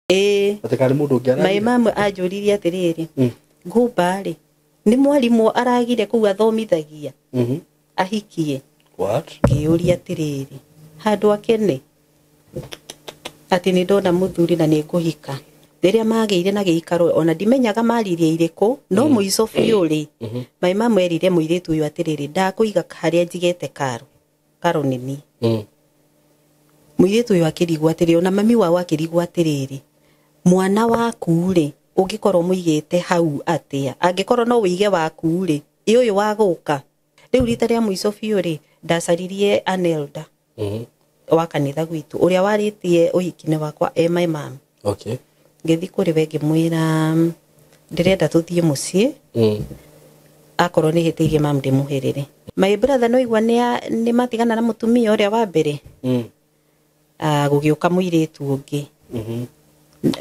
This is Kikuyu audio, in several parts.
Ĩĩ. Atĩ kana nĩ mũndũ ũngĩ My aragire? mum anjũririe atĩrĩrĩ, ngũmba rĩ, nĩ mwarimũ aragire kũu athomithagia ahikie. What? Ngĩũria atĩrĩrĩ, handũ akene atĩ nĩ ndona mũthuri na nĩ ngũhika. Rĩrĩa magĩire na gĩikaro ona ndimenyaga maririe irĩkũ, no mũico biũ rĩ, my mum erire mũirĩtu ũyũ atĩrĩrĩ, ndakũiga harĩa njigĩte karo, karo nĩ niĩ. Mũirĩtu ũyũ akĩrigwo atĩrĩrĩ, ona mami wao akĩrigwo atĩrĩrĩ, mwana waku rĩ, ũngĩkorwo mũigĩte hau atĩa? Angĩkorwo no wĩige waku rĩ, ĩ ũyũ wa gũka. Rĩu rita rĩa mũico biũ rĩ, ndacaririe an elder wa kanitha gwitũ ũrĩa warĩtie ũhiki-inĩ wakwa e my mum. Okay. Ngĩthiĩ kũrĩ we ngĩmwĩra ndĩrenda tũthiĩ mũciĩ, akorwo nĩ hĩtĩirie mam ndĩmũhĩrĩre. My brother no igua nĩ matigana na mũtumia ũrĩa wa mbere. Gũgĩũka mũirĩtu ũngĩ.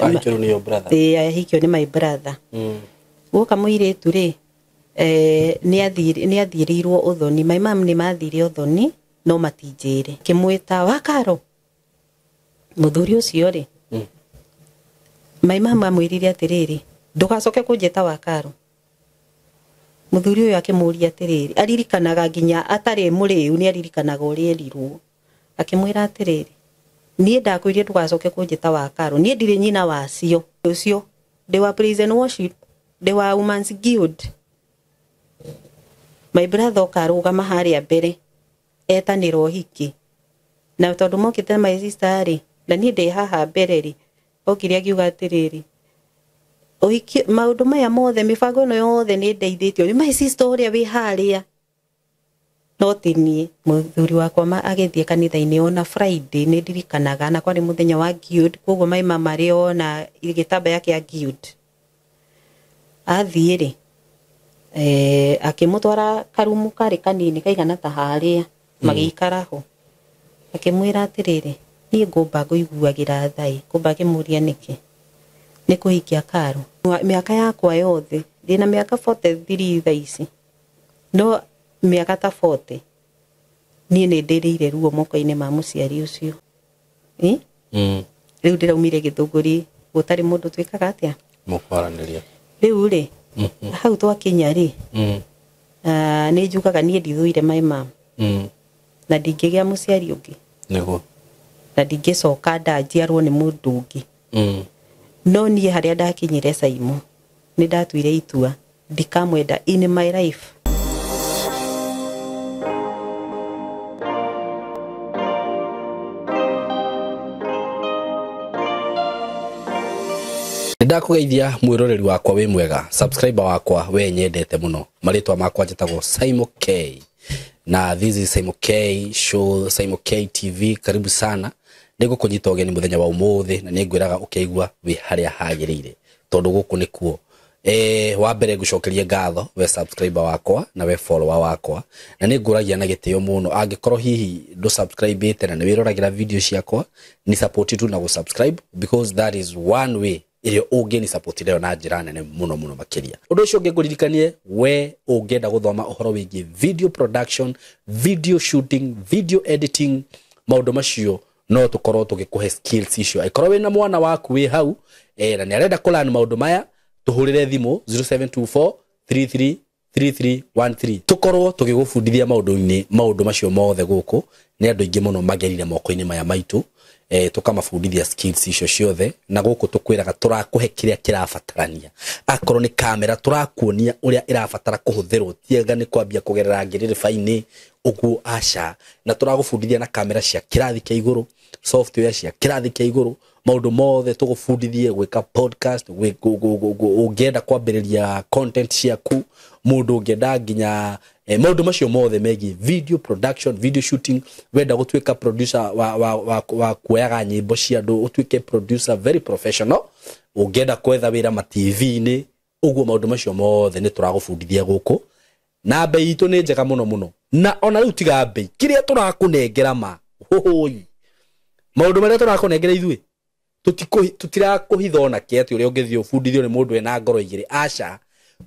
Ahikirwo nĩ your brother. Ĩĩ, ahikio nĩ my brother. Gũka mũirĩtu rĩ, nĩ athiĩrĩirwo ũthoni. My mum nĩ mathire ũthoni no matinjĩre. Kĩmwĩta wa Karo. Mũthuri ũcio rĩ, my mum amwĩrire atĩrĩrĩ, ndũgacoke kũnjĩta wa Karo. Mũthuri ũyũ akĩmũria atĩrĩrĩ, aririkanaga nginya atarĩ mũrĩu nĩ aririkanaga ũrĩa erirwo. Akĩmwĩra atĩrĩrĩ, niĩ ndakwĩrire ndũgacoke kũnjĩta wa Karo, niĩ ndirĩ nyina wacio. Ũcio ndĩ wa praise and worship, ndĩ wa Women's Guild. My brother oka arũgama harĩa mbere etanĩra ũhiki, na tondũ mokĩte my sister rĩ, na niĩ ndĩ haha mbere rĩ, okire akiuga atĩrĩrĩ, ũhiki maũndũ maya mothe mĩbango ĩno yothe nĩ ndeithĩtio nĩ my sister ũrĩa wĩ harĩa, no ti niĩ. Mũthuri wakwa agĩthiĩ kanitha-inĩ ona Friday nĩ ndirikanaga, na kwarĩ mũthenya wa guild, koguo my mama arĩ ona gĩtambaya kĩa guild. Athiĩ rĩ, akĩmũtwara karumu karĩ kanini kaigana ta harĩa, magĩikara ho. Akĩmwĩra atĩrĩrĩ, niĩ ngũmba ngũiguagĩra tha ĩ, ngũmba akĩmũria nĩkĩ? Nĩ kũhikia Karo. Mĩaka yakwa yothe, ndĩna mĩaka 43 thaa ici, no mĩaka ta 40 niĩ nĩ ndĩrĩire ruo moko-inĩ ma mũciari ũcio. Rĩu ndĩraumire Gĩthũngũri gũtarĩ mũndũ twĩkaga atĩa? Mũkwaranĩria. Rĩu rĩ, hau twakinya rĩ, nĩ njugaga niĩ ndithũire my mum. Na ndingĩgĩa mũciari ũngĩ. Nĩguo. Na ndingĩcoka ndanjiarwo nĩ mũndũ ũngĩ. No niĩ harĩa ndakinyire Saimo, nĩ ndatuire itua ndikamwenda in my life. Ndakũgeithia mwĩroreri wakwa wĩ mwega, subscriber wakwa we nyendete mũno. Marĩtwa makwa njĩtagwo Saimo K. Na this is Saimo K show, Saimo K TV. Karibu sana. Nĩngũkũnyita ũgeni mũthenya wa ũmũthĩ na nĩngwĩraga ũkĩigua wĩ harĩa hagĩrĩire, tondũ gũkũ nĩkuo. Wa mbere ngũcokerie ngatho we subscriber wakwa na we follower wakwa, na nĩngũragia na gĩtĩo mũno angĩkorwo hihi ndũ subscribe-ĩte na nĩwĩroragĩra video ciakwa, ni support tu na gũ subscribe, because that is one way ĩrĩa ũngĩni support nayo na njĩra nene mũno mũno makĩria. Ũndũ ũcio ũngĩ ngũririkanie, we ũngĩenda gũthoma ũhoro wĩgiĩ video production, video shooting, video editing, maũndũ macio no tũkorwo tũgĩkũhe skills icio. Angĩkorwo wĩna mwana waku wĩ hau, na nĩ arenda kũ learn maũndũ maya, tũhũrĩre thimũ 0724 33 3313 tũkorwo tũgĩgũbundithia maũndũ macio mothe. Gũkũ nĩ andũ aingĩ mũno magerire moko-inĩ maya maitũ, tũkamabundithia skills icio ciothe, na gũkũ tũkwĩraga tũrakũhe kĩrĩa kĩrabatarania. Akorwo nĩ kamera, tũrakuonia ũrĩa ĩrabatara kũhũthĩrwo, tiega nĩ kwambia kũgerera ngĩrĩrĩba-inĩ ũguo, aca. Na tũragũbundithia na kamera cia kĩrathi kĩa igũrũ, software cia kĩrathi kĩa igũrũ, maũndũ mothe tũgũbundithie gwĩka podcast, ũngĩenda kwambĩrĩria content ciaku, mũndũ ũngĩenda nginya maũndũ macio mothe megiĩ video production, video shooting, wenda gũtuĩka producer wa kuoyaga nyĩmbo cia andũ, ũtuĩke producer very professional, ũngĩenda kwetha wĩra ma TV-inĩ ũguo, maũndũ macio mothe nĩ tũragũbundithia gũkũ, na bei itũ nĩ njega mũno mũno. Na ona rĩu tiga bei, kĩrĩa tũrakũnengera ma hũhũi, maũndũ marĩa tũrakũnengera ithuĩ tũtirakũhitha ona kĩ, atĩ ũrĩa ũngĩthiĩ ũbundithio nĩ mũndũ ena ngoro igĩrĩ, aca.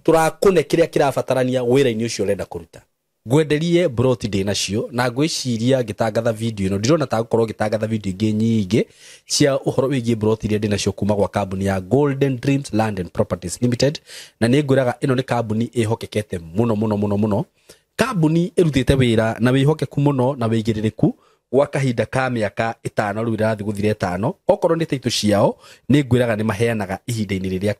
Tũrakũne kĩrĩa kĩrabatarania wĩra-inĩ ũcio ũrenda kũruta. Ngwenderie broti ndĩ nacio na ngwĩciria ngĩtangatha video ĩno ndirona ta gũkorwo ngĩtangatha video ingĩ nyingĩ cia ũhoro wĩgiĩ broti iria ndĩ nacio kuma gwa kambuni ya Golden Dreams Land and Properties Limited. Na nĩ ngwĩraga ĩno nĩ kambuni ĩhokekete mũno mũno mũno mũno, kambuni ĩrutĩte wĩra na wĩhokeku mũno na wĩigĩrĩrĩku gwa kahinda ka mĩaka 5 rĩu ĩrathiĩ gũthira 5. Okorwo nĩ taitũ ciao nĩ ngwĩraga nĩ maheanaga ihinda-inĩ rĩrĩa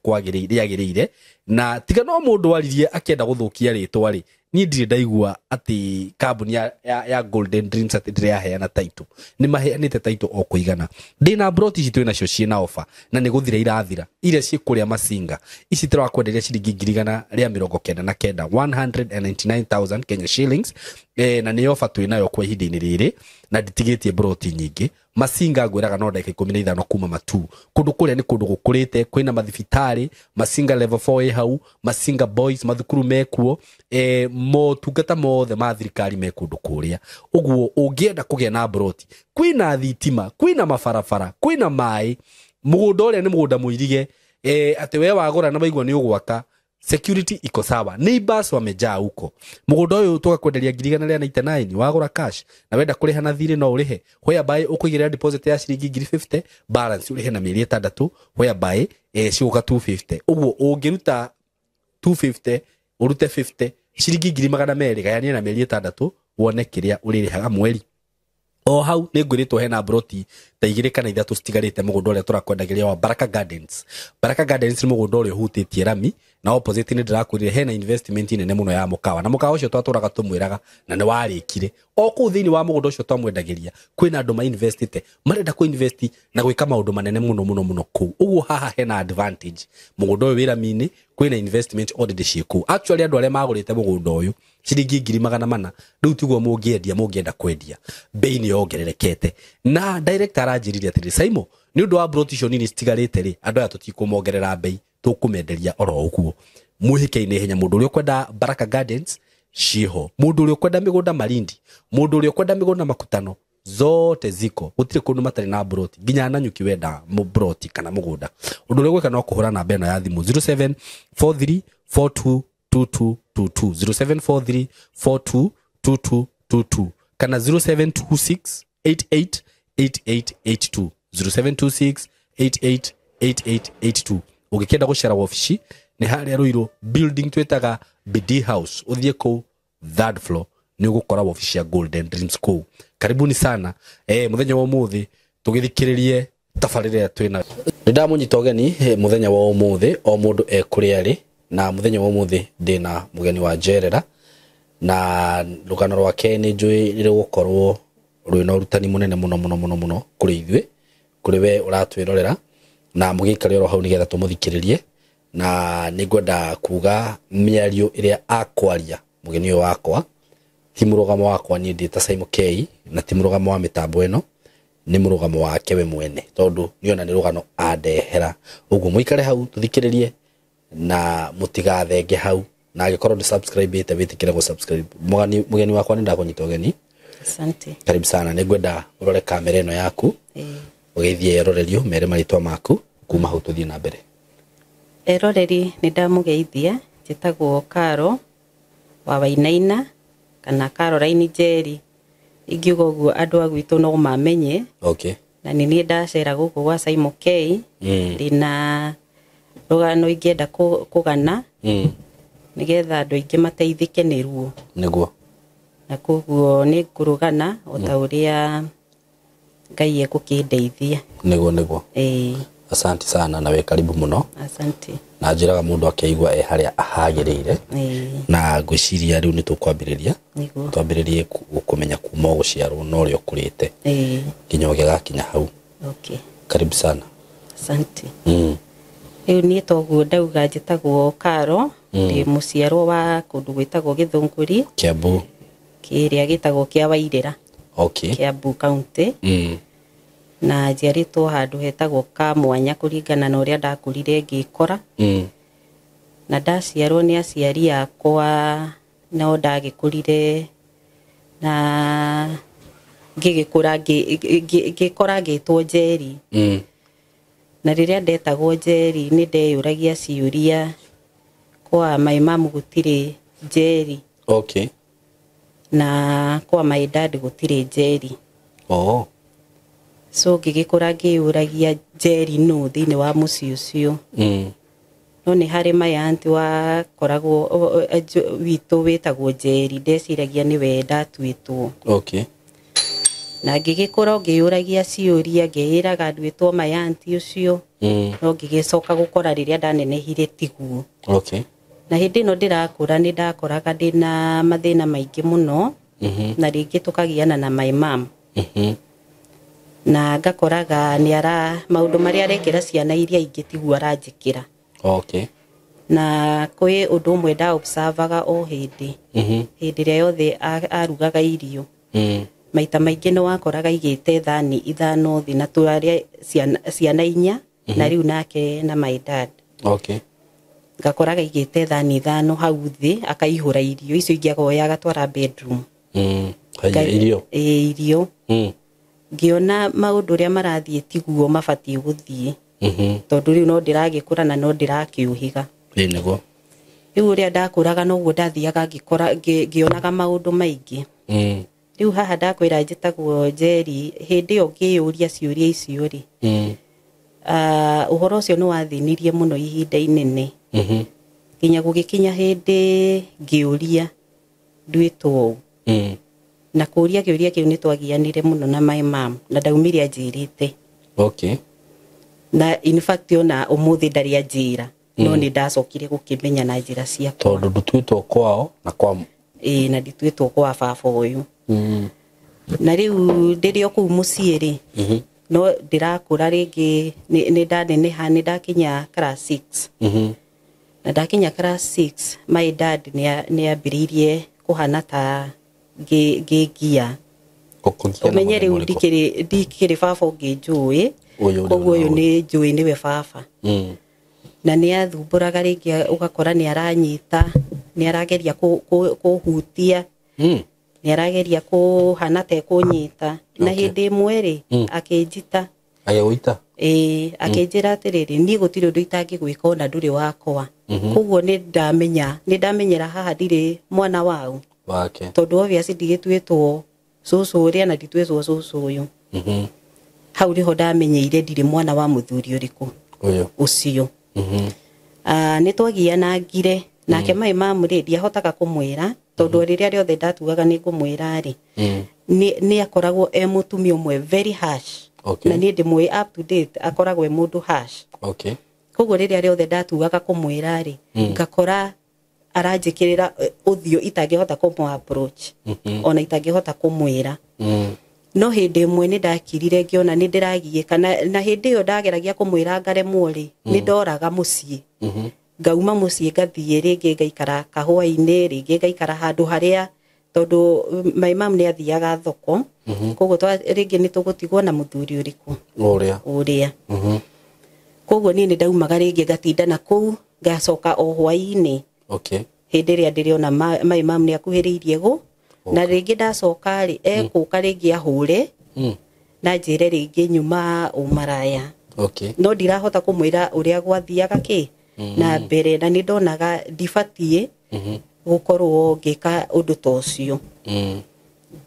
rĩagĩrĩire, na tiga no mũndũ aririe akĩenda gũthũkia rĩtwa rĩ, niĩ ndirĩ ndaigua atĩ kambuni ya Golden Dreams atĩ ndĩrĩ yaheana taitũ. Nĩ maheanĩte taitũ o kũigana. Ndĩna broti ici twĩ nacio ciĩna ofa na nĩ gũthira irathira, iria ciĩ kũrĩa Masinga ici tũrakwenderia ciringi 199,000, 199,000 Kenya shillings, na nĩ ofa twĩ nayo kwa ihinda-inĩ rĩrĩ na nditigĩtie broti nyingĩ. Masinga ngwĩraga no ndagĩka 15 kuma Matu. Kũndũ kũrĩa nĩ kũndũ gũkũrĩte, kwĩna mathibitarĩ, Masinga level 4 ĩ hau, Masinga boys mathukuru mekuo, motungata mothe ma thirikari me kũndũ kũrĩa. Ũguo ũngĩenda kũgĩa na broti, kwĩna thitima, kwĩna mabarabara, kwĩna maĩ, mũgũnda ũrĩa nĩ mũgũnda mũirige, atĩ we wagũra na waigua nĩ ũgwaka, security iko sawa, neighbors wamejaa huko. Mũgũnda ũyũ tũgakwenderia 199,000 wagũra cash, na wenda kũrĩha na thirĩ no ũrĩhe, whereby ũkũigĩrĩra deposit ya ciringi 50,000, balance ũrĩhe na mĩeri 6, whereby cigũka 250. Ũguo ũngĩruta 250 ũrute 50, ciringi 200,000 gayania na mĩeri 6 wone kĩrĩa ũrĩrĩhaga mweri. O hau nĩ ngwĩrĩtwo hena broti ta 2 kana 3 citigarĩte mũgũnda ũrĩa tũrakwendagĩria wa Baraka Gardens. Baraka Gardens nĩ mũgũnda ũrĩa ũhutĩtie rami, na opposite nĩ ndĩrakwĩrire hena investment nene mũno ya mũkawa, na mũkawa ũcio twatũraga tũmwĩraga na nĩ warĩkire. O kũu thĩinĩ wa mũgũnda ũcio twamwendagĩria kwĩna andũ mainvestĩte, marenda kũ-invest na gwĩka maũndũ manene mũno mũno mũno kũu. Ũguo haha hena advantage, mũgũnda ũyũ wĩ rami-inĩ, kwĩna investment already ciĩ kũu. Actually andũ arĩa magũrĩte mũgũnda ũyũ ciringi 400,000 rĩu tiguo mũngĩendia, mũngĩenda kwendia bei nĩ yongererekete. Na director aranjĩrire atĩrĩ, Saimo, nĩ ũndũ wa broti icio nini citigarĩte rĩ, andũ aya tũtikũmongerera bei, tũkũmenderia oro ũguo. Mwĩhĩke-inĩ ihenya, mũndũ ũrĩa ũkwenda Baraka Gardens ciĩho, mũndũ ũrĩa ũkwenda mĩgũnda Malindi, mũndũ ũrĩa ũkwenda mĩgũnda Makutano, zote ziko, gũtirĩ kũndũ matarĩ na broti, nginya Nanyuki wenda broti kana mũgũnda. Ũndũ ũrĩa ũgwĩka no kũhũra namba ĩno ya thimũ 0743422222, 0743422222 kana 0726888882, 0726888882. Ũngĩkĩenda gũcera wabici nĩ harĩa Ruiru building twĩtaga BD House, ũthiĩ kũu third floor nĩ ũgũkora wabici ya Golden Dreams kũu. Karibuni sana. Mũthenya wa ũmũthĩ tũgĩthikĩrĩrie tabarĩra ĩrĩa twĩna. Nĩ ndamũnyita ũgeni mũthenya wa ũmũthĩ, o mũndũ e kũrĩa arĩ, na mũthenya wa ũmũthĩ ndĩna mũgeni wa njerera, na rũgano rwake nĩ njũĩ rũgũkorwo rwĩna ũrutani mũnene mũno mũno mũno mũno kũrĩ ithuĩ, kũrĩ we ũratwĩrorera, na mũgĩikare oro hau nĩgetha tũmũthikĩrĩrie. Na nĩ ngwenda kuga mĩario ĩrĩa akwaria mũgeni ũyũ wakwa ti mũrũgamo wakwa niĩ ndĩ ta Saimo K, na ti mũrũgamo wa mĩtambo ĩno, nĩ mũrũgamo wake we mwene, tondũ nĩona nĩ rũgano andehera. Ũguo mũikare hau tũthikĩrĩrie na mũtigathenge hau, na angĩkorwo ndũ subscribe ĩte wĩtĩkĩre gũ subscribe. Mũgeni wakwa nĩ ndakũnyita ũgeni. Asante. Karibu sana. Nĩ ngwenda ũrore kamera ĩno yaku, ũgeithie erorerio mere marĩtwa maku, kuma hau tũthiĩ na mbere. Eroreri nĩ ndamũgeithia, njĩtagwo Karo wa Wainaina kana Caroline Njeri. Ingiuga ũguo andũ a gwitũ no mamenye. Okay. Na nĩ niĩ ndacera gũkũ gwa Saimo K. Ndĩna rũgano ingĩenda kũgana, nĩgetha andũ aingĩ mateithĩke nĩruo. Nĩguo. Na koguo nĩ ngũrũgana o ta ũrĩa Ngai egũkĩndeithia. Nĩguo, nĩguo. Asante sana na we karibu mũno. Asante. Na njĩraga mũndũ akĩigua e harĩa ahagĩrĩire. Na ngwĩciria rĩu nĩ tũkwambĩrĩria. Nĩguo. Twambĩrĩrie kũmenya kuma ũgũciarwo na ũrĩa ũkũrĩte. Nginya ũgĩgakinya hau. Okay. Karibu sana. Asante. Rĩu niĩ toguo ndauga njĩtagwo Karo, ndĩ mũciarwo wa kũndũ gwĩtagwo Gĩthũngũri. Kiambu. Kĩrĩa gĩtagwo kĩa Wairĩra. Okay. Kiambu County. Na njiarĩtwo handũ hetagwo Kamwanya kũringana na ũrĩa ndakũrire ngĩkora. Na ndaciarwo nĩ aciari akwa, no ndagĩkũrire na ngĩgĩkũra ngĩkora ngĩtwo Njeri. Na rĩrĩa ndetagwo Njeri nĩ ndeyũragia ciũria kwa my mum gũtirĩ Njeri. Okay. Na kwa my dad gũtirĩ Njeri. Oh. So ngĩgĩkũra ngĩyũragia Njeri nũ thĩinĩ wa mũciĩ ũcio. No nĩ harĩ my aunt wakoragwo witũ wĩtagwo Njeri, ndeciragia nĩwe ndatuĩtwo. Okay. Na ngĩgĩkũra ngĩyũragia ciũria, ngĩĩraga nduĩtwo my aunt ũcio. No ngĩgĩcoka gũkora rĩrĩa ndanenehire tiguo. Okay. Na hĩndĩ ĩno ndĩrakũra nĩ ndakoraga ndĩna mathĩna maingĩ mũno. Na rĩngĩ tũkagiana na my mom. Na ngakoraga nĩ ara maũndũ marĩa arekĩra ciana iria ingĩ tiguo aranjĩkĩra. Okay. Na kwĩ ũndũ ũmwe nda observaga o hĩndĩ. Hĩndĩ ĩrĩa yothe arugaga irio. Maita maingĩ nĩ wakoraga igĩte thani 5 thĩ na twarĩa ciana 4 na rĩu nake na my dad. Okay. Ngakoraga igĩte thani 5 hau thĩ akaihũra irio icio ingĩ agoya agatwara bedroom. Haya irio. Ĩĩ irio. Ngĩona maũndũ ũrĩa marathiĩ tiguo mabatiĩ gũthiĩ. Tondũ rĩu no ndĩragĩkũra na no ndĩrakĩũhĩga. Ĩĩ nĩguo. Rĩu ũrĩa ndakũraga noguo ndathiaga ngĩkora ngĩonaga maũndũ maingĩ. Rĩu haha ndakwĩra njĩtagwo Njeri, hĩndĩ ĩyo ngĩyũria ciũria icio rĩ. Ũhoro ũcio nĩ wathĩnirie mũno ihinda inene. Nginya gũgĩkinya hĩndĩ ngĩũria nduĩtwo ũũ. Na kũũria kĩũria kĩu nĩ twagianire mũno na my mom na ndaumire anjĩrĩte. Okay. Na in fact ona ũmũthĩ ndarĩ anjĩra. No nĩ ndacokire gũkĩmenya na njĩra ciakwa. Tondũ ndutuĩtwo kwao na kwa ĩĩ na ndituĩtwo kwa baba ũyũ. Na rĩu ndĩrĩ o kũu mũciĩ rĩ. No ndĩrakũra rĩngĩ nĩ ndaneneha nĩ ndakinya class 6. Na ndakinya class 6 my dad nĩ ambĩrĩirie kũhana ta ngĩngia. Ũmenye rĩu ndikĩrĩ baba ũngĩ njũĩ. Koguo ũyũ nĩ njũĩ nĩwe baba. Na nĩ athumbũraga rĩngĩ ũgakora nĩ aranyita, nĩ arageria kũhutia. Nĩ arageria kũhana ta ekũnyita. Na hĩndĩ ĩmwe rĩ akĩnjita. Agĩgũita? Ĩĩ, akĩnjĩra atĩrĩrĩ, niĩ gũtirĩ ũndũ itangĩgwĩka ona ndũrĩ wakwa. Koguo nĩ ndamenya, nĩ ndamenyera haha ndirĩ mwana wau. Wake. Tondũ obviously ndigĩtuĩtwo cũcũ ũrĩa na ndituĩtwo cũcũ ũyũ. Hau nĩho ndamenyeire ndirĩ mwana wa mũthuri ũrĩkũ. Ũyũ. Ũcio. Nĩ twagianangire nake my mom rĩ ndiahotaga kũmwĩra tondũ rĩrĩa rĩothe ndatuaga nĩ ngũmwĩra rĩ nĩ akoragwo e mũtumia ũmwe very harsh. Okay. Na niĩ ndĩmũĩ up to date akoragwo e mũndũ harsh. Okay. Koguo rĩrĩa rĩothe ndatuaga kũmwĩra rĩ ngakora aranjĩkĩrĩra ũthiũ itangĩhota kũmũ approach. Ona itangĩhota kũmwĩra. No hĩndĩ ĩmwe nĩ ndakirire ngĩona nĩ ndĩragiĩka na hĩndĩ ĩyo ndageragia kũmwĩra ngaremwo rĩ nĩ ndoraga mũciĩ. Ngauma mũciĩ ngathiĩ rĩngĩ ngaikara kahũa-inĩ rĩngĩ ngaikara handũ harĩa tondũ my mom nĩ athiaga thoko. Koguo rĩngĩ nĩ tũgũtigwo na mũthuri ũrĩkũ? Ũrĩa. Ũrĩa. Koguo niĩ nĩ ndaumaga rĩngĩ ngatinda na kũu ngacoka o hwaĩ-inĩ. Okay. Hĩndĩ ĩrĩa ndĩrĩona my mom nĩ akuhĩrĩirie gũ. Na rĩngĩ ndacoka rĩ ekũka rĩngĩ ahũre. Na njĩre rĩngĩ nyuma ũmaraya. Okay. No ndirahota kũmwĩra ũrĩa gwathiaga kĩ na mbere na nĩ ndonaga ndibatiĩ gũkorwo ngĩka ũndũ ta ũcio.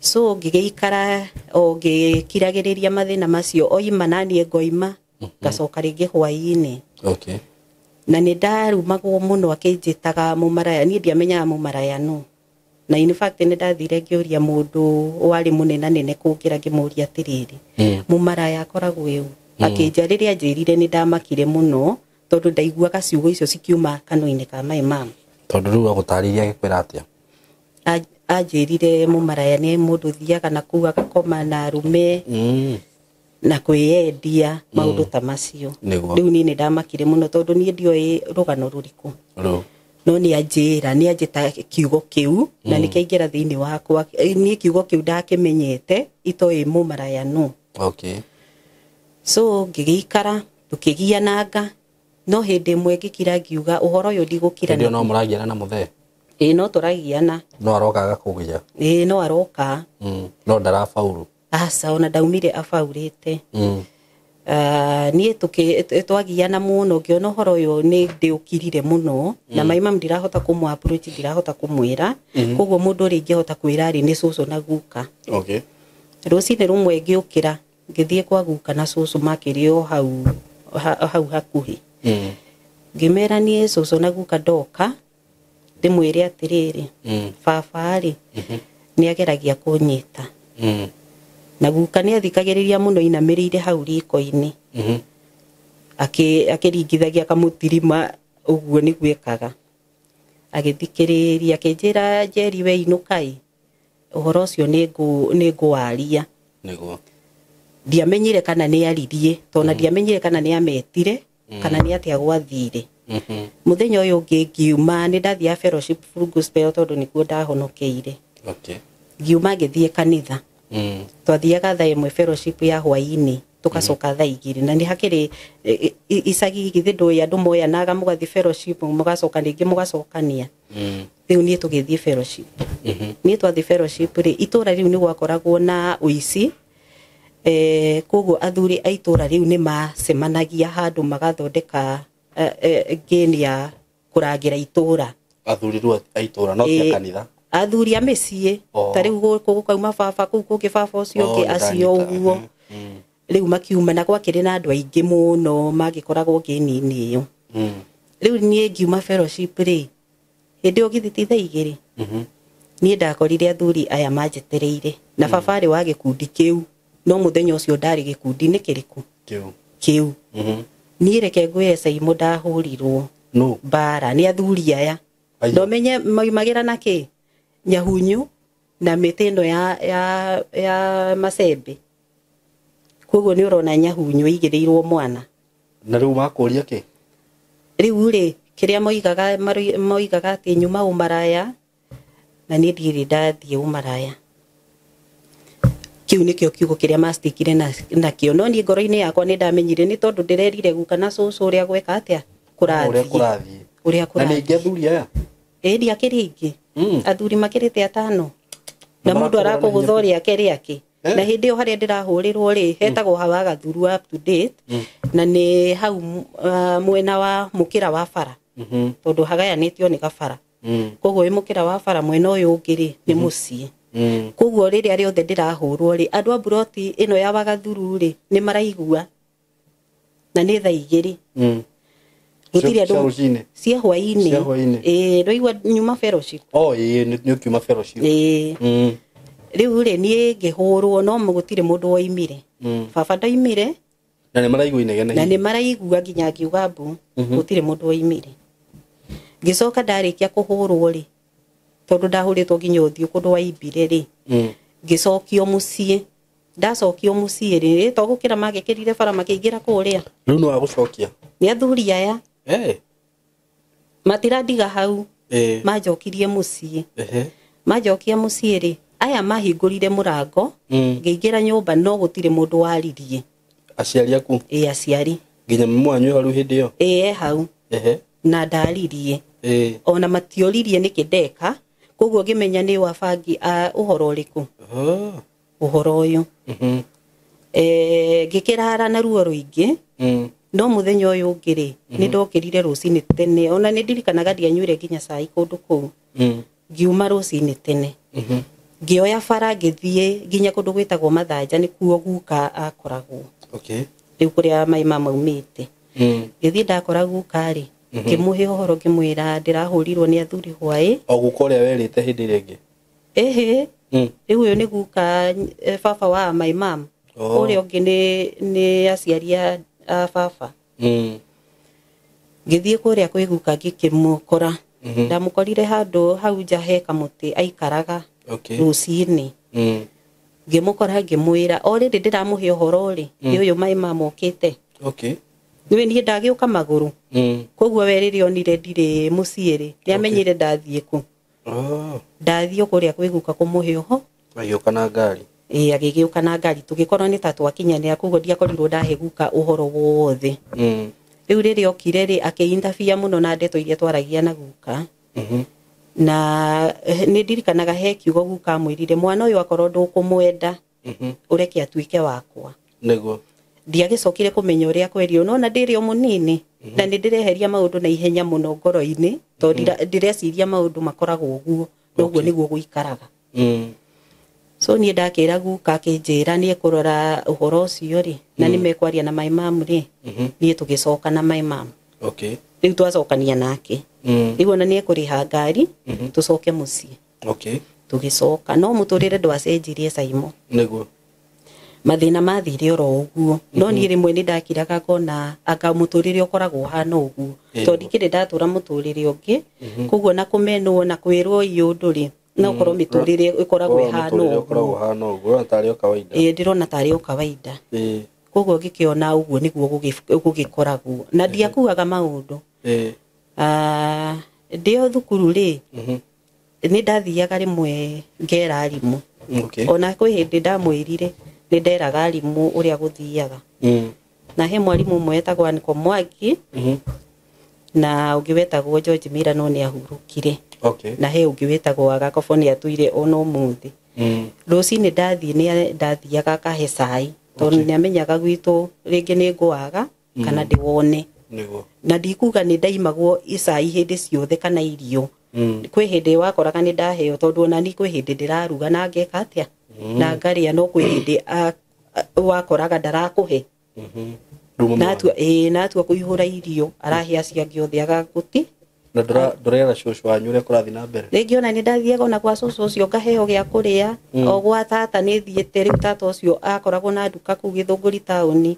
So ngĩgĩikara o ngĩkiragĩrĩria mathĩna macio oima na niĩ ngoima ngacoka rĩngĩ hwaĩ-inĩ. Okay. Na nĩ ndarumagwo mũno akĩnjĩtaga mũmaraya, niĩ ndiamenyaga mũmaraya nũ. Na in fact nĩ ndathire ngĩũria mũndũ warĩ mũnenanene kũngĩra ngĩmũria atĩrĩrĩ, mũmaraya akoragwo ũ? Akĩnja rĩrĩa anjĩrire nĩ ndamakire mũno tondũ ndaiguaga ciugo icio cikiuma kanua-inĩ ka my mom. Tondũ rĩu agũtarĩria agĩkwĩra atĩa? Anjĩrire mũmaraya nĩ mũndũ ũthiaga na kũu agakoma na arũme na kwĩyendia maũndũ ta macio. Rĩu niĩ nĩ ndamakire mũno tondũ niĩ ndioĩ rũgano rũrĩkũ. No nĩ anjĩra, nĩ anjĩta kiugo kĩu na nĩkĩaingĩra thĩinĩ wakwa. Niĩ kiugo kĩu ndakĩmenyete itoĩ mũmaraya nũ. Okay. So ngĩgĩikara tũkĩgiananga no hĩndĩ ĩmwe ngĩkira ngiuga ũhoro ũyũ ndigũkira. Hĩndĩ ĩyo no mũragiana na mũthee? Ĩĩ no tũragiana. No aroka agakũgia? Ĩĩ no aroka. No ndarabauru? Aca ona ndaumire abaurĩte. Niĩ twagiana mũno ngĩona ũhoro ũyũ nĩ ndĩũkirire mũno na my mum ndirahota kũmũ approach, ndirahota kũmwĩra. Koguo mũndũ ũrĩa ingĩhota kwĩra rĩ nĩ cũcũ na guka. Okay. Rũcinĩ rũmwe ngĩũkĩra ngĩthiĩ kwa guka na cũcũ makĩrĩ o hau hau hakuhĩ. Ngĩmera niĩ cũcũ na guka ndoka ndĩmwĩre atĩrĩrĩ, baba rĩ nĩ ageragia kũnyita. Na guka nĩ athikagĩrĩria mũno inamĩrĩire hau riko-inĩ. Akĩringithagia kamũtirima ũguo nĩguo ekaga. Agĩthikĩrĩria akĩnjĩra Njeri we inũkai ũhoro ũcio nĩ ngũwaria. Nĩguo. Ndiamenyire kana nĩ aririe tondũ ndiamenyire kana nĩ ametire kana nĩ atĩa gwathire. Mũthenya ũyũ ũngĩ ngiuma nĩ ndathiaga fellowship Full Gospel tondũ nĩkuo ndahonokeire. Okay. Ngiuma ngĩthiĩ kanitha. Twathiaga thaa 1 fellowship ya hwaĩ-inĩ tugacoka thaa 2 na nĩ hakĩrĩ icagi githĩ ndũĩ andũ moyanaga mũgathiĩ fellowship mũgacoka rĩngĩ mũgacokania. Rĩu niĩ tũgĩthiĩ fellowship. Niĩ twathiĩ fellowship rĩ itũra rĩu nĩ gwakoragwo na ũici. Koguo athuri a itũra rĩu nĩ macemanagia handũ magathondeka ngĩni ya kũrangĩra itũra. Athuri rĩu a itũra no ti a kanitha. Athuri a mĩciĩ ta rĩu gũkũ gũkauma baba kũu kũngĩ baba ũcio ũngĩ acio ũguo. Rĩu makiuma na gwakĩrĩ na andũ aingĩ mũno magĩkoragwo ngĩni-inĩ ĩyo. Rĩu niĩ ngiuma fellowship rĩ hĩndĩ ĩyo githĩ ti thaa 2 niĩ ndakorire athuri aya manjetereire na baba arĩ wa gĩkundi kĩu no mũthenya ũcio ndarĩ gĩkundi-inĩ kĩrĩkũ kĩu. Niĩ reke ngwĩre Caimũ ndahũrirwo mbara nĩ athuri aya. Ndomenye maumagĩra na kĩ nyahunyu na mĩtĩ ĩno ya macembe. Koguo nĩ ũrona nyahunyu ĩigĩrĩirwo mwana. Na rĩu makũria kĩ? Rĩu rĩ kĩrĩa moigaga atĩ nyuma ũmaraya na niĩ ndirĩ ndathiĩ ũmaraya. Kĩu nĩkĩo kiugo kĩrĩa mastikire nakĩo no niĩ ngoro-inĩ yakwa nĩ ndamenyire nĩ tondũ ndĩrerire guka na cũcũ ũrĩa gweka atĩa kũrathiĩ. Ũrĩa kũrathiĩ. Na ningĩ athuri aya? Ĩĩ ndiakĩrĩ aingĩ. Athuri makĩrĩte 5 na mũndũ arakũgũtha ũrĩa ake rĩake. Na hĩndĩ ĩyo harĩa ndĩrahũrĩrwo rĩ hetagwo Hawa Gathuru up to date na nĩ hau mwena wa mũkĩra wa bara tondũ hagayanĩtio nĩ gabara. Koguo wĩ mũkĩra wa bara mwena ũyũ ũngĩ rĩ nĩ mũciĩ. Koguo rĩrĩa rĩothe ndĩrahũrwo rĩ andũ a buroti ĩno ya Wagathuru rĩ nĩ maraigua na nĩ thaa 2. Gũtirĩ andũ cia hwaĩ-inĩ. Ĩĩ ndwaigua nyuma fellowship. Oh ĩĩ nĩ ũkiuma fellowship. Ĩĩ. Rĩu rĩ niĩ ngĩhũrwo no gũtirĩ mũndũ woimire. Baba ndoimire. Na nĩ maraigua inegene. Na nĩ maraigua nginya ngiuga mbu gũtirĩ mũndũ woimire. Ngĩcoka ndarĩkia kũhũrwo rĩ tondũ ndahũrĩtwo nginya ũthiũ kũndũ waimbire rĩ ngĩcokio mũciĩ. Ndacokio mũciĩ rĩ to gũkĩra magĩkĩrire bara makĩingĩra kũrĩa. Rĩu nĩ wagũcokia? Nĩ athuri aya. Matirandiga hau. Manjokirie mũciĩ. Manjokia mũciĩ rĩ aya mahingũrire mũrango ngĩingĩra nyũmba no gũtirĩ mũndũ waririe. Aciari aku? Ĩĩ aciari. Nginya mami wanyu hau hĩndĩ ĩyo? Ĩĩ e hau. Na ndaririe. Ona matioririe nĩkĩ ndeka koguo ngĩmenya nĩ wabangi ũhoro ũrĩkũ. Ũhoro ũyũ. Ngĩkĩrara na ruo rũingĩ. No mũthenya ũyũ ũngĩ rĩ nĩ ndokĩrire rũcinĩ tene ona nĩ ndirikanaga ndianyuire nginya cai kũndũ kũu. Ngiuma rũcinĩ tene. Ngĩoya bara ngĩthiĩ nginya kũndũ gwĩtagwo Mathanja nĩkuo guka akoragwo. Okay. Rĩu kũrĩa mai mama maumĩte. Ngĩthiĩ ndakora guka rĩ ngĩmũhe ũhoro ngĩmwĩra ndĩrahũrirwo nĩ athuri hwaĩ. O guka ũrĩa werĩte hĩndĩ ĩrĩa ĩngĩ? Ĩhĩ. Rĩu ũyũ nĩ guka baba wa my mom. Ũrĩa ũngĩ nĩ aciari a baba. Ngĩthiĩ kũrĩa kwĩ guka ngĩkĩmũkora. Ndamũkorire handũ hau nja he kamũtĩ aikaraga. Rũcinĩ. Ngĩmũkora ngĩmwĩra o rĩrĩ ndĩramũhe ũhoro rĩ nĩ ũyũ mai mama okĩte. Okay. Nĩwe niĩ ndagĩũka magũrũ. Koguo we rĩrĩa onire ndirĩ mũciĩ rĩ nĩamenyire ndathiĩ kũ. Ndathiĩ kũrĩa kwĩ guka kũmũhe ũhoro. Agĩũka na ngari. Ĩĩ agĩgĩũka na ngari tũgĩkorwo nĩ ta twakinyanĩra koguo ndiakorirwo ndahe guka ũhoro wothe. Rĩu rĩrĩa okire rĩ akĩintabia mũno na ndeto iria twaragia na guka. Na nĩ ndirikanaga he kiugo guka amwĩrire mwana ũyũ akorwo ndũkũmwenda ũreke atuĩke wakwa. Nĩguo. Ndiagĩcokire kũmenya ũrĩa kwerio nona ndĩrĩ o mũnini na nĩ ndĩreheria maũndũ na ihenya mũno ngoro-inĩ tondũ ndĩreciria maũndũ makoragwo ũguo noguo nĩguo gũikaraga. So niĩ ndakĩra guka akĩnjĩra nĩ ekũrora ũhoro ũcio rĩ na nĩ mekwaria na my mom rĩ, niĩ tũgĩcoka na my mom. Okay. Rĩu twacokania nake rĩu ona nĩ ekũrĩha ngari tũcoke mũciĩ. Okay. Tũgĩcoka no mũtũrĩre ndwacenjirie Saimo. Nĩguo. Mathĩna mathire oro ũguo no niĩ rĩmwe nĩ ndakiraga ngona anga mũtũrĩre ũkoragwo ũhana ũguo tondũ ndikĩrĩ ndatũra mũtũrĩre ũngĩ koguo na kũmenwo na kwĩrwo iũndũ rĩ no korwo mĩtũrĩre ĩkoragwo ĩhana ũguo. Ũkoragwo ũhana ũguo ũrona tarĩ o kawaida. Ĩĩ ndĩrona tarĩ o kawaida. Ĩĩ. Koguo ngĩkĩona ũguo nĩguo gũgĩkoragwo na ndiakuaga maũndũ. Ĩĩ. Ndĩ o thukuru rĩ nĩ ndathiaga rĩmwe ngera arimũ. Okay. Ona kwĩ hĩndĩ ndamwĩrire nĩ nderaga arimũ ũrĩa gũthiaga. Na he mwarimũ ũmwe wetagwo Anko Mwangi na ũngĩ wetagwo George Mira no nĩ ahurũkire. Okay. Na he ũngĩ wetagwo Wagakobo nĩ atũire ona ũmũthĩ. Rũcinĩ ndathiĩ nĩ ndathiaga akahe cai tondũ nĩ amenyaga gwitũ rĩngĩ nĩ ngũaga kana ndĩwone. Nĩguo. Na ndikuga nĩ ndaimagwo cai hĩndĩ ciothe kana irio. Kwĩ hĩndĩ wakoraga nĩ ndaheo tondũ ona ni kwĩ hĩndĩ ndĩraruga na ngeka atĩa na ngarĩa no kwĩ hĩndĩ wakoraga ndarakũhe. Natua natua kũihũra irio arahe acio angĩ othe agagũti. Na ndũrera cũcũ wanyu ũrĩa kũrathiĩ na mbere. Rĩngĩ ona nĩ ndathiaga ona gwa cũcũ ũcio ngaheo gĩa kũrĩa o gwa tata nĩ thiĩte rĩu tata ũcio akoragwo na nduka kũu Gĩthũngũri taũni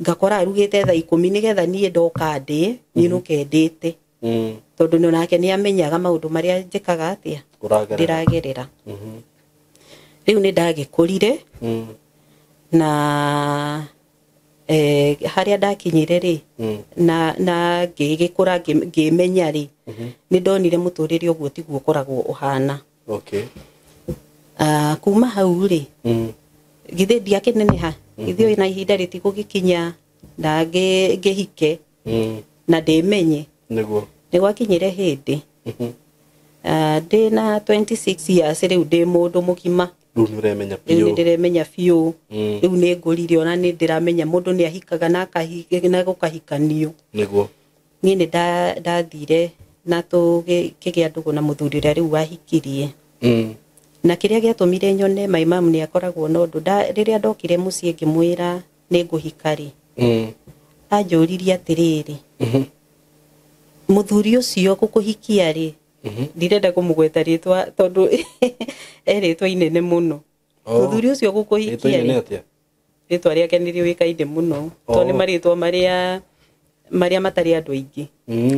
ngakora arugĩte thaa 10 nĩgetha niĩ ndoka ndĩe nyinũke ndĩte. Tondũ nake nĩ amenyaga maũndũ marĩa njĩkaga atĩa ndĩragerera. Rĩu nĩ ndagĩkũrire na harĩa ndakinyire rĩ na ngĩgĩkũra ngĩmenya rĩ nĩ ndonire mũtũrĩre ũguo tiguo ũkoragwo ũhana. Okay. Kuma hau rĩ githĩ ndiakĩneneha githĩ na ihinda rĩtigũgĩkinya na ngĩhike na ndĩmenye. Nĩguo. Nĩ gwakinyire hĩndĩ ndĩ na 26 years rĩu ndĩ mũndũ mũgima. Rĩu nĩ ũremenya biũ. Rĩu nĩ ndĩremenya biũ. Rĩu nĩ ngũrire ona nĩ ndĩramenya mũndũ nĩ ahikaga na na gũkahikanio. Nĩguo. Niĩ nĩ ndathire na tũkĩgĩa ndũgũ na mũthuri ũrĩa rĩu wahikirie. Na kĩrĩa gĩatũmire nyone my mom nĩ akoragwo na ũndũ rĩrĩa ndokire mũciĩ ngĩmwĩra nĩ ngũhika rĩ anjũririe atĩrĩrĩ mũthuri ũcio gũkũhikia rĩ ndirenda kũmũgweta rĩtwa tondũ rĩtwa inene mũno. Mũthuri ũcio gũkũhikia rĩ rĩtwa rĩake nĩ rĩũĩkaine mũno tondũ nĩ marĩtwa marĩa matarĩ andũ aingĩ.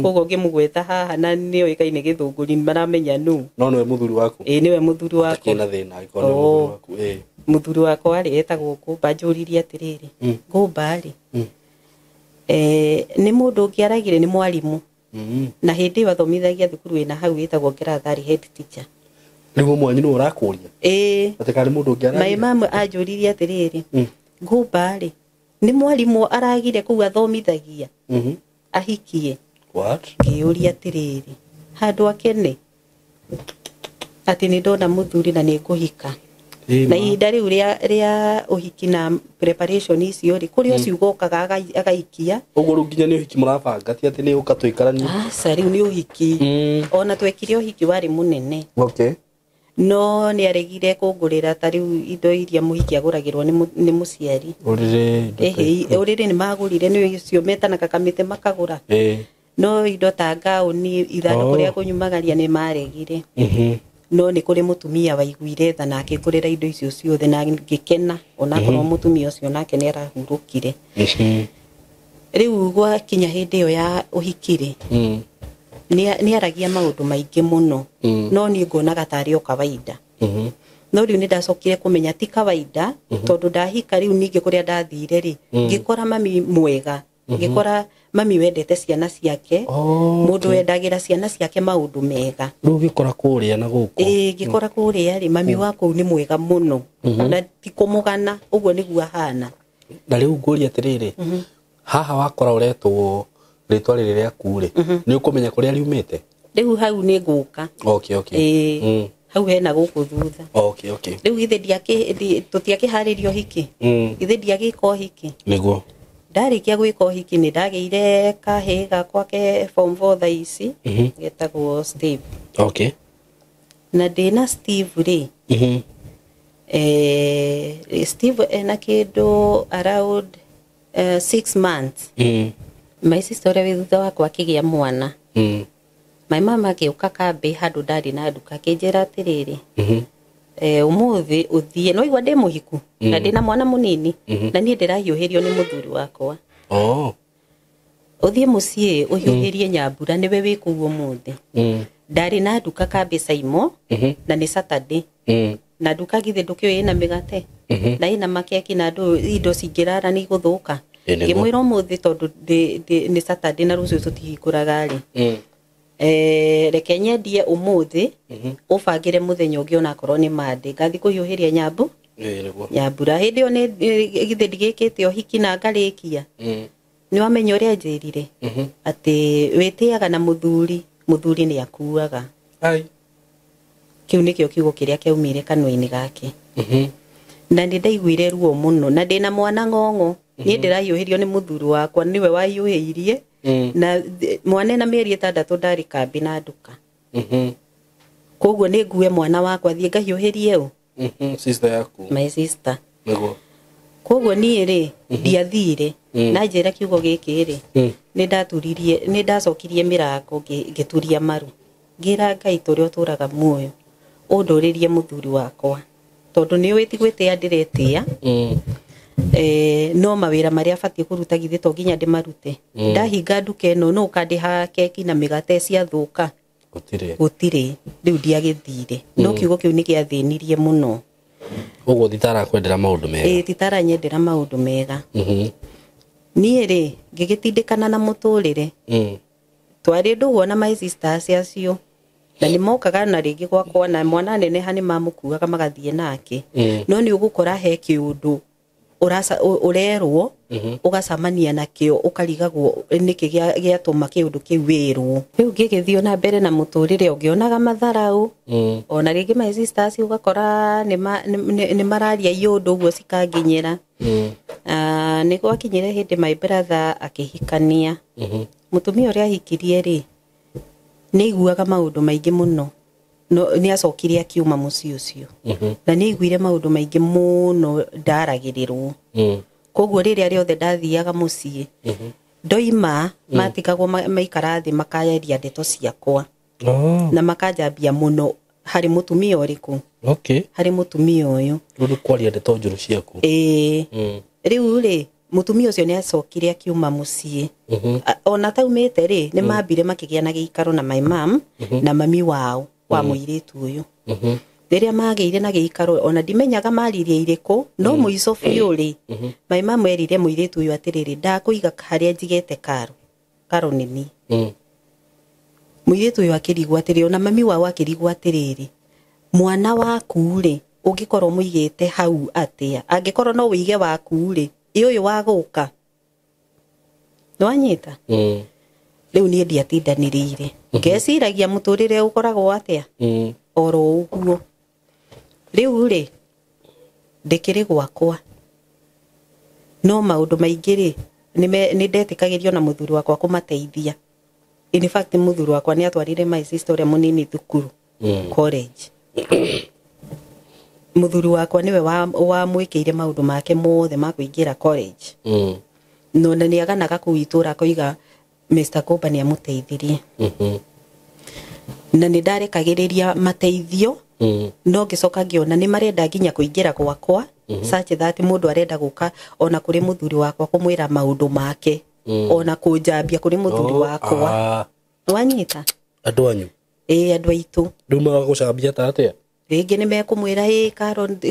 Koguo ngĩmũgweta haha na nĩ oĩkaine Gĩthũngũri maramenya nũ. No nĩwe mũthuri waku? Ĩĩ nĩwe mũthuri wakwa. Atakĩrĩ na thĩna angĩkorwo nĩwe mũthuri waku. Ĩĩ. Mũthuri wakwa rĩ etagwo Ngũmba. Anjũririe atĩrĩrĩ Ngũmba rĩ nĩ mũndũ ũngĩ aragire nĩ mwarimũ. Na hĩndĩ ĩyo athomithagia thukuru ĩna hau ĩtagwo Ngerathari head teacher. Rĩu mwanyu nĩ ũrakũria? Ĩĩ. Atĩ karĩ mũndũ ũngĩ aragire? My mom anjũririe atĩrĩrĩ Ngũmba rĩ nĩ mwarimũ aragire kũu athomithagia ahikie. What? Ngĩũria atĩrĩrĩ handũ akene atĩ nĩ ndona mũthuri na nĩ ngũhika. Na ihinda rĩu rĩa ũhiki na preparation icio rĩ kũrĩ ũcio ũgokaga agaikia. Ũguo rĩu nginya nĩ ũhiki mũrabanga ti atĩ nĩ ũka tũikaranie? Aca rĩu nĩ ũhiki. Ona twekire ũhiki warĩ mũnene. Okay. No nĩ aregire kũngũrĩra ta rĩu indo iria mũhiki agũragĩrwo nĩ mũciari. Ũrĩrĩ. Ũrĩrĩ nĩ magũrire nĩ ũcio metanaga kamĩtĩ makagũra. No indo ta ngaũni ithandũkũ rĩa kũnyumagaria nĩ maregire. No nĩ kũrĩ mũtumia waiguire tha na akĩngũrĩra indo icio ciothe na ngĩkena onakorwo mũtumia ũcio nake nĩ arahurũkire. Rĩu gwakinya hĩndĩ ĩyo ya ũhiki rĩ nĩ aragia maũndũ maingĩ mũno no niĩ nguonaga tarĩ o kawaida. No rĩu nĩ ndacokire kũmenya ti kawaida tondũ ndahika rĩu ningĩ kũrĩa ndathire rĩ ngĩkora mami mwega ngĩkora mami wendete ciana ciake mũndũ wendagĩra ciana ciake maũndũ mega. Rĩu ũgĩkora kũrĩa na gũkũ? Ĩĩ ngĩkora kũrĩa rĩ mami wa kũu nĩ mwega mũno na ti kũmũgana ũguo nĩguo ahana. Na rĩu ngũria atĩrĩrĩ haha wakora ũretwo rĩtwa rĩrĩ rĩaku rĩ nĩ ũkũmenya kũrĩa riumĩte? Rĩu hau nĩ ngũka. Okay, okay. Ĩĩ. Hau hena gũkũ thutha. Okay, okay. Rĩu githĩ tũtiakĩharĩrio hiki? Githĩ ndiagĩka ũhiki? Nĩguo. Ndarĩkia gwĩka ũhiki nĩ ndagĩire kahĩĩ gakwa ke form 4 thaa ici, getagwo Steve. Okay. Na ndĩna Steve rĩ, Steve ena kĩndũ around 6 months. My sister ũrĩa wĩ thutha wakwa akĩgĩa mwana. My mama agĩũka kambĩ handũ ndarĩ na nduka akĩnjĩra atĩrĩrĩ, ũmũthĩ ũthiĩ, no igua ndĩ mũhiku na ndĩna mwana mũnini na niĩ ndĩrahiũhĩrio nĩ mũthuri wakwa. Oh. Ũthiĩ mũciĩ ũhiũhĩrie Nyambura nĩwe wĩ kũu ũmũthĩ. Ndarĩ na nduka kambĩ Saimo na nĩ Saturday. Na nduka githĩ ndũkĩũĩ ĩna mĩgate na ĩna makeki na andũ indo cingĩrara nĩ igũthũka. Ngĩmwĩra ũmũthĩ tondũ nĩ Saturday na rũciũ tũtihingũraga rĩ, reke nyendie ũmũthĩ, ũbangĩre mũthenya ũngĩ onakorwo nĩ Monday ngathiĩ kũhiũhĩria Nyambura. Hĩndĩ ĩyo githĩ ndigĩkĩte ũhiki na ngarĩkia. Nĩ wamenya ũrĩa njĩrire atĩ wĩtĩaga na mũthuri, mũthuri nĩ akuaga. Kĩu nĩkĩo kiugo kĩrĩa kĩaumire kanua-inĩ gake. Na nĩ ndaiguire ruo mũno na ndĩna mwana ng'ong'o. Niĩ ndĩrahiũhĩrio nĩ mũthuri wakwa, nĩwe wahiũhĩirie. Na mwana ena mĩeri 6 ndarĩ kambĩ na nduka. Koguo nĩ ngue mwana wakwa thiĩ ngahiũhĩrie ũ? Sister yaku. My sister. Nĩguo. Koguo niĩ rĩ, ndiathire. Na njĩra kiugo gĩkĩ rĩ, nĩ ndaturirie, nĩ ndacokirie mĩrango ngĩturia maru. Ngĩra Ngai tũrĩa ũtũraga muoyo, ũndũrĩrie mũthuri wakwa. Tondũ nĩ ũĩ ti gwĩtĩa ndĩretĩa. No mawĩra marĩa batiĩ kũruta githĩ to nginya ndĩmarute. Ndahinga nduka ĩno no ũkandĩha keki na mĩgate ciathũka. Gũtirĩ. Rĩu ndiagĩthire. No kiugo kĩu nĩ gĩathĩnirie mũno. Ũguo titarakwendera maũndũ mega. Ĩĩ titaranyendera maũndũ mega. Niĩ rĩ, ngĩgĩtindĩkana na mũtũrĩre. Twarĩ ndũgũ na my sisters acio. Na nĩ mokaga na rĩngĩ gwakwa na mwana neneha nĩ mamũkuaga magathiĩ nake. No nĩ ũgũkora he kĩũndũ ũrerwo, ũgacamania nakĩo, ũkarigagwo nĩkĩ gĩatũma kĩũndũ kĩu wĩrwo. Rĩu ngĩgĩthiĩ na mbere na mũtũrĩre ũngĩonaga matharau. Ona rĩngĩ my sisters ũgakora nĩ mararia iũndũ ũguo cikanginyĩra. Nĩ gwakinyire hĩndĩ my brother akĩhikania. Mũtumia ũrĩa ahikirie rĩ, nĩ aiguaga maũndũ maingĩ mũno. No nĩ acokire akiuma mũciĩ ũcio. Na nĩ aiguire maũndũ maingĩ mũno ndaragĩrĩrwo. Koguo rĩrĩa rĩothe ndathiaga mũciĩ, ndoima matigagwo maikara thĩ makaeria ndeto ciakwa. Na makanjambia mũno harĩ mũtumia ũrĩkũ. Okay. Harĩ mũtumia ũyũ. Rĩu nĩ kwaria ndeto njũru ciaku. Ĩĩ. Rĩu rĩ, mũtumia ũcio nĩ acokire akiuma mũciĩ. Ona taumĩte rĩ, nĩ mambire makĩgĩa na gĩikaro na my mom na mami wao wa mũirĩtu ũyũ. Rĩrĩa magĩire na gĩikaro ona ndimenyaga maririe irĩkũ, no mũico biũ rĩ, my mom erire mũirĩtu ũyũ atĩrĩrĩ, ndakũiga harĩa njigĩte karo. Karo nĩ niĩ. Mũirĩtu ũyũ akĩrigwo atĩrĩrĩ, ona mami wao akĩrigwo atĩrĩrĩ, mwana waku rĩ, ũngĩkorwo mũigĩte hau atĩa? Angĩkorwo no ũige waku rĩ, ĩ ũyũ wa gũka. Nĩwanyita? Rĩu niĩ ndiatindanĩrĩire. Ngeciragia mũtũrĩre ũkoragwo atĩa? Oro ũguo. Rĩu rĩ, ndĩkĩrĩ gwakwa. No maũndũ maingĩ rĩ, nĩ ndetĩkagĩrio na mũthuri wakwa kũmateithia. In fact, mũthuri wakwa nĩ atwarire my sister ũrĩa mũnini thukuru, college. Mũthuri wakwa nĩwe wamwĩkĩire maũndũ make mothe ma kũingĩra college. No na nĩ aganaga kũu itũũra akoiga Mr. Komba nĩ amũteithirie. Na nĩ ndarekagĩrĩria mateithio, no ngĩcoka ngĩona nĩ marenda nginya kũingĩra gwakwa, such that mũndũ arenda gũka ona kũrĩ mũthuri wakwa kũmwĩra maũndũ make, ona kũnjambia kũrĩ mũthuri wakwa. Wanyita? Andũ anyu? Ĩĩ, andũ aitũ. Rĩu magagũcambia ta atĩa? Rĩngĩ nĩ mekũmwĩra, ĩ,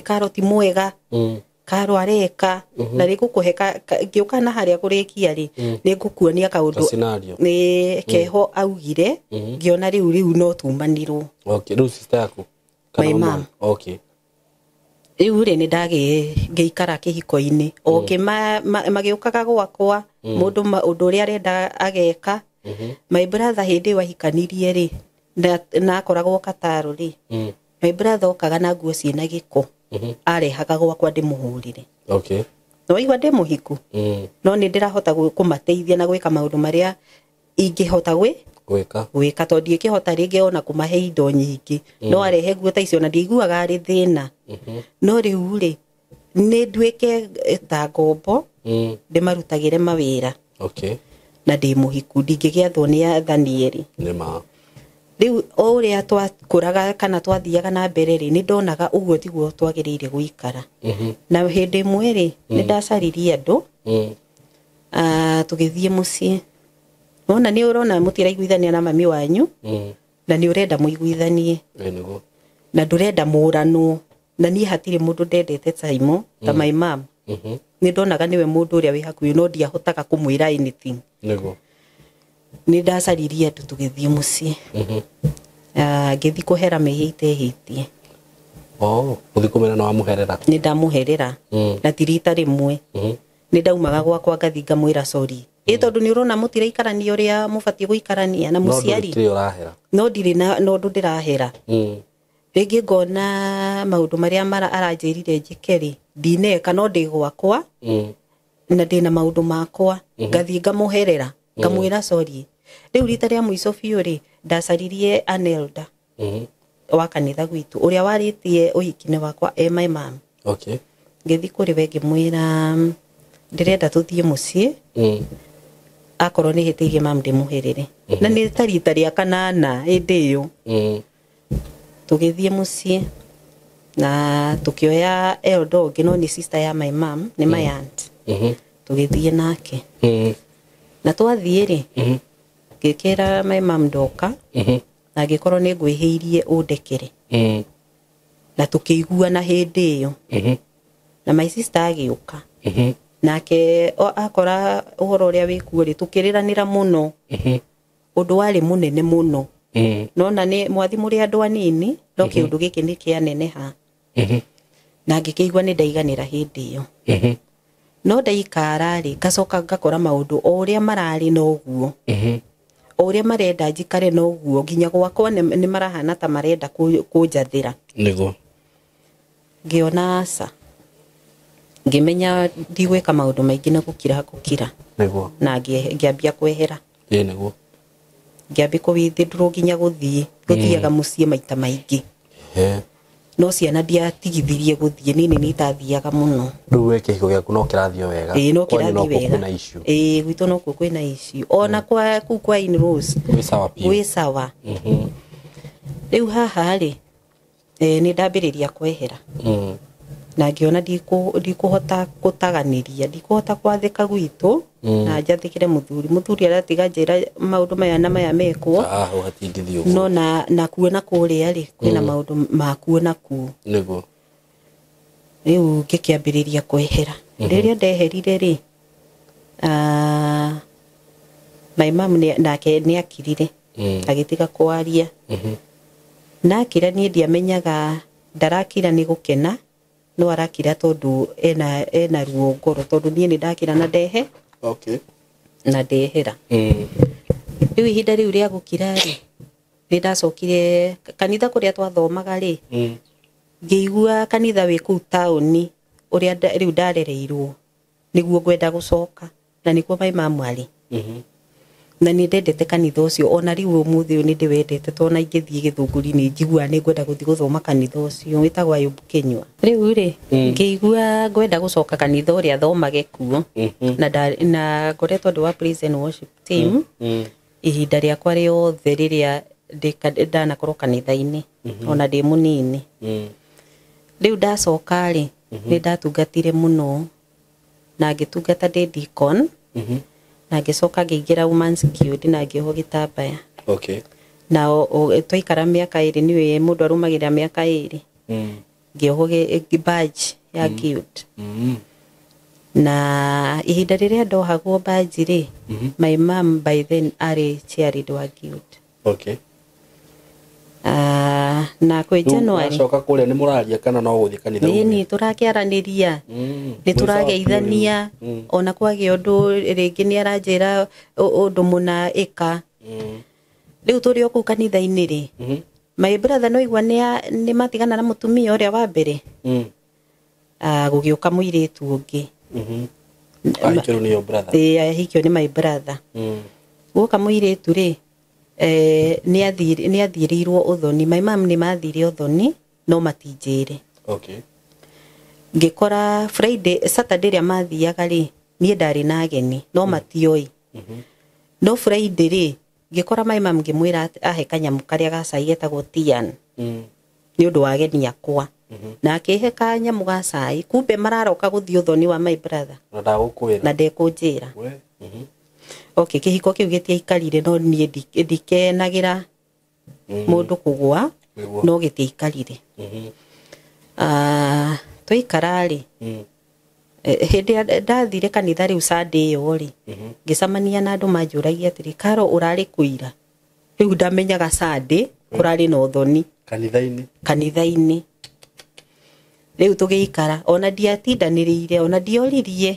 Karo ti mwega. Karo areka. Na rĩ ngũkũhe ngĩũka na harĩa kũrĩkia rĩ, nĩ ngũkuonia kaũndũ. Ka scenario. Nĩ keho augire, ngĩona rĩu no tumanirwo. Okay, rĩu sister yaku? Kana My mama? mom. Okay. Rĩu rĩ, nĩ ngĩikara kĩhiko-inĩ. O magĩũkaga gwakwa, mũndũ ũndũ ũrĩa arenda ageka. My brother hĩndĩ ĩyo ahikanirie rĩ, na akoragwo Qatar rĩ. My brother okaga na nguo ciĩna gĩko, arehaga gwakwa ndĩmũhũrĩre. Okay. Na waigua ndĩ mũhiku, no nĩ ndĩrahota kũmateithia na gwĩka maũndũ marĩa ingĩhota gwĩka, gwĩka, tondũ ndingĩhota rĩngĩ ona kũmahe indo nyingĩ, no arehe nguo ta icio na ndiiguaga arĩ thĩna. No rĩu rĩ, nĩ nduĩke ta ngombo, ndĩmarutagĩre mawĩra. Okay. Na ndĩ mũhiku, ndingĩgĩathwo nĩ athani erĩ. Nĩ ma. Rĩu o ũrĩa twakũraga kana twathiaga na mbere rĩ, nĩ ndonaga ũguo tiguo twagĩrĩire gũikara. Na hĩndĩ ĩmwe rĩ, nĩ ndacaririe andũ, tũgĩthiĩ mũciĩ. Wona nĩ ũrona mũtiraiguithania na mami wanyu, na nĩ ũrenda mũiguithanie, Ĩ nĩguo. na ndũrenda mũranwo. Na niĩ hatirĩ mũndũ ndendete taimo ta my mom. Nĩ ndonaga nĩwe mũndũ ũrĩa wĩ hakuhĩ, no ndiahotaga kũmwĩra anything. Nĩguo. Nĩ ndacaririe andũ, tũgĩthiĩ mũciĩ. Ngĩthiĩ kũhera mehia itehĩtie. Oh, gũthiĩ kũmwĩra nĩ wamũherera. Nĩ ndamũherera, na ti rita rĩmwe. Nĩ ndaumaga gwakwa ngathi ngamwĩra sorry, ĩ tondũ nĩ ũrona mũtiraikarania ũrĩa mũbatiĩ gũikarania na No mũciari. ndũrĩ ũrahera. No ndirĩ na no ũndũ ndĩrahera. Rĩngĩ ngona maũndũ marĩa mara aranjĩrire njĩke rĩ, ndineka, no ndĩ gwakwa na ndĩna maũndũ makwa, ngathiĩ ngamũherera, ngamwĩra sorry. Rĩu rita rĩa mũico biũ rĩ, ndacaririe an elder wa kanitha gwitũ ũrĩa warĩtie ũhiki-inĩ wakwa e my mom. Okay. Ngĩthiĩ kũrĩ we ngĩmwĩra, ndĩrenda tũthiĩ mũciĩ, akorwo nĩ hĩtĩirie mam ndĩmũherere. Na nĩ ta rita rĩa kanana hĩndĩ ĩyo. Tũgĩthiĩ mũciĩ na tũkĩoya elder ũngĩ, no nĩ sister ya my mom, nĩ my aunt. Tũgĩthiĩ nake, na twathiĩ rĩ, ngĩkĩra my mom ndoka, na angĩkorwo nĩ ngwĩhĩirie ũndekere. Na tũkĩiguana hĩndĩ ĩyo. Na my sister agĩũka, nake akora ũhoro ũrĩa wĩkuo rĩ, tũkĩrĩranĩra mũno, ũndũ warĩ mũnene mũno. Nona nĩ mwathi mũrĩ andũ anini, no kĩũndũ gĩkĩ nĩ kĩaneneha. Na ngĩkĩigua nĩ ndaiganĩra hĩndĩ ĩyo. No ndaikara rĩ, ngacoka ngakora maũndũ o ũrĩa mararĩ noguo, o ũrĩa marenda njikare noguo, nginya gwakwa nĩ marahana ta marenda kũnjathĩra. Nĩguo. Ngĩona aca, ngĩmenya ndigwĩka maũndũ maingĩ na gũkira ngũkira. Nĩguo. Na ngĩambia kwehera. Ĩ nĩguo. Ngĩambia kũwithdraw, nginya gũthiĩ gũthiaga mũciĩ maita maingĩ. He. No ciana ndiatigithirie gũthiĩ, niĩ nĩ itathiaga mũno. Rĩu we kĩhiko gĩaku no kĩrathiĩ o wega? Ĩĩ, no Kwanyu kĩrathiĩ nokuo wega. Kwĩna issue? Ĩĩ, gwitũ nokuo kwĩna issue, ona kwa kũu kwa in-laws. Gwĩ sawa biũ. Gwĩ sawa. Rĩu haha rĩ, nĩ ndambĩrĩria kwehera, na ngĩona ndikũhota gũtaganĩria, ndikũhota gwathĩka gwitũ na njathĩkĩre mũthuri. Mũthuri aratiga njĩra maũndũ maya na maya mekwo. Ah, hau hatingĩthiĩ ũguo. No na kuo na kũrĩa rĩ, kwĩna maũndũ makuo nakuo. Nĩguo. Rĩu ngĩkĩambĩrĩria kwehera. Rĩrĩa ndeherire rĩ, my mom nake nĩ akirire, agĩtiga kwaria. Na akira, niĩ ndiamenyaga ndarakira nĩ gũkena, no arakira tondũ ena ruo ngoro, tondũ niĩ nĩ ndakira na ndehe na ndehera. Rĩu ihinda rĩu rĩa gũkira rĩ, nĩ ndacokire kanitha kũrĩa twathomaga rĩ, ngĩigua kanitha wĩ kũu taũni ũrĩa rĩu ndarereirwo nĩguo ngwenda gũcoka, na nĩkuo my mom arĩ. Na nĩ ndendete kanitha ũcio, ona rĩu ũmũthĩ ũyũ nĩ ndĩwendete, tondũ ona ingĩthiĩ Gĩthũngũri nĩ njiguaga nĩ ngwenda gũthiĩ gũthoma kanitha ũcio wĩtagwo Ayubu Kinyua. Rĩu rĩ, ngĩigua ngwenda gũcoka kanitha ũrĩa thomage kuo. Na ngoretwo ndĩ wa praise and worship team ihinda rĩakwa rĩothe rĩrĩa ndanakorwo kanitha-inĩ, ona ndĩ mũnini. Rĩu ndacoka rĩ, nĩ ndatungatire mũno na ngĩtungata ndĩ deacon, na ngĩcoka ngĩingĩra Women's Guild na ngĩohwo gĩtambaya. Na twaikara mĩaka 2, nĩwe mũndũ arũmagĩrĩra mĩaka 2, ngĩohwo badge ya guild. Na ihinda rĩrĩa ndohagwo badge rĩ, my mom by then arĩ chairlady wa guild. Na kwĩ Rĩu January wacoka kũrĩa nĩ mũraria kana no gũthiĩ kanitha? Nĩ ni tũrakĩaranĩria, nĩ tũrageithania. Ona kwagĩa ũndũ rĩngĩ nĩ aranjĩra ũndũ mũna ĩka. Rĩu tũrĩ o kũu kanitha-inĩ rĩ, My brother no igua nĩ matigana na mũtumia ũrĩa wa mbere. Gũgĩũka mũirĩtu ũngĩ. Ahikirwo nĩ your brother. Ĩĩ, ahikio nĩ my brother. Gũka mũirĩtu rĩ, nĩ athiĩrĩirwo ũthoni. My mom nĩ mathire ũthoni no matinjĩre. Okay. Ngĩkora Friday, Saturday ĩrĩa mathiaga rĩ, niĩ ndarĩ na ageni no matioĩ. No Friday rĩ, ngĩkora my mom ngĩmwĩra ahe kanyamũ karĩa ga cai getagwo tian. Nĩ ũndũ wa ageni akwa. Na akĩhe kanyamũ ga cai, kumbe mararoka gũthiĩ ũthoni wa my brother. Na ndagũkwĩra. Na ndekũnjĩra. Okay, kĩhiko kĩu gĩtiaikarire no niĩ ndikenagĩra mũndũ kũgũa no gĩtiaikarire. Twaikara rĩ, hĩndĩ ĩrĩa ndathire kanitha rĩu Sunday ĩyo rĩ, ngĩcemania na andũ manjũragia atĩrĩ, Karo ũrarĩ kũira? Rĩu ndamenyaga Sunday kũrarĩ na ũthoni. Kanitha-inĩ. Kanitha-inĩ. Rĩu tũgĩikara ona ndiatindanĩrĩire ona ndioririe.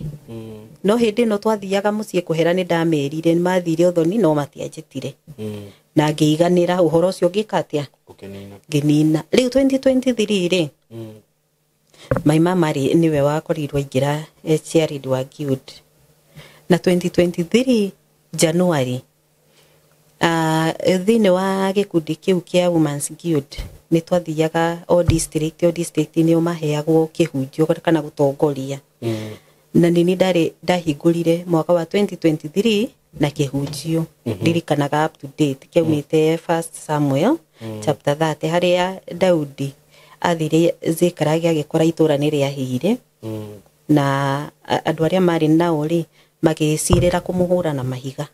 No hĩndĩ ĩno twathiaga mũciĩ kũhera nĩ ndamerire nĩ mathire ũthoni no matianjĩtire. Na ngĩiganĩra ũhoro ũcio ngĩka atĩa? Ngĩnina. Rĩu 2023 rĩ, my mama rĩ nĩwe wakorirwo aingĩra chairlady wa guild. Na 2023 January, thĩinĩ wa gĩkundi kĩu kĩa Women's Guild nĩ twathiaga o district, o district nĩo maheagwo kĩhunjio kana gũtongoria. Na nĩ ndarĩ ndahingũrire mwaka wa 2023 na kĩhunjio. Ndirikanaga up to date kĩaumĩte 1 Samuel chapter 30 harĩa Daudi athire Zikragi agĩkora itũra nĩ rĩahĩire. Na andũ arĩa marĩ nao rĩ magĩcirĩra kũmũhũra na mahiga.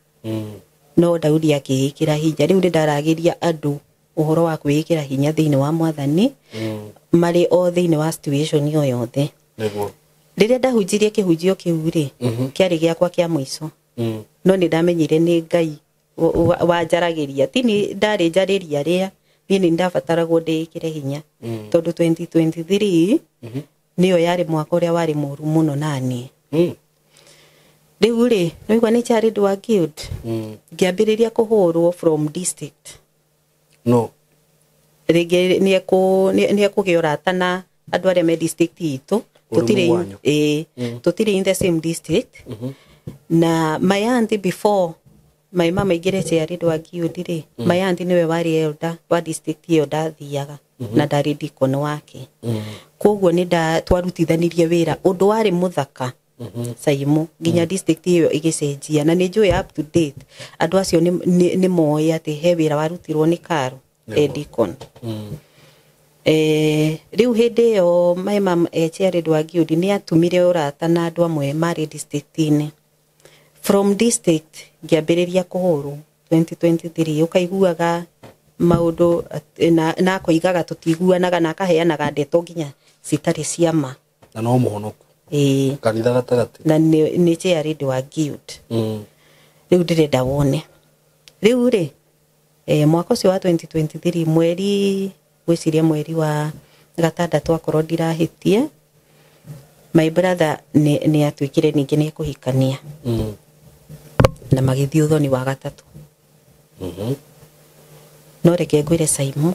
No Daudi akĩĩkĩra hinya. Rĩu nĩ ndaragĩria andũ ũhoro wa kwĩĩkĩra hinya thĩinĩ wa mwathani marĩ o thĩinĩ wa situation o yothe. Nĩguo. Rĩrĩa ndahunjirie kĩhunjio kĩu rĩ, kĩarĩ gĩakwa kĩa mũico. No nĩ ndamenyire nĩ Ngai wanjaragĩria. Ti nĩ ndarĩ njarĩria arĩa, niĩ nĩ ndabataragwo ndĩĩkĩre hinya. Tondũ 2023 nĩyo yarĩ mwaka ũrĩa warĩ mũru mũno naniĩ. Rĩu rĩ, nĩwaigua nĩ chairlady wa guild. Ngĩambĩrĩria kũhũrwo from district. No. Rĩngĩ nĩ ekũgĩa ũrata na andũ arĩa me district itũ. Tũtirĩ in the same district. Na my auntie before my mama aingĩre chairlady wa guild rĩ, my auntie nĩwe warĩ elder wa district ĩyo ndathiaga na ndarĩ deacon wake. Koguo nĩ twarutithanirie wĩra ũndũ warĩ mũthaka. Saimu nginya district ĩyo ĩgĩcenjia na nĩ njũĩ up to date andũ acio nĩ moĩ atĩ he wĩra warutirwo nĩ Karo deacon. Rĩu hĩndĩ ĩyo my mom chairlady wa guild nĩ atumire ũrata na andũ amwe marĩ district-inĩ. From district ngĩambĩrĩria kũhũrwo 2023 ũkaiguaga maũndũ na akoigaga tũtiguanaga na akaheanaga ndeto nginya citarĩ cia ma. Na no mũhonoku. Kanitha gatagatĩ. Na nĩ chairlady wa guild. Rĩu ndĩrenda wone. Rĩu rĩ, mwaka ũcio wa 2023 mweri gwĩciria mweri wa gatandatũ akorwo ndirahĩtie, my brother nĩ atuĩkire ningĩ nĩ ekũhikania. Na magĩthiĩ ũthoni wa gatatũ. No reke ngwĩre Saimu,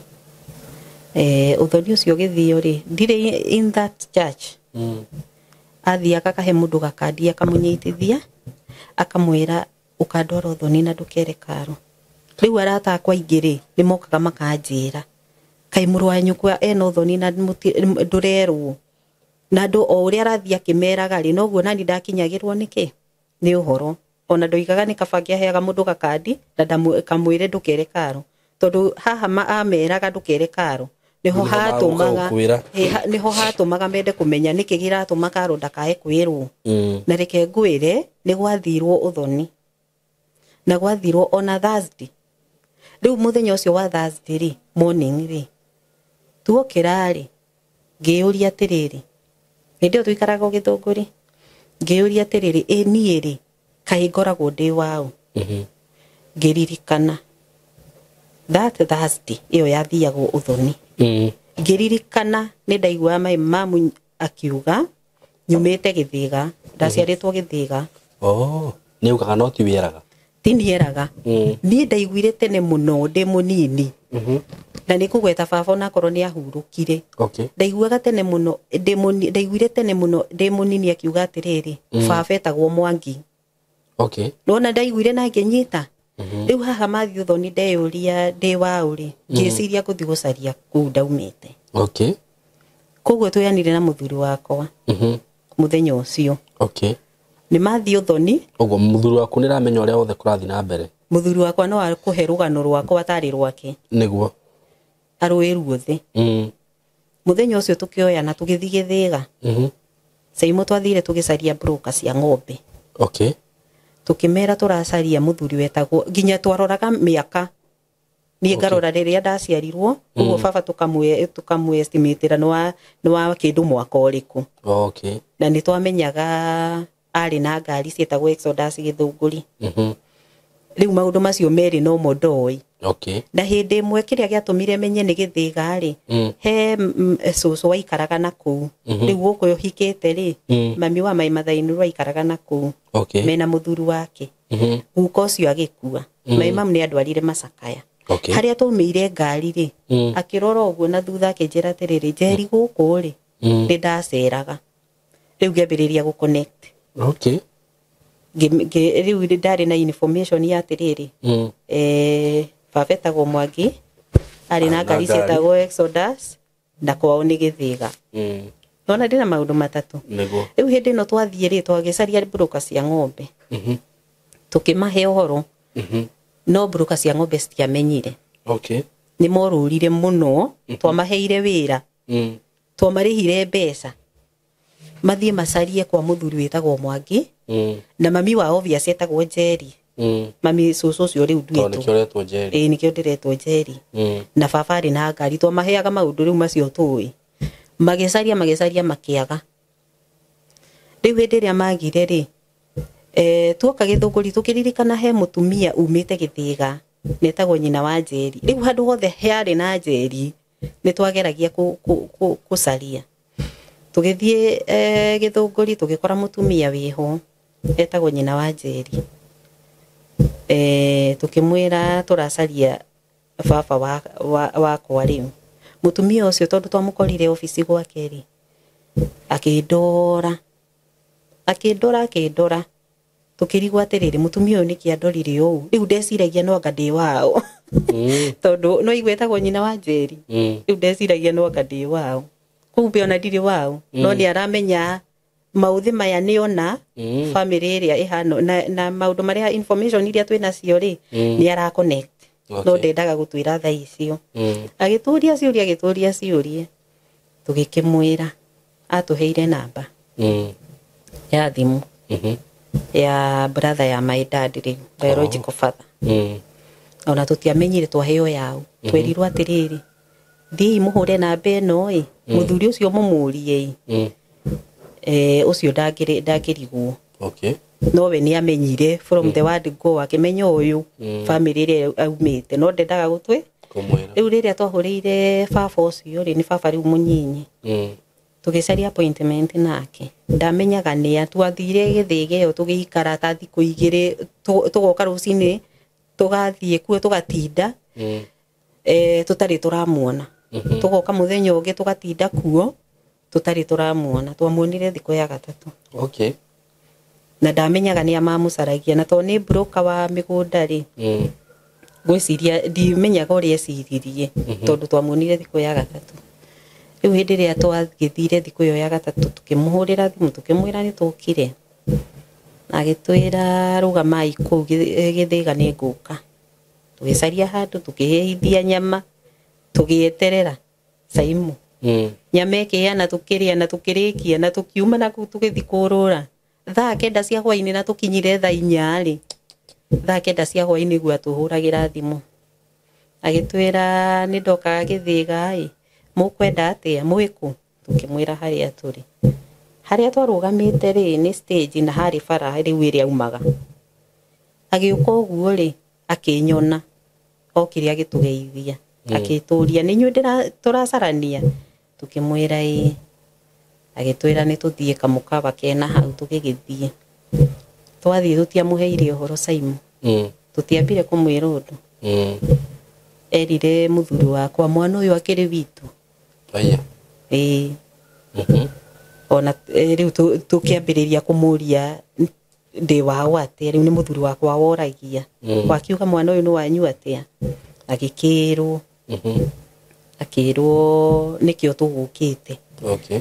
ũthoni ũcio ũgĩthio rĩ, ndirĩ in that church. Athiaga akahe mũndũ gakandi akamũnyitithia akamwĩra ũkandwara ũthoni na ndũkere Karo. Rĩu arata akwa aingĩ rĩ nĩ mokaga makanjĩra kaĩ mũrũ wa nyũkwa ena ũthoni na ndũrerwo. Na andũ o ũrĩa arathiĩ akĩmeraga rĩ noguo nani ndakinyagĩrwo nĩkĩ nĩ ũhoro. Ona ndoigaga nĩ kaba ngĩaheaga mũndũ gakandi na kamwĩre ndũkere Karo. Tondũ haha ameraga ndũkere Karo niho hatumaga niho hatumaga mende kumenya niki giratuma Karo ndakae kwirwo. Na reke ngwire ni gwathirwo uthoni na gwathirwo ona Thursday. Riu muthenya ucio wa Thursday ri morning ri tuokira ri ngiyuria atiriri hindi tuikaraga githunguri ngiyuria atiriri ĩ niĩ ri kaĩ ngoragwo ndĩ wau. Ngiririkana that Thursday iyo yathiagwo uthoni. Ngiririkana ni ndaigua mai mamu akiuga nyumite Githiga ndaciaritwo Githiga. Oh, ni ugaga no ti wiraga? Ti nieraga. Ni ndaiguire tene muno ndi munini. Na nĩ kũgweta baba onakorwo nĩ ahurũkire. Okay. Ndaiguaga tene mũno ndaiguire tene mũno ndĩ mũnini akiuga atĩrĩrĩ, baba etagwo Mwangi. Okay. Nona ndaiguire na ngĩnyita. Rĩu haha mathiĩ ũthoni ndeyũria ndĩ waũ rĩ, ngĩciria gũthiĩ gũcaria kũu ndaumĩte. Okay. Koguo twĩanire na mũthuri wakwa mũthenya ũcio. Okay. Nĩ mathiĩ ũthoni. Ũguo mũthuri waku nĩ aramenya ũrĩa wothe kũrathiĩ na mbere. Mũthuri wakwa no akũhe rũgano rwakwa atarĩ rwake. Nĩguo. Arũĩ ruothe. Mũthenya ũcio tũkĩoya na tũgĩthiĩ Gĩthĩga. Caimo twathire tũgĩcaria broker cia ng'ombe. Okay. Tũkĩmera tũracaria mũthuri wetagwo nginya twaroraga mĩaka. Niĩ ngarora rĩrĩa ndaciarirwo, ũguo baba tũkamwe estimatĩra nĩ wa kĩndũ mwaka ũrĩkũ. Okay. Na nĩ twamenyaga arĩ na ngari ciĩtagwo Exodus Gĩthũngũri. Rĩu maũndũ macio merĩ no mo ndoĩ. Okay. Na hĩndĩ ĩmwe kĩrĩa gĩatũmire menye nĩ Gĩthĩga rĩ, he cũcũ waikaraga na kũu. Rĩu gũkũ hikĩte rĩ, mami wa my mother in law aikaraga na kũu. Okay. Mena mũthuri wake. Guka ũcio agĩkua. My mum nĩ andwarire macakaya. Okay. Harĩa twaumĩire ngari rĩ, akĩrora ũguo na thutha akĩnjĩra atĩrĩrĩ, Njeri gũkũ rĩ, nĩ ndaceraga. Rĩu ngĩambĩrĩria gũ connect. Okay. Rĩu ndarĩ na information ya atĩrĩrĩ, baba etagwo Mwangi, arĩ na ngari ciĩtagwo Exodus, na kwao nĩ Gĩthĩga. Nona ndĩna maũndũ matatũ. Nĩguo. Rĩu hĩndĩ ĩno twathiĩ rĩ, twagĩcaria broker cia ng'ombe. Tũkĩmahe ũhoro. No broker cia ng'ombe citiamenyire. Okay. Nĩ morũrire mũno, twamaheire wĩra. Twamarĩhire mbeca. Mathiĩ macarie kwa mũthuri wĩtagwo Mwangi. Na mami wa obvious etagwo Njeri. Mami cũcũ ũcio rĩu Tondũ nduĩtwo. nĩkĩo ũretwo Njeri. Ĩĩ nĩkĩo ndĩretwo Njeri. Na baba arĩ na ngari, twamaheaga maũndũ rĩu macio tũĩ. Magĩcaria magĩcaria makĩaga. Rĩu hĩndĩ ĩrĩa magire rĩ, tuoka Gĩthũngũri tũkĩririkana he mũtumia umĩte Gĩthĩga, netagwo nyina wa Njeri. Rĩu handũ hothe hearĩ na Njeri, nĩ twageragia gũcaria. Tũgĩthiĩ Gĩthũngũri tũgĩkora mũtumia wĩho etagwo nyina wa Njeri. Tũkĩmwĩra tũracaria baba wakwa rĩu. Mũtumia ũcio tondũ twamũkorire obici gwake rĩ, akĩndora. Akĩndora akĩndora. Tũkĩrigwo atĩrĩrĩ, mũtumia ũyũ nĩkĩ andorire ũũ? Rĩu ndeciragia no anga ndĩ wao. Tondũ no igue etagwo nyina wa Njeri. Rĩu ndeciragia no anga ndĩ wao. Kumbe ona ndirĩ wao. No nĩ aramenya maũthĩ maya nĩ ona family ĩrĩa ĩhana na maũndũ marĩa information iria twĩ nacio rĩ, nĩ ara connect. No ndendaga gũtwĩra thaa icio. Agĩtũria ciũria, agĩtũria ciũria. Tũgĩkĩmwĩra atũheire namba ya thimũ ya brother ya my dad rĩu, biological father. Ona tũtiamenyire twaheo yao. Twerirwo atĩrĩrĩ, thiĩi mũhũre namba ĩno ĩ, mũthuri ũcio mũmũrie ĩ. Ũcio ndangĩrigwo. Okay. No we nĩ amenyire from the word go, akĩmenya ũyũ family ĩrĩa aumĩte, no ndendaga gũtwĩ. Kũmwĩra. Rĩu rĩrĩa twahũrĩire baba ũcio rĩ, nĩ baba rĩu mũnyinyi. Tũgĩcaria appointment nake. Ndamenyaga nĩa, twathire Gĩthĩga ĩyo tũgĩikara ta thikũ igĩrĩ, tũgoka rũcinĩ, tũgathiĩ kuo tũgatinda, tũtarĩ tũramuona. Tũgoka mũthenya ũngĩ tũgatinda kuo, tũtarĩ tũramuona. Twamuonire thikũ ya gatatũ. Okay. Na ndamenyaga nĩa mamũcaragia, na tondũ nĩ broker wa mĩgũnda rĩ, ngwĩciria ndimenyaga ũrĩa eciririe, tondũ twamuonire thikũ ya gatatũ. Rĩu hĩndĩ ĩrĩa twagĩthire thikũ ĩyo ya gatatũ, tũkĩmũhũrĩra thimũ, tũkĩmwĩra nĩ tũkire. Agĩtwĩra rũgamai kũu Gĩthĩga nĩ ngũka. Tũgĩcaria handũ, tũkĩhĩhithia nyama, tũgĩeterera Saimu. Nyama ĩkĩhĩa na tũkĩrĩa na tũkĩrĩkia na tũkiuma na kũu tũgĩthiĩ kũrũra. Thaa 9 cia hwainĩ na tũkinyire thaa 4 rĩ. Thaa 9 cia hwainĩ guo atũhũragĩra thimũ. Agĩtwĩra nĩ ndoka Gĩthĩga ĩ, mũkwenda atĩa, mwĩkũ? Tũkĩmwĩra harĩa tũrĩ. Harĩa twarũgamĩte rĩ, nĩ stage na harĩ bara rĩu ĩrĩa aumaga. Agĩũka ũguo rĩ, akĩnyona. Okire agĩtũgeithia. Akĩtũria, nĩ inyuĩ tũracarania? Tũkĩmwĩra ĩĩ. Agĩtwĩra nĩ tũthiĩ kamũkawa kena hau, tũgĩgĩthiĩ. Twathiĩ tũtiamũheire ũhoro Saimu. Tũtiambire kũmwĩra ũndũ. Erire muthuri wakwa mwana uyu akiri witu. Aya. Ĩĩ. Ona riu tukiambiriria kumuria ndi wao atia, riu ni muthuri wakwa woragia. Wakiuga mwana uyu ni wanyu atia, agikirwo. Akirwo nikio tugukite. Okay.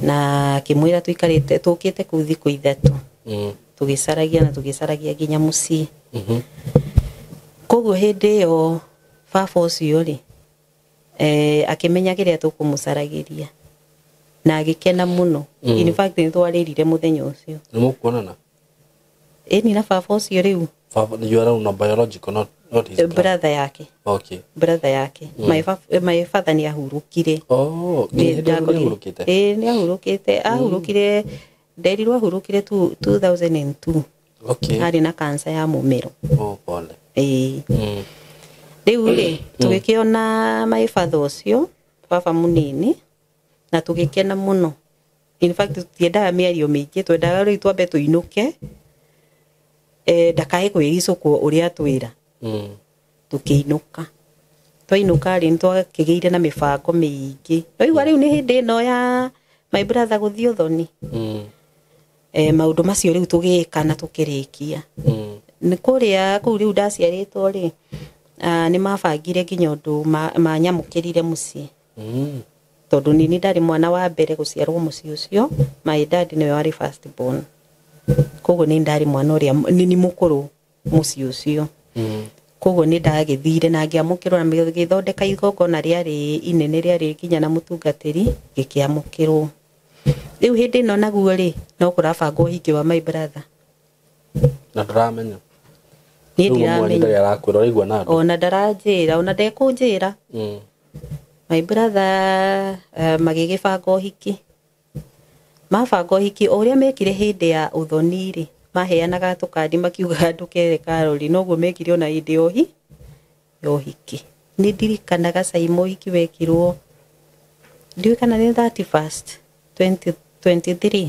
Na akimwira tuikarite tukite kuu thiku 3. Tugicaragia na tugicaragia nginya mucii. Koguo hindi iyo baba ucio ri akimenya kiria tukumucaragiria na agikena muno. In fact ni twarĩrire muthenya ucio. Ni mukuonana? Ĩni na baba ucio riu. Baba you are no biological, not his brother yake. Okay. Brother yake. My father ni ahurukire. Oh, ni ahurukite. Ni ahurukite. Ahurukire nderirwo ahurukire 2002. Okay. Ari na cancer ya mumero. Oh, pole. Riu ri tugikiona my father ucio baba munini na tugikena muno. In fact tutiendaga mĩario mĩingĩ, twendaga rĩu twambe tũinũke ndakae kwĩricũkwo ũrĩa twĩra. Tũkĩinũka. Twainũka rĩ nĩtwakĩgĩire na mĩbango mĩingĩ. Waigua rĩu nĩ hĩndĩ ĩno ya my brother gũthiĩ ũthoni. Maũndũ macio rĩu tũgĩka na tũkĩrĩkia. Nĩ kũrĩa kũu rĩu ndaciarĩtwo rĩ, nĩ mabangire nginya ũndũ manyamũkĩrire mũciĩ. Tondũ nini ndarĩ mwana wa mbere gũciarwo mũciĩ ũcio, my dad nĩwe warĩ first born. Koguo nĩ ndarĩ mwana ũrĩa nini mũkũrũ mũciĩ ũcio. Koguo nĩ ndagĩthire na ngĩamũkĩrwo na gĩthondeka igongona rĩarĩ inene rĩarĩ nginya na mũtungatĩri gĩkĩamũkĩrwo. Rĩu hĩndĩ ĩno naguo rĩ no kũrabangwo ũhiki wa my brother. Na ndũramenya? Niĩ ndiramenya. Arakwĩra ũraigua na andũ? Ona ndaranjĩra, ona ndekũnjĩra. My brother magĩgĩbanga ũhiki. Mabanga ũhiki o ũrĩa mekire hĩndĩ ya ũthoni rĩ, maheanaga tũkandi makiugaga ndũkere karori, noguo mekire ona hĩndĩ ya ũhiki. Nĩ ndirikanaga Saimo ũhiki wekirwo ndiũĩ kana nĩ 31st 2023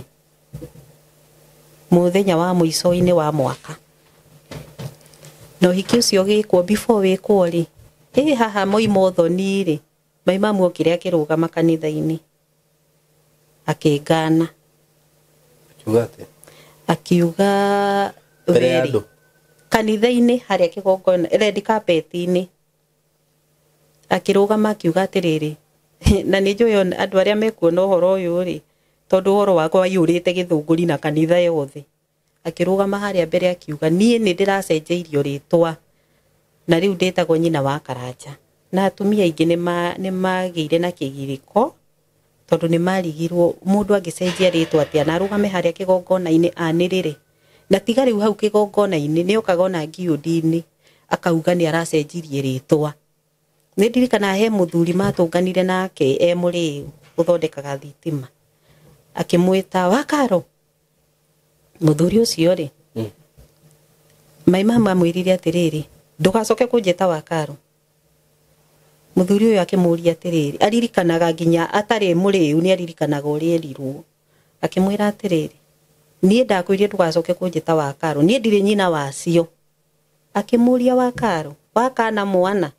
mũthenya wa mũico-inĩ wa mwaka. Na ũhiki ũcio ũgĩkwo before wĩkwo rĩ, haha moima ũthoni rĩ, my mamu okire akĩrũgama kanitha-inĩ akĩngana. Akiuga atĩa? Akiuga mbere ya andũ kanitha-inĩ harĩa kĩgongona red carpet-inĩ akĩrũgama akiuga atĩrĩrĩ, na nĩ njũĩ andũ arĩa mekuona ũhoro ũyũ rĩ, tondũ ũhoro wakwa waiyũrĩte gĩthũngũri na kanitha yothe. Akĩrũgama harĩa mbere akiuga niĩ nĩ ndĩracenjeirio rĩtwa na rĩu ndĩtagwo nyina wa Karanja. Na atumia aingĩ nĩ magĩire na kĩgirĩko tondũ nĩ marigirwo mũndũ angĩcenjia rĩtwa atĩa na arũgame harĩa kĩgongona-inĩ anĩrĩre. Na tiga rĩu hau kĩgongona-inĩ nĩ okaga ona ngiũndi-inĩ akauga nĩ aracenjirie rĩtwa. Nĩ ndirikanaga he mũthuri matũnganire nake e mũrĩu ũthondekaga thitima, akĩmwĩta Wakaro. Mũthuri ũcio rĩ, my mama amwĩrire atĩrĩrĩ, ndũgacoke kũnjĩta Wakaro. Mũthuri ũyũ akĩmũria atĩrĩrĩ, aririkanaga nginya atarĩ mũrĩu nĩ aririkanaga ũrĩa erirwo. Akĩmwĩra atĩrĩrĩ, niĩ ndakwĩrire ndũgacoke kũnjĩta Wakaro, niĩ ndirĩ nyina wacio. Akĩmũria Wakaro, wakana mwana?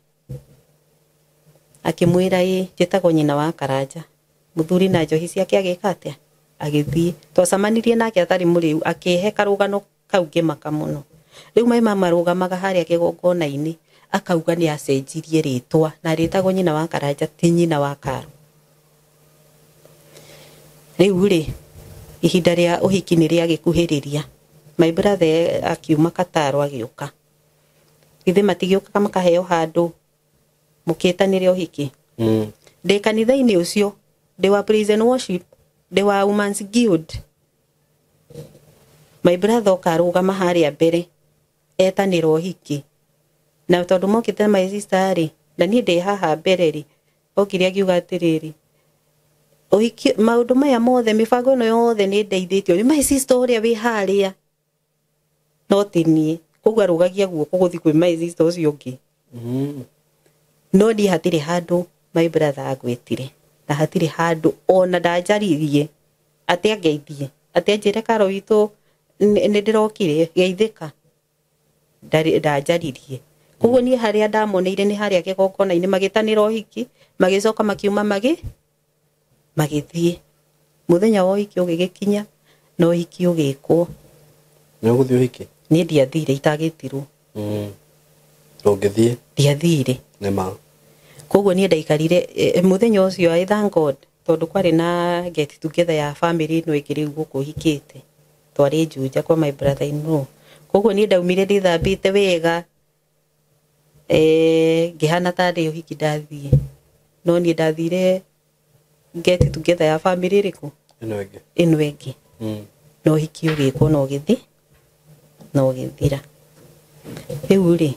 Akĩmwĩra ĩ, njĩtagwo nyina wa Karanja. Mũthuri na njohi ciake agĩka atĩa? Agĩthiĩ. Twacemanirie nake atarĩ mũrĩu, akĩhe karũgano kau ngĩmaka mũno. Rĩu my mama arũgamaga harĩa kĩgongona-inĩ akauga nĩ acenjirie rĩtwa na rĩtagwo nyina wa Karanja ti nyina wa Karo. Rĩu rĩ, ihinda rĩa ũhiki nĩ rĩagĩkuhĩrĩria. My brother akiuma Kataro agĩũka. Githĩ matigĩũkaga makaheo handũ mũkĩtanĩre ũhiki. Ndĩ kanitha-inĩ ũcio, ndĩ wa praise and worship, ndĩ wa Women's Guild. My brother oka arũgama harĩa mbere etanĩra ũhiki. Na tondũ mokĩte my sister rĩ, na niĩ ndĩ haha mbere rĩ, okire akiuga atĩrĩrĩ, ũhiki maũndũ maya mothe mĩbango ĩno yothe nĩ ndeithĩtio nĩ my sister ũrĩa wĩ harĩa, no ti niĩ. Koguo arũgagia guoko gũthiĩ kwĩ my sister ũcio ũngĩ. No niĩ hatirĩ handũ my brother angwĩtire, na hatirĩ handũ ona ndanjaririe atĩ angeithie, atĩ anjĩre Karo witũ nĩ ndĩrokire geithĩka. Ndanjaririe. Koguo niĩ harĩa ndamoneire nĩ harĩa kĩgongona-inĩ magĩtanĩra ũhiki, magĩcoka makiuma magĩthiĩ. Mũthenya wa ũhiki ũgĩgĩkinya na ũhiki ũgĩkwo. Nĩ ũgũthiĩ ũhiki? Niĩ ndiathire itagĩtirwo. Ndũngĩthiĩ? Ndiathire. Nĩ ma. Koguo niĩ ndaikarire mũthenya ũcio, I thank God, tondũ kwarĩ na get together ya family ĩno ĩngĩ rĩu gũkũ hikĩte. Twarĩ Juja kwa my brother in law. Koguo niĩ ndaumire ndĩthambĩte wega, ngĩhana tarĩ ũhiki ndathiĩ. No niĩ ndathire get together ya family ĩrĩkũ? Ĩno ĩngĩ. Ĩno ĩngĩ. Na ũhiki ũgĩkwo na ũgĩthi na ũgĩthira. Rĩu rĩ,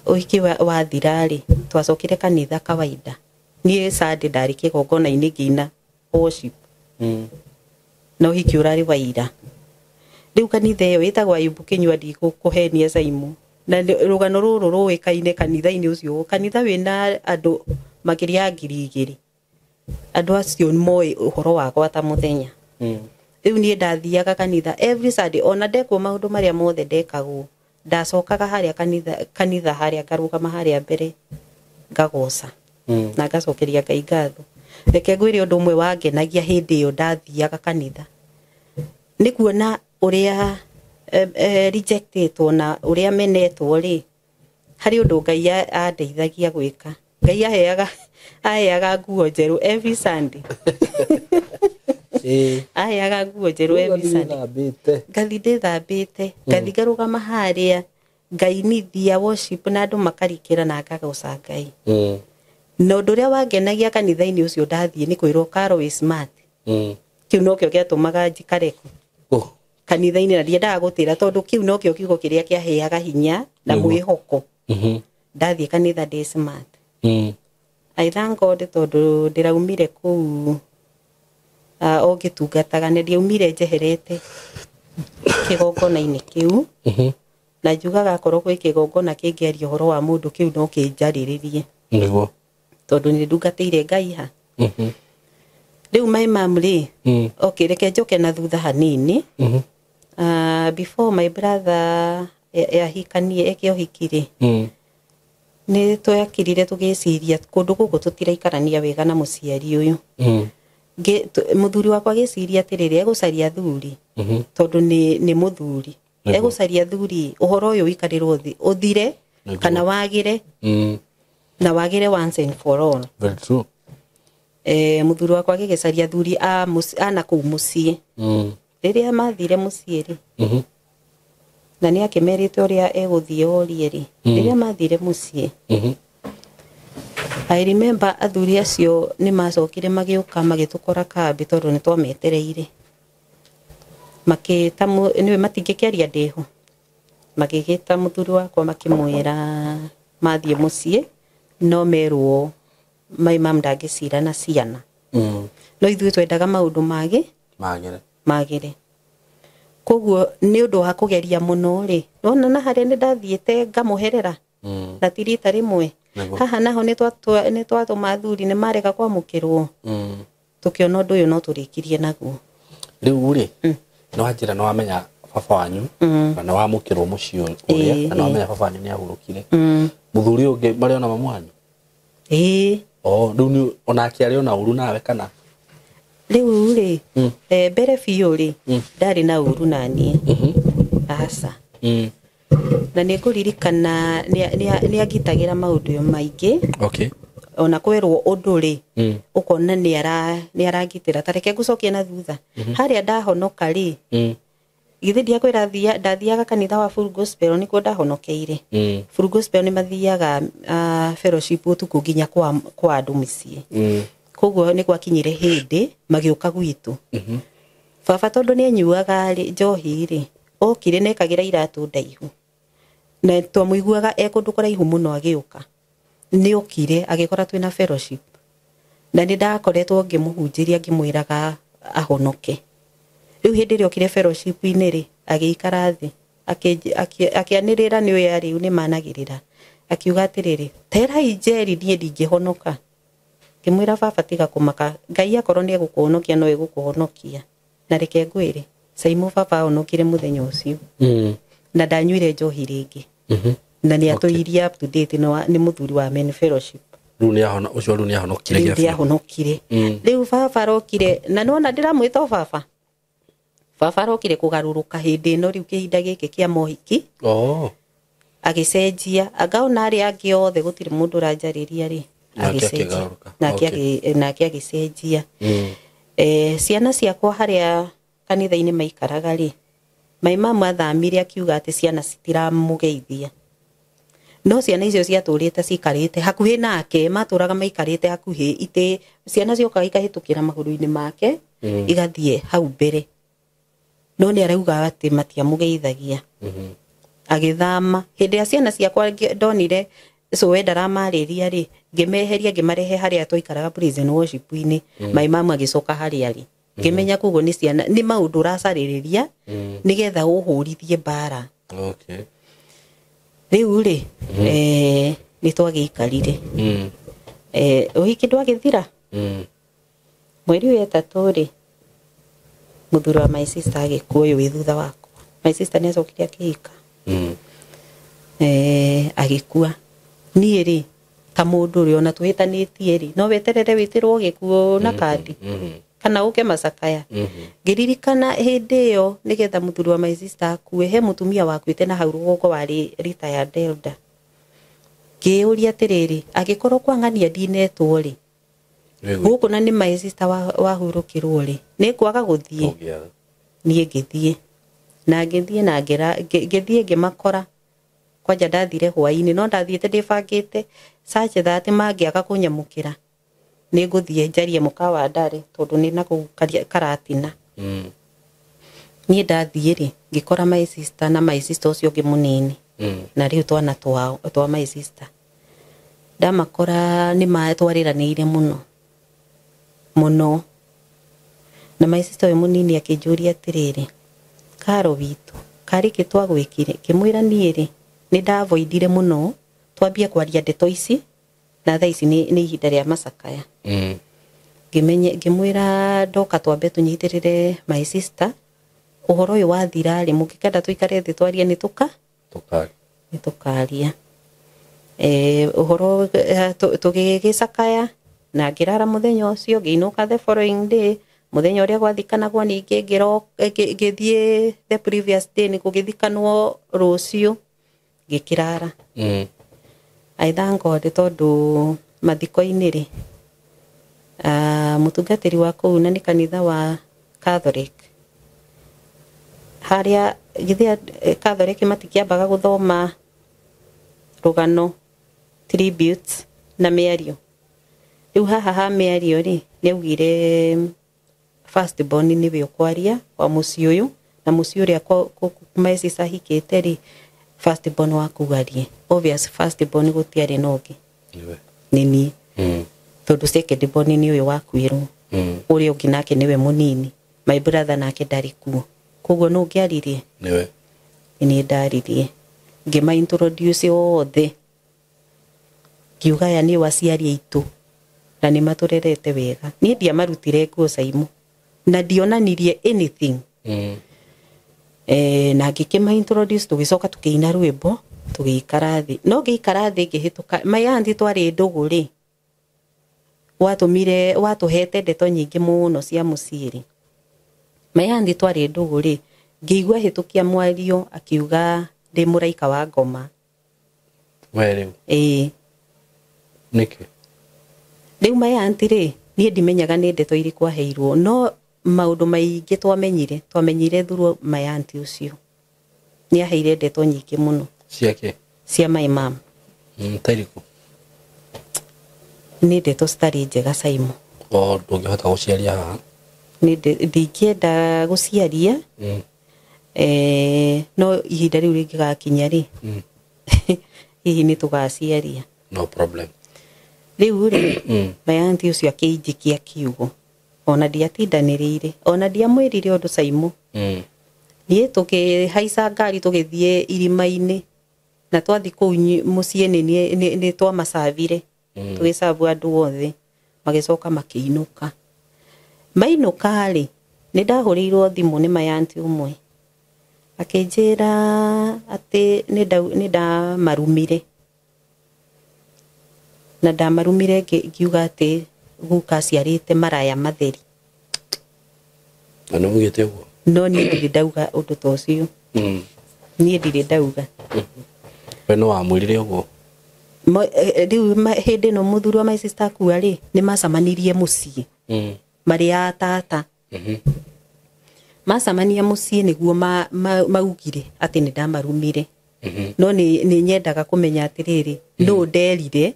ũhiki wathira rĩ, twacokire kanitha kawaida. Niĩ Sunday ndarĩ kĩgongona-inĩ ngĩina worship. Na ũhiki ũrarĩ wa ira. Rĩu kanitha ĩyo ĩtagwo Ayubu Kinyua, ndigũkũhenia Saimu. Na rũgano rũrũ rũĩkaine kanitha-inĩ ũcio. Kanitha wĩna andũ makĩria ya 2000. Andũ acio moĩ ũhoro wakwa ta mũthenya. Rĩu niĩ ndathiaga kanitha every Sunday, ona ndekwo maũndũ marĩa mothe ndekagwo, ndacokaga harĩa kanitha harĩa ngarũgama harĩa mbere ngagoca. Na ngacokeria Ngai ngatho. Reke ngwĩre ũndũ ũmwe wangenagia hĩndĩ ĩyo ndathiaga kanitha. Nĩ kuona ũrĩa rejectĩtwo na ũrĩa menetwo rĩ, harĩ ũndũ Ngai andeithagia gwĩka. Ngai aheaga nguo njerũ every Sunday. Aheaga nguo njerũ every Sunday. Ngathi ndĩthambĩte, ngathi ngarũgama harĩa, ngainithia worship na andũ makarikĩra na ngagoca Ngai. Na ũndũ ũrĩa wangenagia kanitha-inĩ ũcio ndathiĩ nĩ kwĩrwo Carol is smart. Kĩu nokĩo gĩatũmaga njikare kũ kanitha-inĩ, na ndiendaga gũtĩra tondũ kĩu nokĩo kiugo kĩrĩa kĩaheaga hinya na mwĩhoko. Ndathiĩ kanitha ndĩ smart. I thank God tondũ ndĩraumire kũu o ngĩtungataga, na ndiaumire njeherete kĩgongona-inĩ kĩu. Na njugaga akorwo gwĩ kĩgongona kĩngĩaria ũhoro wa mũndũ, kĩu no kĩnjarĩrĩrie. Nĩguo. Tondũ nĩ ndungatĩire Ngai ha. Rĩu my mom rĩ, okay, reke njoke na thutha hanini. Before my brother ahikanie eke ũhiki rĩ, nĩ twakirire tũgĩciria kũndũ gũkũ tũtiraikarania wega na mũciari ũyũ. Mũthuri wakwa agĩciria atĩrĩrĩ, egũcaria thuri, tondũ nĩ mũthuri. Egũcaria thuri, ũhoro ũyũ ũikarĩrwo thĩ, ũthire kana wagĩre, na wagĩre once and for all. Very true. Mũthuri wakwa agĩgĩcaria thuri a na kũu mũciĩ. Rĩrĩa mathire mũciĩ rĩ, na nĩ akĩmerĩte ũrĩa egũthiĩ orie rĩ, rĩrĩa mathire mũciĩ, I remember athuri acio nĩ macokire magĩũka magĩtũkora kambĩ tondũ nĩ twametereire. Makĩta nĩwe matingĩkĩaria ndĩho. Magĩgĩta mũthuri wakwa makĩmwĩra mathiĩ mũciĩ no merwo my mom ndangĩcira na ciana. No ithuĩ twendaga maũndũ magĩre. Koguo nĩ ũndũ wa kũgeria mũno rĩ, nona na harĩa nĩ ndathiĩte ngamũherera. Na ti rita rĩmwe. Haha naho nĩ twatũma athuri nĩ marega kwamũkĩrwo. Tũkĩona ũndũ ũyũ no tũrĩkirie naguo. Rĩu rĩ, nĩ wanjĩra nĩ wamenya baba wanyu, na nĩ wamũkĩrwo mũciĩ ũrĩa, na nĩ wamenya baba wanyu nĩ ahurũkire. Mũthuri ũngĩ marĩ ona mamu wanyu? Ĩĩ. Oh, rĩu nĩ onake arĩ ona ũru nawe kana? Rĩu rĩ, mbere biũ rĩ, ndarĩ na ũru na niĩ. Aca. Na nĩ ngũririkana nĩ angitagĩra maũndũ maingĩ. Okay. Ona kwĩrwo ũndũ rĩ, ũkona nĩ arangitĩra. Ta reke ngũcokie na thutha. Harĩa ndahonoka rĩ, githĩ ndiakwĩra ndathiaga kanitha wa Full Gospel nĩkuo ndahonokeire. Full Gospel nĩ mathiaga fellowship ũtukũ nginya kwa andũ mĩciĩ. Koguo nĩ gwakinyire hĩndĩ magĩũka gwitũ. Baba tondũ nĩ anyuaga njohi rĩ, okire na ekagĩra iratũ ndaihu. Na twamũiguaga e kũndũ kũraihu mũno agĩũka. Nĩ okire agĩkora twĩna fellowship. Na nĩ ndakoretwo ngĩmũhunjĩria ngĩmwĩraga ahonoke. Rĩu hĩndĩ ĩrĩa okire fellowship-inĩ rĩ, agĩikara thĩ, akĩanĩrĩra nĩ ũyũ rĩu nĩ managĩrĩra. Akiuga atĩrĩrĩ, terai Njeri niĩ ndingĩhonoka. Ngĩmwĩra baba tiga kũmaka, Ngai akorwo nĩ egũkũhonokia no egũkũhonokia. Na reke ngwĩre, Saimu baba ahonokire mũthenya ũcio. Na ndanyuire njohi rĩngĩ. Na nĩ atũirie up to date nĩ mũthuri wa Men Fellowship. Rĩu nĩ ahona ũcio, rĩu nĩ ahonokire. Rĩu gĩa biũ. Ndĩahonokire. Rĩu baba arokire na nĩwona ndĩramwĩta o baba. Baba arokire kũgarũrũka hĩndĩ ĩno rĩu kĩhinda gĩkĩ kĩa mohiki. Oh. Agĩcenjia, angaona arĩa angĩ othe gũtirĩ mũndũ ũranjarĩria rĩ. Nake Agĩcenjia. akĩgarũrũka. Nake Okay. nake agĩcenjia. Ciana ciakwa harĩa kanitha-inĩ maikaraga rĩ, my mum athamire akiuga atĩ ciana citiramũgeithia, no ciana icio ciatũrĩte cikarĩte hakuhĩ nake, matũraga maikarĩte hakuhĩ itĩ, ciana ciokaga ikahĩtũkĩra magũrũ-inĩ make, igathiĩ hau mbere, no nĩ arauga atĩ matiamũgeithagia. Agĩthama hĩndĩ ya ciana ciakwa ndonire cũwe ndaramarĩria rĩ, ngĩmeheria ngĩmarehe harĩa twaikaraga praise and worship-inĩ. My mum agĩcoka harĩa arĩ, ngĩmenya koguo nĩ ciana, nĩ maũndũ ũracarĩrĩria nĩgetha ũhũrithie mbara. Okay. Rĩu rĩ, nĩ twagĩikarire. Ũhiki ndwagĩthira. Mweri ũyũ ĩtatũ rĩ, mũthuri wa my sister agĩkua, ũyũ wĩ thutha wakwa. My sister nĩ acokire akĩhika. Agĩkua. Niĩ rĩ, ta mũndũ ũrĩa ona tũhĩtanĩtie rĩ, no weterere wĩtĩrwo gĩkuũ na kandi kana ũke macakaya. Ngĩririkana hĩndĩ ĩyo nĩgetha mũthuri wa my sister akue, he mũtumia wakuĩte na hau rũgongo warĩ retired elder. Ngĩũria atĩrĩrĩ, angĩkorwo kwa ng'ania ndinetwo rĩ, Wĩgũ- gũkũ na nĩ my sister wahurũkĩrwo rĩ, nĩ ngwaga gũthiĩ? Ũngĩaga. Niĩ ngĩthiĩ na ngĩthiĩ na ngĩthiĩ ngĩmakora. Kwanja ndathire hwainĩ, no ndathiĩte ndĩbangĩte such that mangĩaga kũnyamũkĩra nĩ ngũthiĩ njarie mũkawa ndarĩ, tondũ nĩ na kũu Karatina. Niĩ ndathiĩ rĩ, ngĩkora my sister na my sister ũcio ũngĩ mũnini na rĩu twana twao twa my sister. Ndamakora nĩ matwarĩranĩire mũno mũno, na my sister ũyũ mũnini akĩnjũria atĩrĩrĩ, "Karo witũ karĩ kĩ twagwĩkire?" Ngĩmwĩra niĩ rĩ, nĩ ndavoidire mũno twambie kwaria ndeto ici, na thaa ici nĩ ihinda rĩa macakaya. Ngĩmenye ngĩmwĩra ndoka twambe tũnyitĩrĩre my sister, ũhoro ũyũ wathira rĩ, mũngĩkenda tũikare thĩ twarie nĩ tũka Tũkari. Nĩ tũkaria. Ũhoro tũgĩgĩcakaya na ngĩrara mũthenya ũcio, ngĩinũka the following day. Mũthenya ũrĩa gwathikanagwo ningĩ ngĩthiĩ the previous day, nĩ gũgĩthikanwo rũciũ, ngĩkĩrara. I thank God tondũ mathiko-inĩ rĩ, mũtungatĩri wa kũu, na nĩ kanitha wa Catholic, harĩa githĩ Catholic matikĩambaga gũthoma rũgano, tributes na mĩario. Rĩu haha ha mĩario rĩ, nĩ augire first born nĩwe ũkwaria wa mũciĩ ũyũ, na mũciĩ ũrĩa my sister ahikĩte rĩ, first born waku arie. Obvious, first born gũtiarĩ na ũngĩ. Nĩwe. Nĩ niĩ, tondũ second born nĩ ũyũ wakuĩrwo. Ũrĩa ũngĩ nake nĩwe mũnini, my brother nake ndarĩ kuo, koguo nũ ũngĩaririe? Nĩwe. Nĩ ndaririe, ngĩma introduce othe, ngiuga aya nĩ aciari aitũ na nĩ matũrerete wega. Niĩ ndiamarutire nguo caimu na ndionanirie anything. Na ngĩkĩma introduce, tũgĩcoka tũkĩina rwĩmbo, tũgĩikara thĩ. No ngĩikara thĩ ngĩhĩtũka my auntie twarĩ ndũgũ rĩ, watũmire watũhete ndeto nyingĩ mũno cia mũciĩ rĩ, my auntie twarĩ ndũgũ rĩ, ngĩigua hĩtũkia mwario akiuga ndĩ mũraika wa ngoma. We rĩu. Ĩĩ. Nĩkĩ? Rĩu my auntie rĩ, niĩ ndimenyaga nĩ ndeto irĩkũ aheirwo, no maũndũ maingĩ twamenyire through my auntie ũcio. Nĩ aheire ndeto nyingĩ mũno. Ciake. Cia my mom. Ta irĩkũ? Nĩ ndeto citarĩ njega, Saimo. O ndũngĩhota gũciaria haha. Nĩ ndingĩenda gũciaria. No ihinda rĩu rĩngĩgakinya rĩ, hihi nĩ tũgaciaria. No problem. Rĩu rĩ, my auntie ũcio akĩnjikia kiugo, ona ndiatindanĩrĩire, ona ndiamwĩrire ũndũ, Saimo. Niĩ tũkĩhaica ngari tũgĩthiĩ irima-inĩ, na twathiĩ kũu mũciĩ nĩ twamacabire. Tũgĩcabu andũ othe, magĩcoka makĩinũka. Mainũka rĩ, nĩ ndahũrĩirwo thimũ nĩ my auntie ũmwe. Akĩnjĩra atĩ nĩ ndamarumire. Na ndamarumire ngiuga atĩ guka aciarĩte maraya matheri. Na nĩ ugĩte ũguo? No niĩ ndirĩ ndauga ũndũ ta ũcio. Niĩ ndirĩ ndauga. We no wamwĩrire ũguo? Rĩu hĩndĩ ĩno mũthuri wa my sister akua rĩ, nĩ macamanirie mũciĩ. Marĩ a tata. Macamania mũciĩ nĩguo maugire atĩ nĩ ndamarumire. No nĩ nyendaga kũmenya atĩrĩrĩ, nũ nderire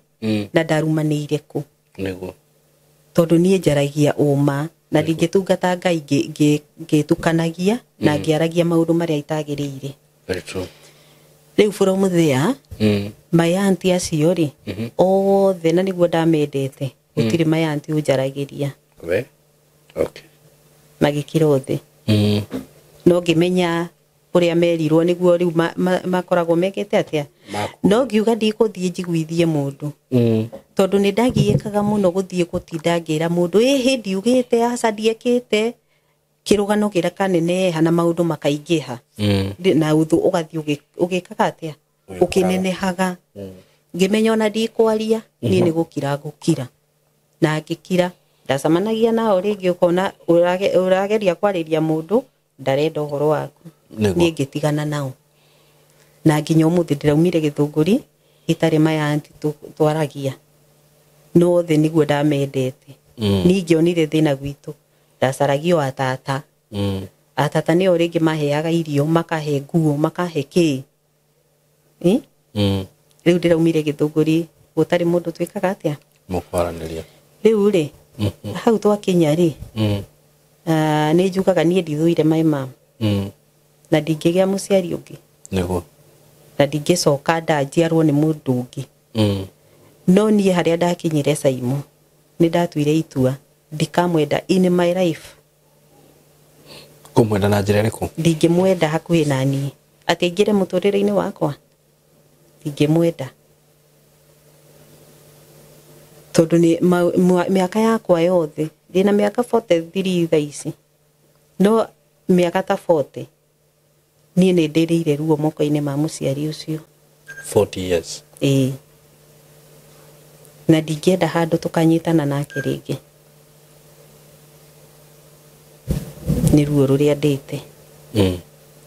na ndarumanĩire kũ. Nĩguo. Tondũ niĩ njaragia ũma na ndingĩtungata Ngai ngĩtukanagia na ngĩaragia maũndũ marĩa itagĩrĩire. Very true. Rĩu from there, my auntie acio rĩ, othe na nĩguo ndamendete, gũtirĩ my auntie ũnjaragĩria. We? Okay. Magĩkira othe. No ngĩmenya ũrĩa merirwo nĩguo rĩu makoragwo mekĩte atĩa. No ngiuga ndikũthiĩ njiguithie mũndũ. Tondũ nĩ ndagiĩkaga mũno gũthiĩ gũtinda ngĩra mũndũ, ĩhĩ ndiugĩte, aca ndiekĩte. Kĩrũgano gĩkaneneha na maũndũ makaingĩha. Na ũthũ ũgathiĩ ũgĩkaga atĩa? Ũkĩnenehaga. Ngĩmenya ona ndikwaria, niĩ nĩ gũkira ngũkira. Na ngĩkira, ndacemanagia nao rĩngĩ ũkona ũrageria kwarĩria mũndũ, ndarenda ũhoro waku. Niĩ ngĩtigana nao. Na nginya ũmũthĩ ndĩraumire Gĩthũngũri itarĩ maya auntie twaragia. No othe nĩguo ndamendete. Niĩ ngĩonire thĩna gwitũ, ndacaragio atata. Atata nĩo rĩngĩ maheaga irio, makahe nguo, makahe kĩ. Rĩu ndĩraumire Gĩthũngũri gũtarĩ mũndũ twĩkaga atĩa? Mũkwaranĩria. Rĩu rĩ, hau twakinya rĩ, nĩ njugaga niĩ ndithũire my mom. Na ndingĩgĩa mũciari ũngĩ. Nĩguo. Na ndingĩcoka ndanjiarwo nĩ mũndũ ũngĩ. No niĩ harĩa ndakinyire Saimu, nĩ ndatuire itua ndikamwenda in my life. Kũmwenda na njĩra ĩrĩkũ? Ndingĩmwenda hakuhĩ na niĩ. Atĩ aingĩre mũtũrĩre-inĩ wakwa? Ndingĩmwenda. Tondũ nĩ mĩaka yakwa yothe, ndĩna mĩaka 43 thaa ici. No mĩaka ta 40, niĩ nĩ ndĩrĩire ruo moko-inĩ ma mũciari ũcio. 40 years. Ĩĩ. Na ndingĩenda handũ tũkanyitana nake rĩngĩ. Nĩ ruo rũrĩa ndĩte.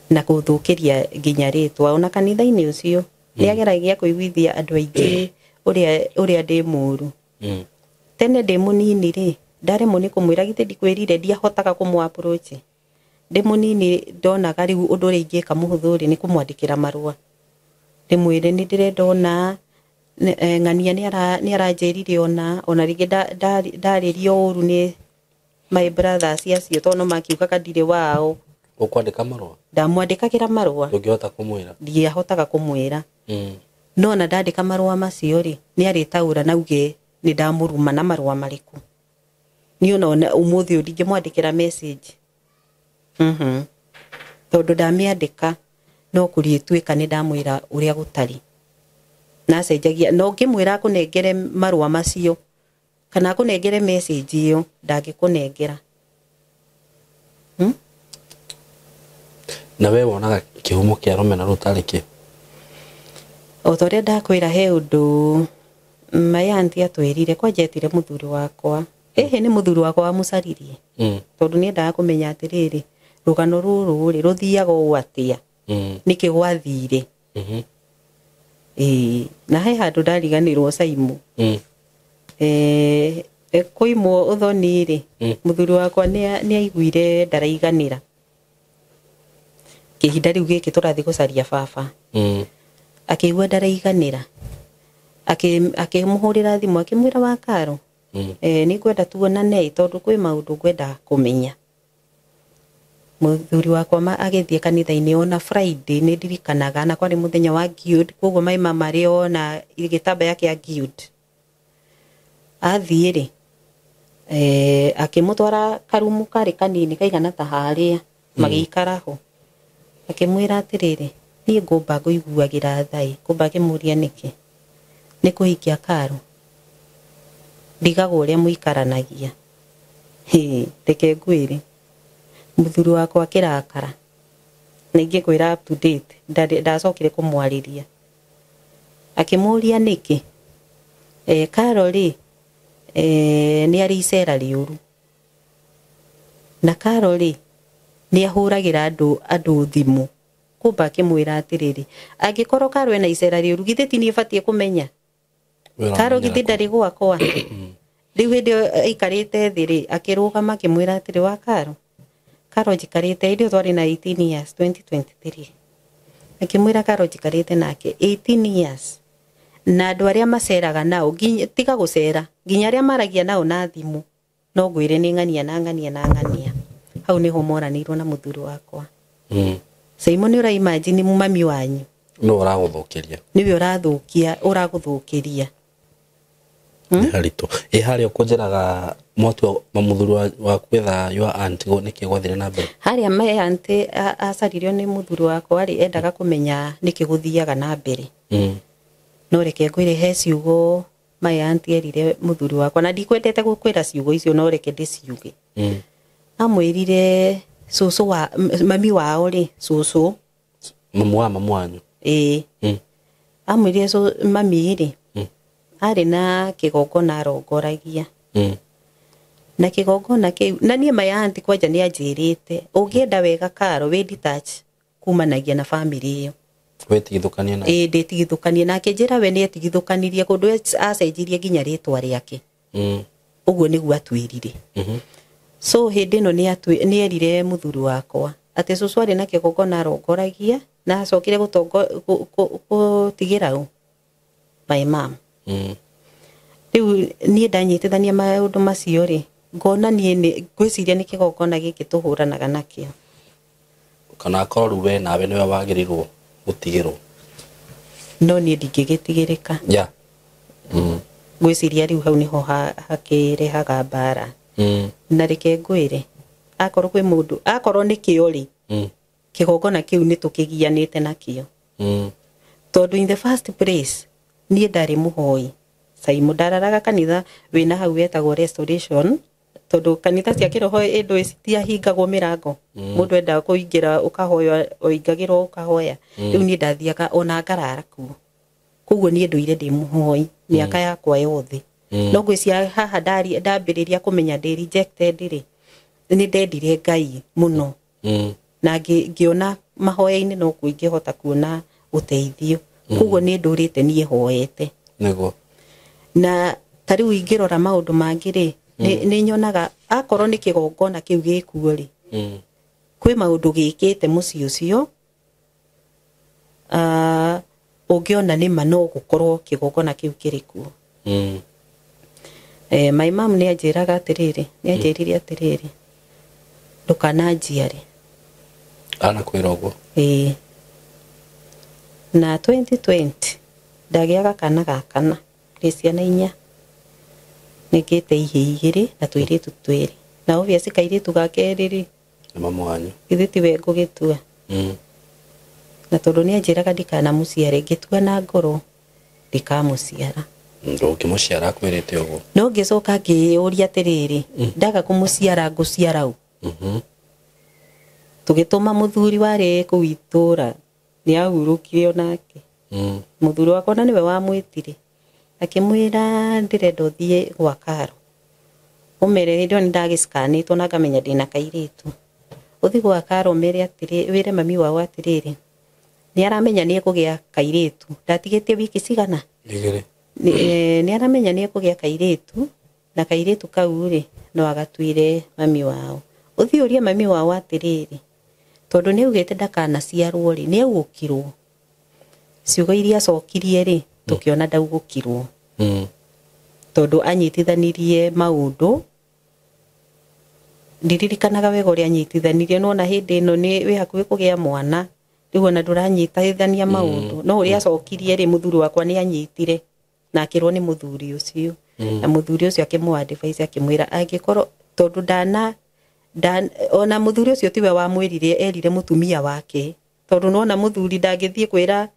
Na gũthũkĩria nginya rĩtwa ona kanitha-inĩ ũcio. Nĩ ageragia kũiguithia andũ aingĩ ũrĩa ndĩ mũũru. Tene ndĩ mũnini rĩ, ndaremwo nĩ kũmwĩra githĩ ndikwĩrire ndiahotaga kũmũ approach. Ndĩ mũnini ndonaga rĩu ũndũ ũrĩa ingĩka mũhũthũ rĩ, nĩ kũmwandĩkĩra marũa. Ndĩmwĩre nĩ ndĩrenda ona, ng'ania nĩ aranjĩrire ona rĩngĩ ndarĩrio ũru nĩ my brothers acio tondũ no makiugaga ndirĩ wao. Ũkwandĩka marũa? Ndamwandĩkagĩra marũa. Ndũngĩhota kũmwĩra? Ndiahotaga kũmwĩra. No ona ndandĩka marũa macio rĩ, nĩ arĩtaũra na auge nĩ ndamũruma na marũa marĩkũ. Niĩ ona ũmũthĩ ũyũ ndingĩmwandĩkĩra message. Tondũ ndamĩandĩka no kũrĩtuĩka nĩ ndamwĩra ũrĩa gũtarĩ. Nacenjagia, no ngĩmwĩra akũnengere marũa macio kana akũnengere message ĩyo, ndangĩkũnengera. Na we wonaga kĩhumo kĩa rũmena rũu tarĩ kĩ? O ta ũrĩa ndakwĩra he ũndũ my auntie atwĩrire, kwanja etire mũthuri wakwa. Ĩhĩ nĩ mũthuri wakwa wamũcaririe. Tondũ nĩendaga kũmenya atĩrĩrĩ, rũgano rũrũ rĩ, rũthiaga ũũ atĩa? Nĩkĩ gwathire? Ĩĩ, na he handũ ndariganĩrwo Saimu. Kũimwo ũthoni rĩ, mũthuri wakwa nĩ aiguire ndaraiganĩra. Kĩhinda rĩu gĩkĩ tũrathiĩ gũcaria baba. Akĩigua ndaraiganĩra. Akĩmũhũrĩra thimũ akĩmwĩra wa Karo. Nĩ ngwenda tuonane tondũ kwĩ maũndũ ngwenda kũmenya. Mũthuri wakwa agĩthiĩ kanitha-inĩ ona Friday nĩ ndirikanaga, na kwarĩ mũthenya wa Guild, koguo my mama arĩ ona gĩtambaya kĩa Guild. Athiĩ rĩ, akĩmũtwara karumu karĩ kanini kaigana ta harĩa, magĩikara ho. Akĩmwĩra atĩrĩrĩ, niĩ ngũmba ngũiguagĩra thaĩ, ngũmba akĩmũria nĩkĩ? Nĩ kũhikia Karo. Ndigagwo ũrĩa mũikaranagia. Hĩ, reke ngwĩre. Mũthuri wakwa akĩrakara. Na ingĩkwĩra up to date ndacokire kũmwarĩria. Akĩmũria nĩkĩ? Karo rĩ, nĩ arĩ icera rĩũru. Na Karo rĩ, nĩ ahũragĩra andũ thimũ. Kumba akĩmwĩra atĩrĩrĩ, angĩkorwo Karo ena icera rĩũru, githĩ ti niĩ batiĩ kũmenya? Karo githĩ ndarĩ gwakwa? Rĩu hĩndĩ ĩyo aikarĩte thĩ rĩ, akĩrũgama akĩmwĩra atĩrĩ, wa Karo, Karo njikarĩte, hĩndĩ ĩyo twarĩ na 18 years, 2023. Akĩmwĩra Karo njikarĩte nake 18 years. Na andũ arĩa maceraga nao, tiga gũcera, nginya arĩa maragia nao na thimũ, no ngwĩre nĩ ng'ania na ng'ania na ng'ania. Hau nĩho moranĩirwo na mũthuri wakwa. Simon nĩ ũraimagine mami wanyu. No ũragũthũkĩria. Nĩwe ũrathũkia, ũragũthũkĩria. Nĩ haritũ. Ĩ harĩa ũkũnjĩraga mwatua mũthuri wa gwetha your aunt nĩkĩ gwathire na mbere? Harĩa my aunt acaririo nĩ mũthuri wakwa rĩ, endaga kũmenya nĩkĩ gũthiaga na mbere. No reke ngwĩre he ciugo my aunt erire mũthuri wakwa, na ndikwendete gũkwĩra ciugo icio, no reke ndĩciuge. Amwĩrire cũcũ wa mami wao rĩ, cũcũ. Mamu wa mamu wanyu. Ĩĩ. Amwĩrire mami rĩ, arĩ na kĩgongona arongoragia. Na kĩgongona kĩu, na niĩ my aunt kwanja nĩ anjĩrĩte, ũngĩenda wega Karo, wĩ detach kumanagia na family ĩyo. Wĩtigithũkanie na. Ĩĩ, ndĩtigithũkanie. Na akĩnjĩra we nĩ etigithũkanirie kũndũ acenjirie nginya rĩtwa rĩake. Ũguo nĩguo atwĩrire. So hĩndĩ ĩno nĩ erire mũthuri wakwa atĩ cũcũ arĩ na kĩgongona arongoragia, na acokire gũtigĩra ũ my mom. Rĩu niĩ ndanyitithania maũndũ macio rĩ, ngona niĩ nĩ ngwĩciria nĩ kĩgongona gĩkĩ tũhũranaga nakĩo. Kana akorwo rĩu we nawe nĩwe wagĩrĩirwo gũtigĩrwo. No niĩ ndingĩgĩtigĩrĩka. Yeah. Ngwĩciria rĩu hau nĩho hakĩrehaga mbara. Na reke ngwĩre, akorwo kwĩ mũndũ, akorwo nĩ kĩo rĩ, kĩgongona kĩu nĩ tũkĩgianĩte nakĩo. Tondũ in the first place, niĩ ndarĩ mũhoi. Simon ndararaga kanitha wĩna hau wetagwo Restoration, tondũ kanitha cia kĩroho ĩndũ citiahingagwo mĩrango. Mũndũ endaga kũingĩra ũkahoya, ũingagĩrwo ũkahoya. Rĩu niĩ ndathiaga ona ngarara kuo. Koguo niĩ ndũire ndĩ mũhoi mĩaka yakwa yothe. No ngwĩciria haha ndambĩrĩria kũmenya ndĩ rejected rĩ, nĩ ndendire Ngai mũno. Na ngĩona mahoya-inĩ no kuo ingĩhota kuona ũteithio. Koguo nĩ ndũrĩte niĩ hoete. Nĩguo. Na ta rĩu ingĩrora maũndũ mangĩ rĩ, nĩ nyonaga akorwo nĩ kĩgongona kĩu gĩkuo rĩ, kwĩ maũndũ gĩkĩte mũciĩ ũcio, ũngĩona nĩ ma no gũkorwo kĩgongona kĩu kĩrĩ kuo. My mom nĩ anjĩraga atĩrĩrĩ, nĩ anjĩrire atĩrĩrĩ, ndũkananjiare. Anakwĩra ũguo? Ĩĩ. Na 2020 ndagĩaga kana ga kana, ndĩ ciana inya. Nĩngĩte ihĩĩ igĩrĩ na tũirĩtu twĩrĩ. Na obviously kairĩtu ga kerĩ rĩ, Nĩ mamu wanyu. Githĩ tiwe ngũgĩtua? Na tondũ nĩ anjĩraga ndikanamũciare, ngĩtua na ngoro ndikamũciara. Ndũngĩmũciara akwĩrĩte ũguo. No ngĩcoka ngĩyũria atĩrĩrĩ, ndaga kũmũciara ngũciara ũ? Tũgĩtũma mũthuri warĩ kũu itũra, nĩ ahurũkire onake. Mũthuri wakwa na nĩwe wamwĩtire, akĩmwĩra ndĩrenda ũthiĩ gwa Karo. Ũmere hĩndĩ ĩyo nĩndagĩcikanĩtwo na ngamenya ndĩna kairĩtu. Ũthiĩ gwa Karo ũmere atĩrĩ, wĩre mami wao atĩrĩrĩ, nĩ aramenya nĩ ekũgĩa kairĩtu. Ndatigĩtie wiki cigana? Igĩrĩ. Nĩ aramenya nĩ ekũgĩa kairĩtu, na kairĩtu kau rĩ, no agatuire mami wao. Ũthiĩ ũrie mami wao atĩrĩrĩ, tondũ nĩ augĩte ndakanaciarwo rĩ, nĩ augũkirwo. Ciugo iria acokirie rĩ, tũkĩona ndaugũkirwo. Tondũ anyitithanirie maũndũ, ndiririkanaga wega ũrĩa anyitithanirie, no ona hĩndĩ ĩno nĩ wĩ hakuhĩ kũgĩa mwana, rĩu ona ndũranyitithania maũndũ. No ũrĩa acokirie rĩ, mũthuri wakwa nĩ anyitire, na akĩrwo nĩ mũthuri ũcio. Na mũthuri ũcio akĩmũ advise, akĩmwĩra angĩkorwo tondũ ndana, ona mũthuri ũcio tiwe wamwĩrire, erire mũtumia wake, tondũ nona mũthuri ndangĩthiĩ kwĩra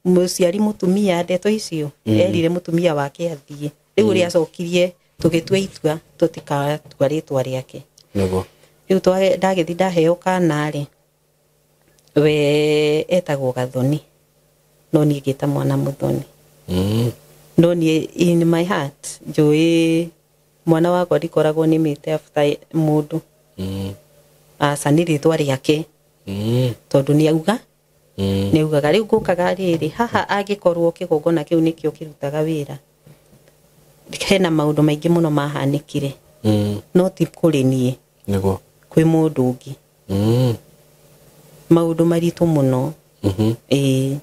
mũciari mũtumia ndeto icio, erire mũtumia wake athiĩ. Rĩu ũrĩa acokirie, tũgĩtua itua tũtikatua rĩtwa rĩake. Nĩguo. Rĩu ndagĩthiĩ ndaheo kana rĩ, We etagwo Gathoni, no niĩ ngĩta mwana Muthoni. No niĩ in my heart njũĩ mwana wakwa ndikoragwo nĩmĩte after mũndũ. Aca, nĩ rĩtwa rĩake. Tondũ nĩ auga, nĩ augaga rĩu ngũkaga rĩrĩ haha, angĩkorwo kĩgongona kĩu nĩkĩo kĩrutaga wĩra, hena maũndũ maingĩ mũno mahanĩkire. No ti kũrĩ niĩ. Nĩguo. Kwĩ mũndũ ũngĩ. Maũndũ maritũ mũno. Ĩĩ.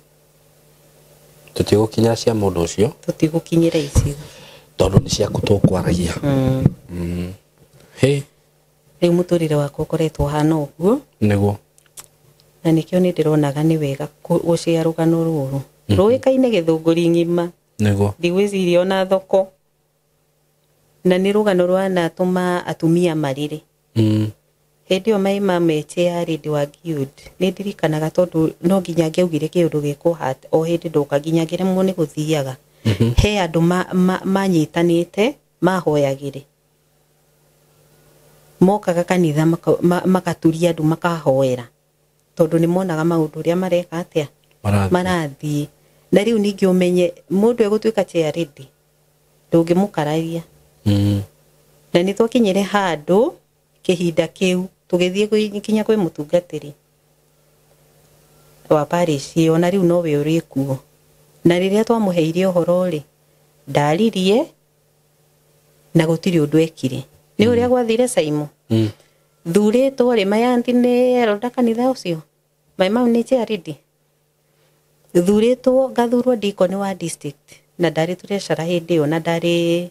Tũtigũkinyĩra cia mũndũ ũcio. Tũtigũkinyĩra icio. Tondũ nĩ ciaku tũkwaragia. Hĩ. Rĩu mũtũrĩre wakwa ũkoretwo ũhana ũguo. Nĩguo. Na nĩkĩo nĩ ndĩronaga nĩ wega gũcĩa rũgano rũrũ rũĩkaine Gĩthũngũri ng'ima. Nĩguo. Ndigwĩciria ona thoko, na nĩ rũgano rwanatũma atumia marĩre. Hĩndĩ ĩyo my mum e chair lady wa guild, nĩ ndirikanaga, tondũ no nginya angĩaugire kĩũndũ gĩkũ o hĩndĩ ndoka nginya ngĩremwo nĩ gũthiaga. He andũ manyitanĩte mahoyagĩre, mokaga kanitha makaturia andũ makahoera, tondũ nĩ monaga maũndũ ũrĩa mareka atĩa. Marathiĩ. Marathiĩ. Na rĩu ningĩ ũmenye mũndũ egũtuĩka chair lady ndũngĩmũkararia. Na nĩ twakinyire handũ kĩhinda kĩu tũgĩthiĩ nginya kwĩ mũtungatĩri wa parish ĩyo, na rĩu nowe ũrĩ kuo. Na rĩrĩa twamũheire ũhoro rĩ, ndaririe na gũtirĩ ũndũ ekire. Nĩ ũrĩa gwathire Saimo. Thurĩtwo rĩ, my auntie nĩ elder kanitha ũcio, my mom nĩ chair lady. Thurĩtwo ngathurwo deacon wa district, na ndarĩ treasurer hĩndĩ ĩyo, na ndarĩ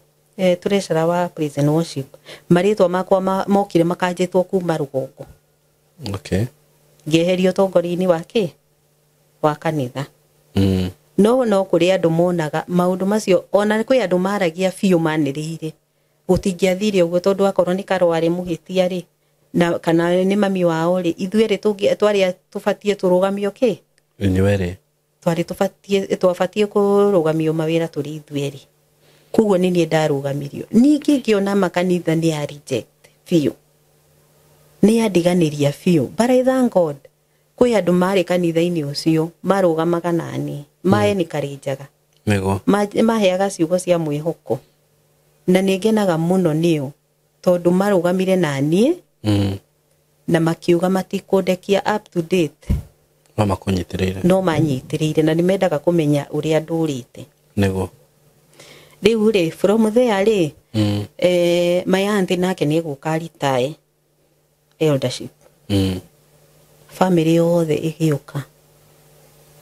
treasurer wa praise and worship. Marĩtwa makwa mokire makanjĩtwo kuma rũgongo. Ngĩeherio ũtongoria-inĩ wa kĩ wa kanitha. No kũrĩ andũ monaga maũndũ macio, ona kwĩ andũ maragia biũ manĩrĩire gũtingĩathire ũguo, tondũ akorwo nĩ karwarĩ mũhĩtia rĩ, na kana nĩ mami wao rĩ, ithuĩ erĩ twarĩ tũbatiĩ tũrũgamio kĩ. Inyuerĩ. Twarĩ tũbatiĩ, twabatiĩ kũrũgamio mawĩra tũrĩ ithuĩ erĩ. Koguo nĩ niĩ ndarũgamirio. Ningĩ ngĩona makanitha nĩ ya reject biũ, nĩ yandiganĩria biũ, but I thank God kwĩ andũ marĩ kanitha-inĩ ũcio marũgamaga nani, maenikarinjaga. Nĩguo. Maheaga ciugo cia mwĩhoko, na nĩ ngenaga mũno nĩo tondũ marũgamire naniĩ. Na makiuga matikũndekia up to date. No makũnyitĩrĩire. No manyitĩrĩire, na nĩ mendaga kũmenya ũrĩa ndũrĩte. Nĩguo. Rĩu rĩ, from there rĩ, my auntie nake nĩ egũka retire eldership. Family yothe ĩgĩũka,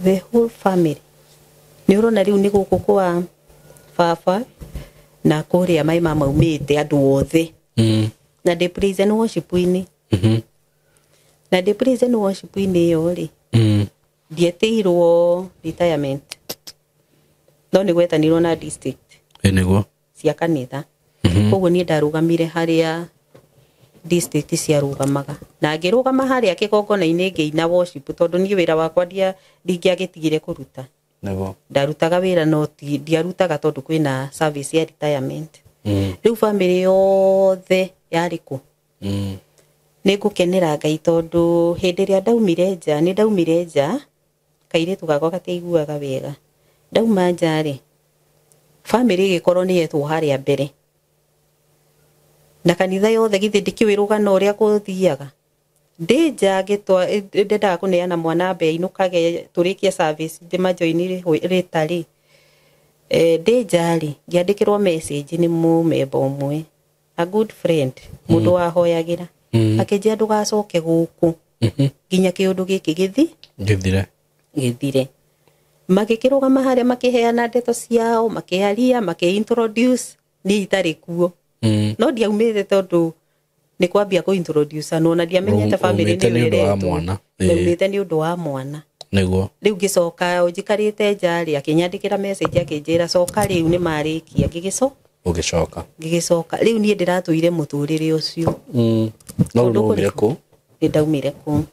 the whole family. Nĩ ũrona rĩu nĩ gũkũ kwa baba na kũrĩa my mama maumĩte andũ othe. Na ndĩ praise and worship-inĩ. Na ndĩ praise and worship-inĩ ĩyo rĩ, ndietĩirwo retirement, no nĩ gwetanirwo na district Ĩ nĩguo. cia kanitha. Koguo niĩ ndarũgamire harĩa district ciarũgamaga, na ngĩrũgama harĩa kĩgongona-inĩ ngĩina worship, tondũ niĩ wĩra wakwa ndingĩagĩtigire kũruta. Nĩguo. Ndarutaga wĩra, no ndiarutaga tondũ kwĩna service ya retirement. Rĩu family yothe yarĩ kũ. Nĩ ngũkenera Ngai tondũ hĩndĩ ĩrĩa ndaumire nja, nĩ ndaumire nja kairĩtu gakwa gatiaiguaga wega. Ndauma nja rĩ, family ĩgĩkorwo nĩ yetwo harĩa mbere na kanitha yothe. Githĩ ndikĩũĩ rũgano ũrĩa gũthiaga? Ndĩ nja ndendaga kũneana mwana mbe ainũkage tũrĩkie service ndĩmajoini rĩta rĩ. Ndĩ nja rĩ, ngĩandĩkĩrwo message nĩ mũmemba ũmwe, a good friend, mũndũ wahoyagĩra. Akĩnjĩra ndũgacoke gũkũ nginya kĩũndũ gĩkĩ gĩthi Gĩthire. Gĩthire. Magĩkĩrũgama harĩa makĩheana ndeto ciao, makĩaria, makĩ-introduce niĩ itarĩ kuo. No ndiaumĩte tondũ nĩ kwambia kũ-introduce anwo na ndiamenyete family. Umĩte nĩ nĩ ũndũ wa ĩretwo. mwana. Ĩĩ. Ndaumĩte nĩ ũndũ wa mwana. Nĩguo. Rĩu ngĩcoka njikarĩte nja rĩ, akĩnyandĩkĩra message akĩnjĩra coka rĩu nĩ marĩkia. Ũgĩcoka. Ngĩgĩcoka. Rĩu niĩ ndĩratũire mũtũrĩre ũcio. No rĩu Kũndũ nĩ waumire kũrĩkũ? kũu? Nĩ ndaumire kũu.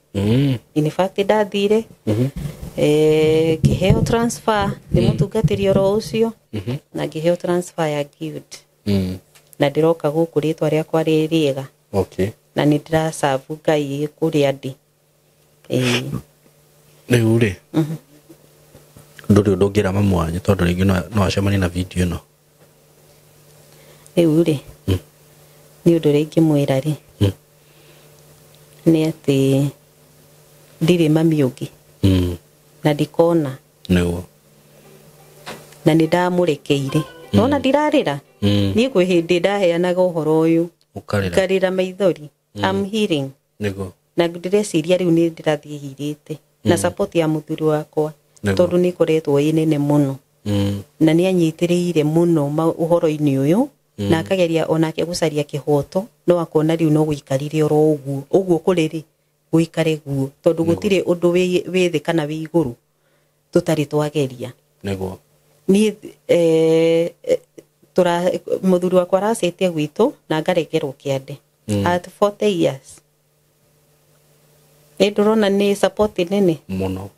In fact ndathire, ngĩheo transfer nĩ mũtungatĩri oro ũcio, na ngĩheo transfer ya guild. Na ndĩroka gũkũ rĩtwa rĩakwa rĩ rĩega. Na nĩ ndĩracabu Ngai kũrĩa ndĩ. Ĩĩ. Rĩu rĩ, ndũrĩ ũndũ ũngĩra mamu wanyu tondũ rĩngĩ no acemanie na video ĩno. Rĩu rĩ, nĩ ũndũ ũrĩa ingĩmwĩra rĩ, nĩ atĩ ndirĩ mami ũngĩ na ndikona. Nĩguo. Na nĩ ndamũrekeire. Nona ndirarĩra. Niĩ kwĩ hĩndĩ ndaheanaga ũhoro ũyũ. Ũkarĩra. Ngarĩra maithori. I'm healing. Nĩguo. Na ndĩreciria rĩu nĩ ndĩrathiĩ hirĩte. Na support ya mũthuri wakwa. Nĩguo. Tondũ nĩ ĩkoretwo ĩ nene mũno. Na nĩ anyitĩrĩire mũno ũhoro-inĩ ũyũ. Na akageria onake gũcaria kĩhoto, no akona rĩu no gũikarire oro ũguo. Ũguo kũrĩ rĩ, gũikare guo. Tondũ gũtirĩ ũndũ wĩ thĩ kana wĩ igũrũ tũtarĩ twageria. Nĩguo. Niĩ mũthuri wakwa aracĩtie gwitũ na ngarekerwo kĩande. At 40 years. Ĩ ndũrona nĩ support nene mũno.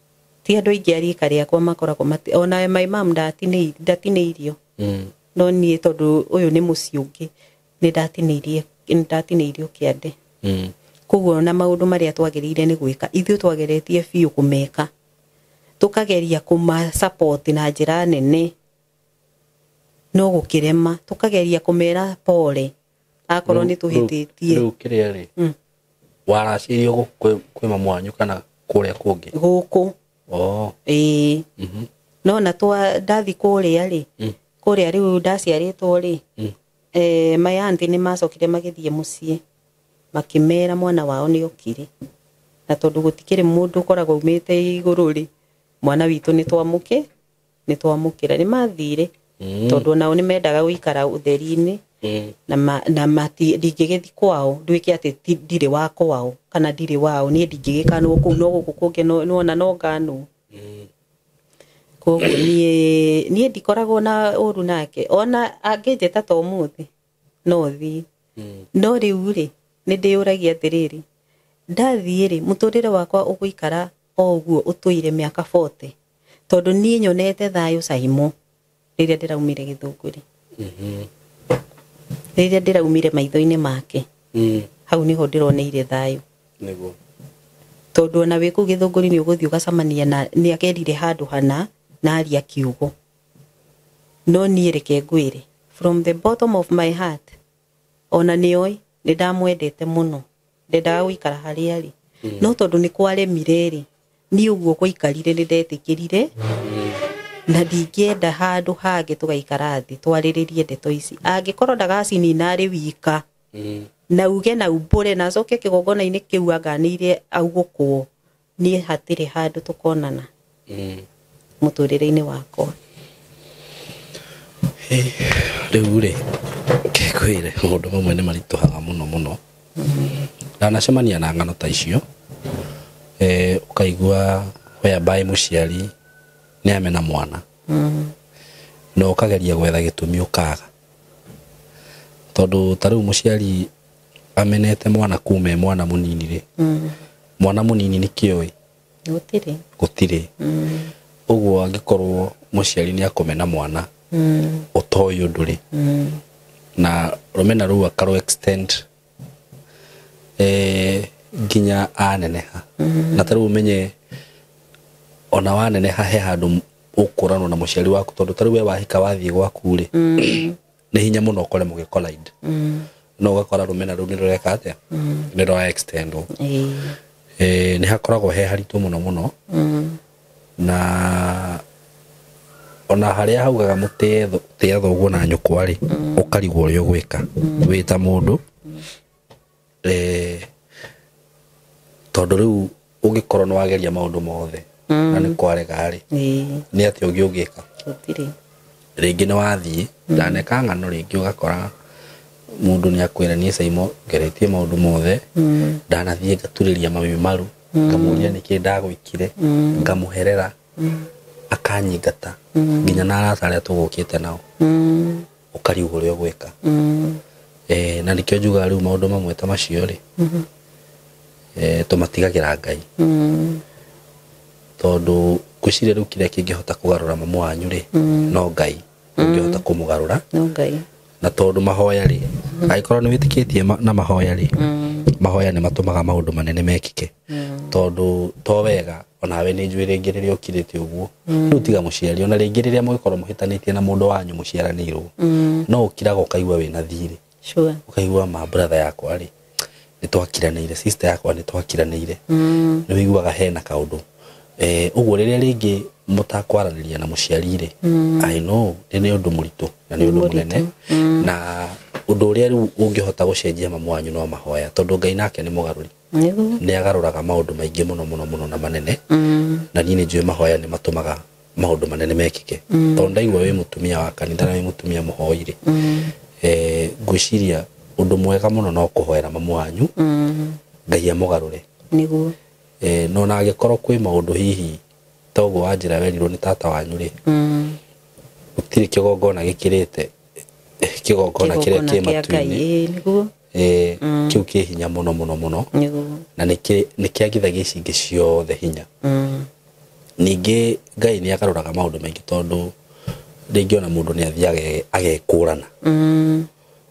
Ti andũ aingĩ a rika rĩakwa makoragwo ona my mom ndatinĩirio. No niĩ tondũ ũyũ nĩ mũciĩ ũngĩ, nĩ ndatinĩirio kĩande. Koguo na maũndũ marĩa twagĩrĩire nĩ gwĩka, ithuĩ twageretie biũ kũmeka. Tũkageria kũma support na njĩra nene, no gũkĩrema. Tũkageria kũmera pole akorwo nĩ tũhĩtĩtie. Rĩu kĩrĩa rĩ, waracĩirio kwĩ mamu wanyu kana kũrĩa kũngĩ? Gũkũ. Ĩĩ. No na ndathi kũrĩa rĩ, kũrĩa rĩu ndaciarĩtwo rĩ, my auntie nĩ macokire magĩthiĩ mũciĩ makĩmera mwana wao nĩ okire. Na tondũ gũtikĩrĩ mũndũ ũkoragwo umĩte igũrũ rĩ, mwana witũ nĩ twamũkĩra. Nĩ mathire. Tondũ onao nĩ mendaga gũikara ũtheri-inĩ. Na ndingĩgĩthiĩ kwao nduĩke atĩ ndirĩ wa kwao kana ndirĩ wao. Niĩ ndingĩgĩkanwo kũu, no gũkũ kũngĩ nĩwona no nganwo. Koguo niĩ ndikoragwo na ũru nake. Ona angĩnjĩta ta ũmũthĩ no thiĩ. No rĩu rĩ, nĩ ndĩyũragia atĩrĩrĩ, ndathiĩ rĩ, mũtũrĩre wakwa ũgũikara o ũguo ũtũire mĩaka 40. Tondũ niĩ nyonete thayũ Caimo rĩrĩa ndĩraumire Gĩthũngũri. Rĩrĩa ndĩraumire maitho-inĩ make. Hau nĩho ndĩroneire thayũ. Nĩguo. Tondũ ona wĩ kũu Gĩthũngũri nĩ ũgũthiĩ ũgacemania na nĩ akerire handũ hana na aria kiugo. No niĩ reke ngwĩre, from the bottom of my heart, ona nĩoĩ nĩ ndamwendete mũno. Ndendaga gũikara harĩa arĩ. No tondũ nĩ kwaremire rĩ, niĩ ũguo kwaikarire nĩ ndetĩkĩrire. Na ndingĩenda handũ hangĩ tũgaikara thĩ twarĩrĩrie ndeto ici. Angĩkorwo ndagacinina arĩ wika, na uge na umbũre na acoke kĩgongona-inĩ kĩu anganĩire augũkwo, niĩ hatirĩ handũ tũkonana mũtũrĩre-inĩ wakwa. Rĩu rĩ, ngĩkwĩre maũndũ mamwe nĩ maritũhaga mũno mũno. Ndanacemania na ng'ano ta icio, ũkaigua whereby mũciari nĩ amena mwana. Na ũkageria gwetha gĩtũmi ũkaga. Tondũ ta rĩu mũciari amenete mwana kuma e mwana mũnini rĩ, mwana mũnini nĩ kĩoĩ? Gũtirĩ. Gũtirĩ. Ũguo angĩkorwo mũciari nĩ akũmena mwana ũtoĩ ũndũ rĩ, na rũmena rũu akarũ extend nginya aneneha. Na ta rĩu ũmenye ona waneneha he handũ ũkũranwo na mũciari waku, tondũ ta rĩu we wahika wathiĩ gwaku rĩ, nĩ hinya mũno ũkore mũgĩ collide. No ũgakora rũmena rũu nĩ rũreka atĩa? Nĩ rwa extend. Nĩ hakoragwo he haritũ mũno mũno. Na ona harĩa haugaga mũtĩe thoguo na nyũkwa rĩ, ũkarigwo ũrĩa ũgwĩka wĩ ta mũndũ. Tondũ rĩu ũngĩkorwo nĩ wageria maũndũ mothe na nĩ kwarega rĩ, nĩ atĩa ũngĩ ũngĩka? Gũtirĩ. Rĩngĩ nĩ wathiĩ, ndaneka ng'ano rĩngĩ ũgakora mũndũ nĩ akwĩra niĩ Caimo ngeretie maũndũ mothe, ndanathiĩ ngaturĩria mami maru, ngamũria nĩkĩ ndagwĩkire, ngamũherera, akanyingata nginya na arata arĩa tũgũkĩte nao. Ũkarigwo ũrĩa ũgwĩka. Na nĩkĩo njugaga rĩu maũndũ mamwe ta macio rĩ, tũmatigagĩra Ngai. Tondũ ngwĩciria rĩu kĩrĩa kĩngĩhota kũgarũra mamu wanyu rĩ, no Ngai ũngĩhota kũmũgarũra. No Ngai. Na tondũ mahoya rĩ, angĩkorwo nĩ wĩtĩkĩtie na mahoya rĩ, mahoya nĩ matũmaga maũndũ manene mekĩke. Tondu to wega onawe nĩ njũĩ rĩngĩ rĩrĩa ũkirĩte ũguo rĩu tiga mũciari ona rĩngĩ rĩrĩa mũgĩkorwo mũhĩtanĩtie na mũndũ wanyu mũciaranĩirwo no ũkiraga ũkaigua wĩna thirĩ. Sure. Ũkaigua ma brother yakwa rĩ nĩ twakiranĩire, sister yakwa nĩ twakiranĩire, nĩ ũiguaga hena kaũndũ ũguo rĩrĩa rĩngĩ mũtakwaranĩria na mũciari rĩ, I know nĩ ũndũ mũritũ na nĩ ũndũ mũnene, na ũndũ ũrĩa rĩu ũngĩhota gũcenjia mamu wanyu no mahoya, tondũ Ngai nake nĩ mũgarũri, nĩ agarũraga maũndũ maingĩ mũno mũno mũno na manene, na niĩ nĩ njũĩ mahoya nĩ matũmaga maũndũ manene mekĩke, tondũ ndaigua wĩ mũtumia wa kanitha na wĩ mũtumia mũhoi rĩ, ngwĩciria ũndũ mwega mũno no kũhoera mamu wanyu Ngai amũgarũre. Nĩguo. No na angĩkorwo kwĩ maũndũ hihi ta ũguo wanjĩra werirwo nĩ tata wanyu rĩ, gũtirĩ kĩgongona gĩkĩrĩte kĩgongona kĩrĩa kĩ matu-inĩ. Nĩguo. Kĩu kĩ hinya mũno mũno mũno. Nĩguo. Na nĩ kĩagithagia ici ingĩ ciothe hinya. Ningĩ Ngai nĩ agarũraga maũndũ maingĩ, tondũ rĩngĩ ona mũndũ nĩ athiaga agekũrana,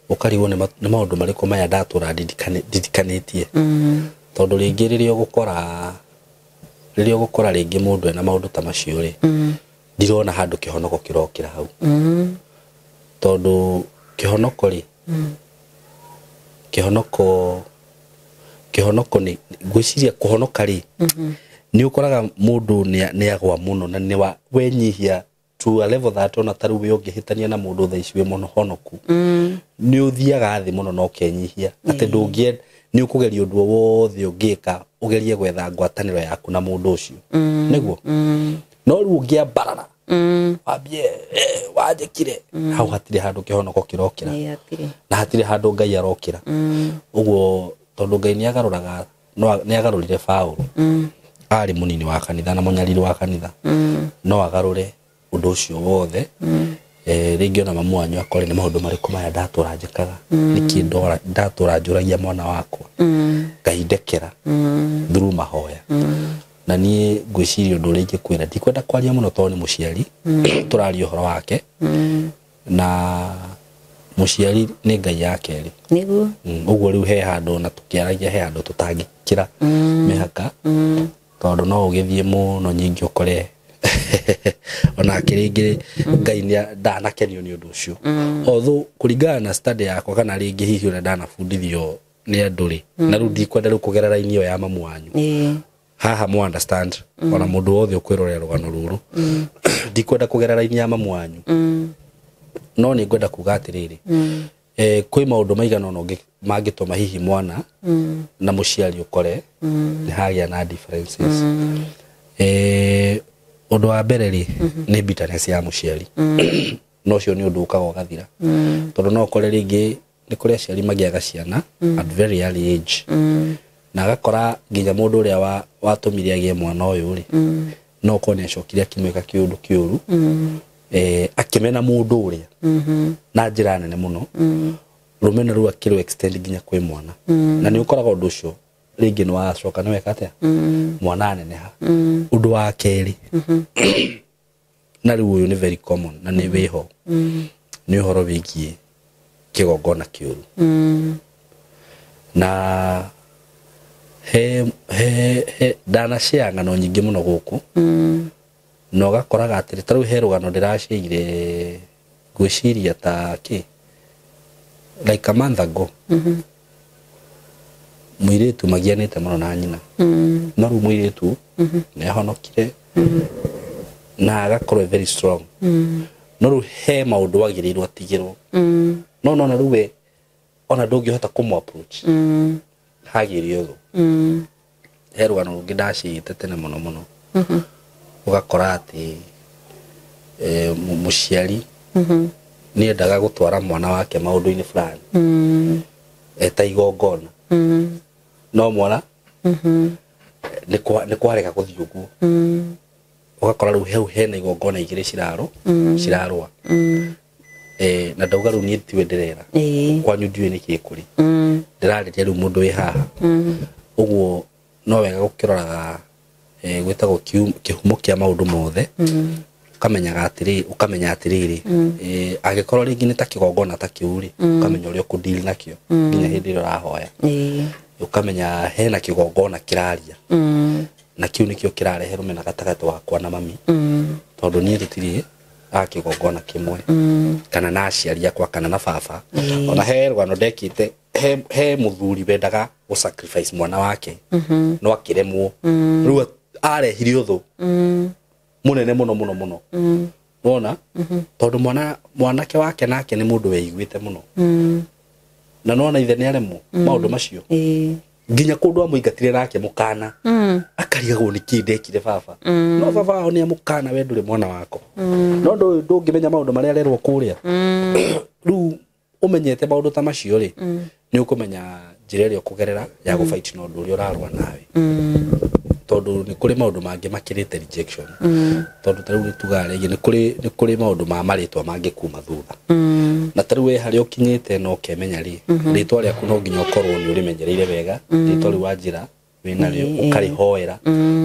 ũkarigwo nĩ maũndũ marĩkũ maya ndatũra ndirikanĩtie, tondũ rĩngĩ rĩrĩa ũgũkora rĩngĩ mũndũ ena maũndũ ta macio rĩ, ndirona handũ kĩhonoko kĩrokĩra hau, tondũ kĩhonoko rĩ, kĩhonoko nĩ ngwĩciria kũhonoka rĩ, nĩ ũkoraga mũndũ nĩ agwa mũno na nĩ wenyihia to a level that ona ta rĩu wĩ ũngĩhĩtania na mũndũ thaa ici wĩ mũno honoku, nĩ ũthiaga thĩ mũno na ũkenyihia atĩ ndũngĩenda, nĩ ũkũgeria ũndũ wothe ũngĩka ũgerie gwetha ngwatanĩro yaku na mũndũ ũcio, nĩguo. No rĩu ũngĩambarara wambie wanjĩkire, hau hatirĩ handũ kĩhonoko kĩrokĩra, na hatirĩ handũ Ngai arokĩra. Ũguo tondũ Ngai nĩ agarũraga, nĩ agarũrire Paũlũ, arĩ mũnini wa kanitha na mũnyariri wa kanitha, no agarũre ũndũ ũcio wothe. Rĩngĩ ona mamu wanyu akore nĩ maũndũ marĩkũ maya ndatũra njĩkaga, nĩkĩ ndatũra njũragia mwana wakwa, Ngai ndekera through mahoya. Na niĩ ngwĩciria ũndũ ũrĩa ingĩkwĩra, ndikwenda kwaria mũno tondũ nĩ mũciari tũraria ũhoro wake, na mũciari nĩ Ngai ya kerĩ. Nĩguo. Ũguo rĩu he handũ na tũkĩaragia he handũ tũtangĩkĩra mĩhaka, tondũ no ũgĩthiĩ mũno nyingĩ ũkore onake rĩngĩ Ngai ndanakenio nĩ ũndũ ũcio. Although kũringana na study yakwa kana rĩngĩ hihi ũrĩa ndanabundithio nĩ andũ rĩ, na rĩu ndikwenda rĩu kũgerera raini ĩyo ya mamu wanyu, haha mu understand, ona mũndũ wothe ũkwĩrorera rũgano rũrũ, ndikwenda kũgerera raini ya mamu wanyu, no nĩ ngwenda kuga atĩrĩrĩ, kwĩ maũndũ maigana ũna mangĩtũma hihi mwana na mũciari ũkore nĩ hagĩa na differences. Ũndũ wa mbere rĩ, nĩ bitterness ya mũciari, no ũcio nĩ ũndũ ũkaga ũgathira, tondũ no ũkore rĩngĩ nĩ kũrĩ aciari magĩaga ciana at very early age, na agakora nginya mũndũ ũrĩa watũmire agĩe mwana ũyũ rĩ, no ũkorwo nĩ acokire akĩmwĩka kĩũndũ kĩũru, akĩmena mũndũ ũrĩa na njĩra nene mũno, rũmena rũu akĩrũ extend nginya kwĩ mwana, na nĩ ũkoraga ũndũ ũcio rĩngĩ nĩ wacoka nĩ weka atĩa, mwana aneneha. Ũndũ wa kerĩ, na rĩu ũyũ nĩ very common na nĩ wĩho, nĩ ũhoro wĩgiĩ kĩgongona kĩũru, na he ndanacea ng'ano nyingĩ mũno gũkũ, na ũgakoraga atĩrĩ, ta rĩu he rũgano ndĩraceire ngwĩciria ta kĩ like a month ago, mũirĩtu magianĩte mũno na nyina, no rĩu mũirĩtu nĩ ahonokire na agakorwo very strong, no rĩu he maũndũ wagĩrĩirwo atigĩrwo, no nona rĩu we ona ndũngĩhota kũmũ approach, hagĩrĩ ũthũ. He rũgano rũngĩ ndaciĩte tene mũno mũno, ũgakora atĩ mũciari nĩ endaga gũtwara mwana wake maũndũ-inĩ fulani eta igongona, no mwana nĩ kwarega gũthiĩ ũguo, ũgakora rĩu hau hena igongona igĩrĩ cirarũa, na ndauga rĩu niĩ tiwe ndĩrera, kwanyu ndiũĩ nĩkĩ kũrĩ, ndĩrarĩria rĩu mũndũ wĩ haha. Ũguo no wega gũkĩroraga gwĩtagwo kĩhumo kĩa maũndũ mothe, Ukamenyaga atiri, ukamenya atiriri, angikorwo ringi ni ta kigongona ta kiu ri, ukamenya uria ukudeal nakio nginya hindi ĩrĩa ũrahoya. Ukamenya hena kigongona kiraria. Na kiu nikio kirarehe rumena gatagati wakwa na mami. Tondu nie tutiri a kigongona kimwe. Kana na aciari akwa kana na baba. Ona he rwano ndekite he muthuri wendaga gu sacrifice mwana wake. No akiremwo. Riu arehire uthu. Munene muno muno muno. Wona? Tondu mwanake wake nake ni mundu weiguite muno. Na nona ithe ni aremwo maundu macio. Nginya kundu amuingatire nake mukana. Akarigagwo niki ndekire baba. No baba wao ni amukana we nduri mwana wako. No ndungimenya maundu maria arerwo kuria. Riu umenyete maundu ta macio ri, ni ukumenya njira ĩrĩa ũkũgerera ya gũfight na ũndũ ũrĩa ũrarũa nawe. Tondu ni kuri maundu mangi makirite rejection. Tondu ta riu ni tugaga rĩngĩ ni kuri maundu ma marĩtwa mangi kuma thutha. Na ta riu we harĩa ũkinyĩte no ũkemenya rĩ, rĩtwa rĩaku no nginya ũkorwo nĩ ũrĩmenyereire wega, rĩtwa rĩu wanjĩra wĩnarĩo ũkarĩhoera,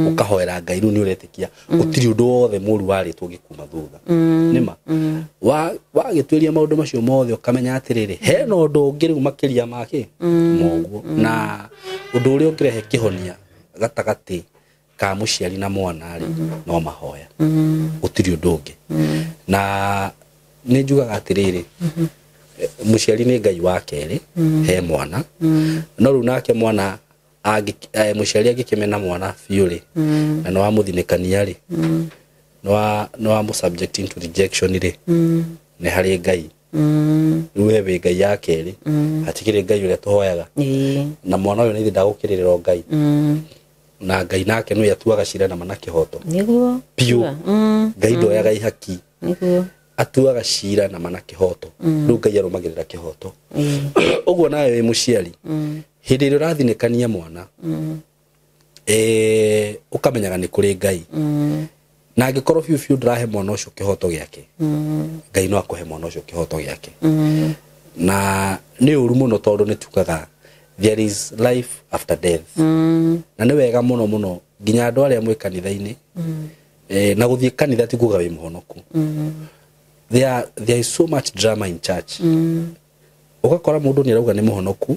ũkahoera Ngai rĩu nĩ ũretĩkia gũtirĩ ũndũ wothe mũru warĩtwo ũgĩkuma thutha. Nĩma wagĩtuĩria maũndũ macio mothe ũkamenya atĩrĩrĩ, hena ũndũ ũngĩ rĩu makĩria make moguo. Na ũndũ ũrĩa ũngĩrehe kĩhonia gatagatĩ ka mũciari na mwana rĩ, no mahoya. Gũtirĩ ũndũ ũngĩ. Na nĩ njugaga atĩrĩrĩ, mũciari nĩ Ngai wa kerĩ he mwana. No rĩu nake mwana mũciari angĩkĩmena mwana biũ rĩ, na nĩ wamũthinĩkania rĩ, nĩ wamũ subject into rejection rĩ, nĩ harĩ Ngai. Rĩu we wĩ Ngai ya kerĩ, hatikĩrĩ Ngai ũrĩa tũhoyaga. Na mwana ũyũ nĩ ithe ndagũkĩrĩrĩra Ngai. Na Ngai nake nĩwe atuaga cira na mana kĩhoto. Nĩguo. Biũ. Ngai ndoyaga ihaki. Nĩguo. Atuaga cira na mana kĩhoto. Rĩu Ngai arũmagĩrĩra kĩhoto. Ũguo nawe wĩ mũciari, hĩndĩ ĩrĩa ũrathinĩkania mwana, ũkamenyaga nĩ kũrĩ Ngai. Na angĩkorwo biũ biũ ndũrahe mwana ũcio kĩhoto gĩake, Ngai no akũhe mwana ũcio kĩhoto gĩake. Na nĩ ũru mũno tondũ nĩ tugaga there is life after death. Na nĩ wega mũno mũno nginya andũ arĩa mwĩ kanitha-inĩ, na gũthiĩ kanitha ti kuga wĩ mũhonoku. There is so much drama in church. Ũgakora mũndũ nĩ arauga nĩ mũhonoku,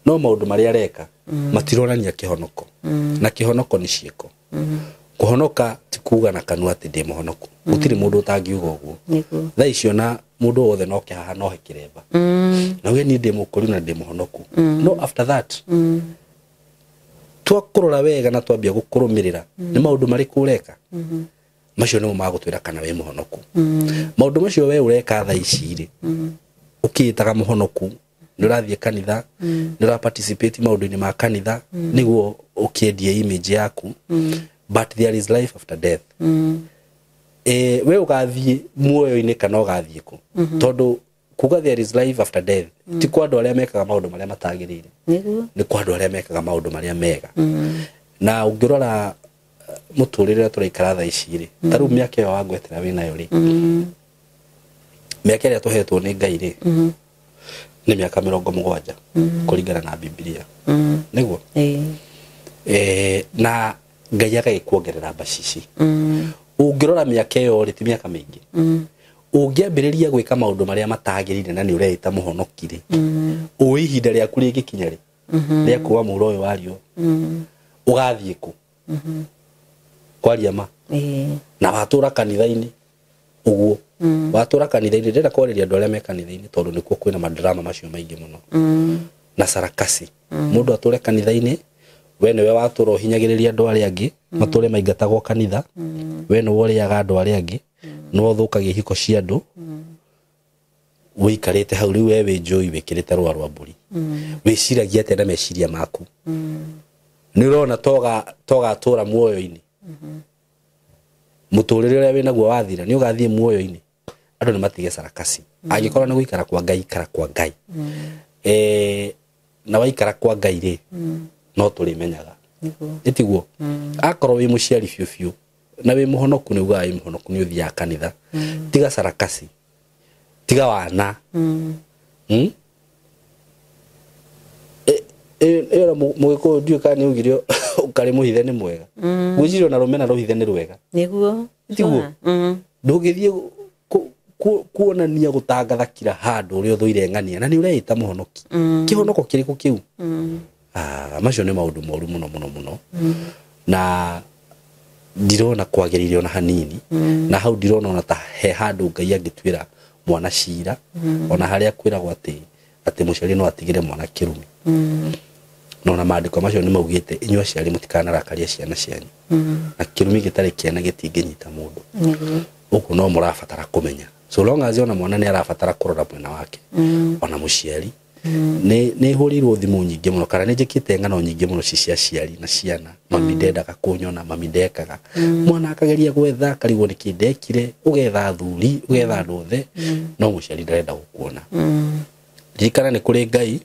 no maũndũ marĩa areka matironania kĩhonoko. Na kĩhonoko nĩ ciĩko. Kũhonoka ti kuga na kanua atĩ ndĩ mũhonoku. Gũtirĩ mũndũ ũtangiuga ũguo. Thaa icio na mũndũ wothe no kĩhaha no he kĩremba. Na uge niĩ ndĩ mũkũrũ na ndĩ mũhonoku. No after that, twakũrora wega na twambia gũkũrũmĩrĩra nĩ maũndũ marĩkũ ũreka, macio nĩmo magũtwĩra kana wĩ mũhonoku. Maũndũ macio we ũreka thaa ici rĩ, ũkĩĩtaga mũhonoku, nĩ ũrathiĩ kanitha, nĩ ũra participate maũndũ-inĩ ma kanitha, nĩguo ũkĩendie image yaku. But there is life after death. We ũgathiĩ muoyo-inĩ kana ũgathiĩ kũ? Tondũ kuga there is life after death ti kwa andũ arĩa mekaga maũndũ marĩa matagĩrĩire, nĩ kwa andũ arĩa mekaga maũndũ marĩa mega. Na ũngĩrora mũtũrĩre ũrĩa tũraikara thaa ici rĩ, ta rĩu mĩaka ĩyo wangwetera wĩnayo rĩ, mĩaka ĩrĩa tũhetwo nĩ Ngai rĩ, nĩ mĩaka 70 kũringana na Bibilia. Nĩguo? Na Ngai agagĩkuongerera mbacici. Ũngĩrora mĩaka ĩyo rĩ, ti mĩaka mĩingĩ. Ũngĩambĩrĩria gwĩka maũndũ marĩa matagĩrĩire na nĩ ũreĩta mũhonoki rĩ, ũĩ ihinda rĩaku rĩngĩkinya rĩ, rĩa kuwa mũhuro ũyũ wario, ũgathiĩ kũ? Kwaria ma. Na watũra kanitha-inĩ ũguo. Watũra kanitha-inĩ, ndĩrenda kwarĩria andũ arĩa me kanitha-inĩ tondũ nĩkuo kwĩna madrama macio maingĩ mũno. Na sarakasi. Mũndũ atũre kanitha-inĩ, we nĩwe watũra ũhinyagĩrĩria andũ arĩa angĩ, matũre maingatagwo kanitha, we nĩwe ũrĩaga andũ arĩa angĩ, nĩwe ũthũkagia ihiko cia andũ, ũikarĩte hau rĩu we wĩ njũi wĩkĩrĩte rũa rwa mbũri. Wĩciragia atĩa na meciria maku? Nĩ ũrona togatũra muoyo-inĩ? Mũtũrĩre ũrĩa wĩnaguo wathira, nĩ ũgathiĩ muoyo-inĩ? Andũ nĩ matige sarakasi. Angĩkorwo nĩ gũikara kwa Ngai, ikara kwa Ngai. Na waikara kwa Ngai rĩ, no tũrĩmenyaga. Ĩtiguo? Akorwo wĩ mũciari biũ biũ na wĩ mũhonoku, nĩ ugaga wĩ mũhonoku, nĩ ũthiaga kanitha. Tiga sarakasi, tiga wana. Ĩyo mũgĩkũyũ ndiũĩ kana nĩ augire Ũkarĩ mũhithe nĩ mwega. Gwĩciria ona rũmena rũhithe nĩ rwega. Nĩguo. Tiguo? Ndũngĩthiĩ kuonania gũtangatha kira handũ ũrĩa ũthũire ng'ania na nĩ ũreĩta mũhonoki. Kĩhonoko kĩrĩkũ kĩu? Macio nĩ maũndũ moru mũno mũno mũno. Na ndirona kwagĩrĩire ona hanini. Na hau ndirona ona ta he handũ Ngai angĩtuĩra mwana cira. Ona harĩa kwĩragwo atĩ mũciari no atigĩre mwana kĩrumi. Na ona maandĩko macio nĩ maugĩte inyuĩ aciari mũtikanarakarie ciana cianyu. Na kĩrumi gĩtarĩ kĩene gĩtingĩnyita mũndũ. Ũguo no mũrabatara kũmenya. So long as ona mwana nĩ arabatara kũrora mwena wake. Ona mũciari. Nĩ hũrĩirwo thimũ nyingĩ mũno kana nĩ njĩkĩte ng'ano nyingĩ mũno ci cia aciari na ciana. Mami ndendaga kũnyona, mami ndekaga. Mwana akageria gwetha akarigwo nĩkĩ ndekire, ũgetha athuri, ũgetha andũ othe, no mũciari ndarenda gũkuona. Ririkana nĩ kũrĩ Ngai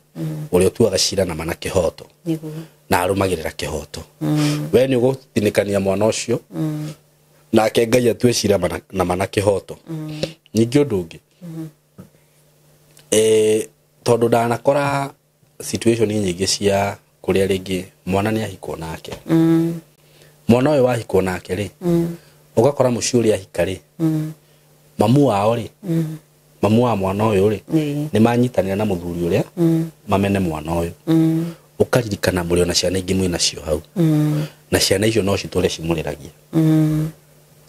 ũrĩa ũtuaga cira na mana kĩhoto. Na arũmagĩrĩra kĩhoto. We nĩ ũgũtinĩkania mwana ũcio. Nake Ngai atue cira na mana kĩhoto. Ningĩ ũndũ ũngĩ. Tondũ ndanakora situation nyingĩ cia kũrĩa rĩngĩ mwana nĩ ahikwo nake. Mwana ũyũ wahikwo nake rĩ, ũgakora mũciĩ ũrĩa ahika rĩ, mamu wao rĩ, mamu wa mwana ũyũ rĩ, nĩ manyitanĩra na mũthuri ũrĩa, mamene mwana ũyũ. Ũkaririkana mũrĩ ona ciana ingĩ mwĩ nacio hau. Na ciana icio no citũre cimũrĩragia.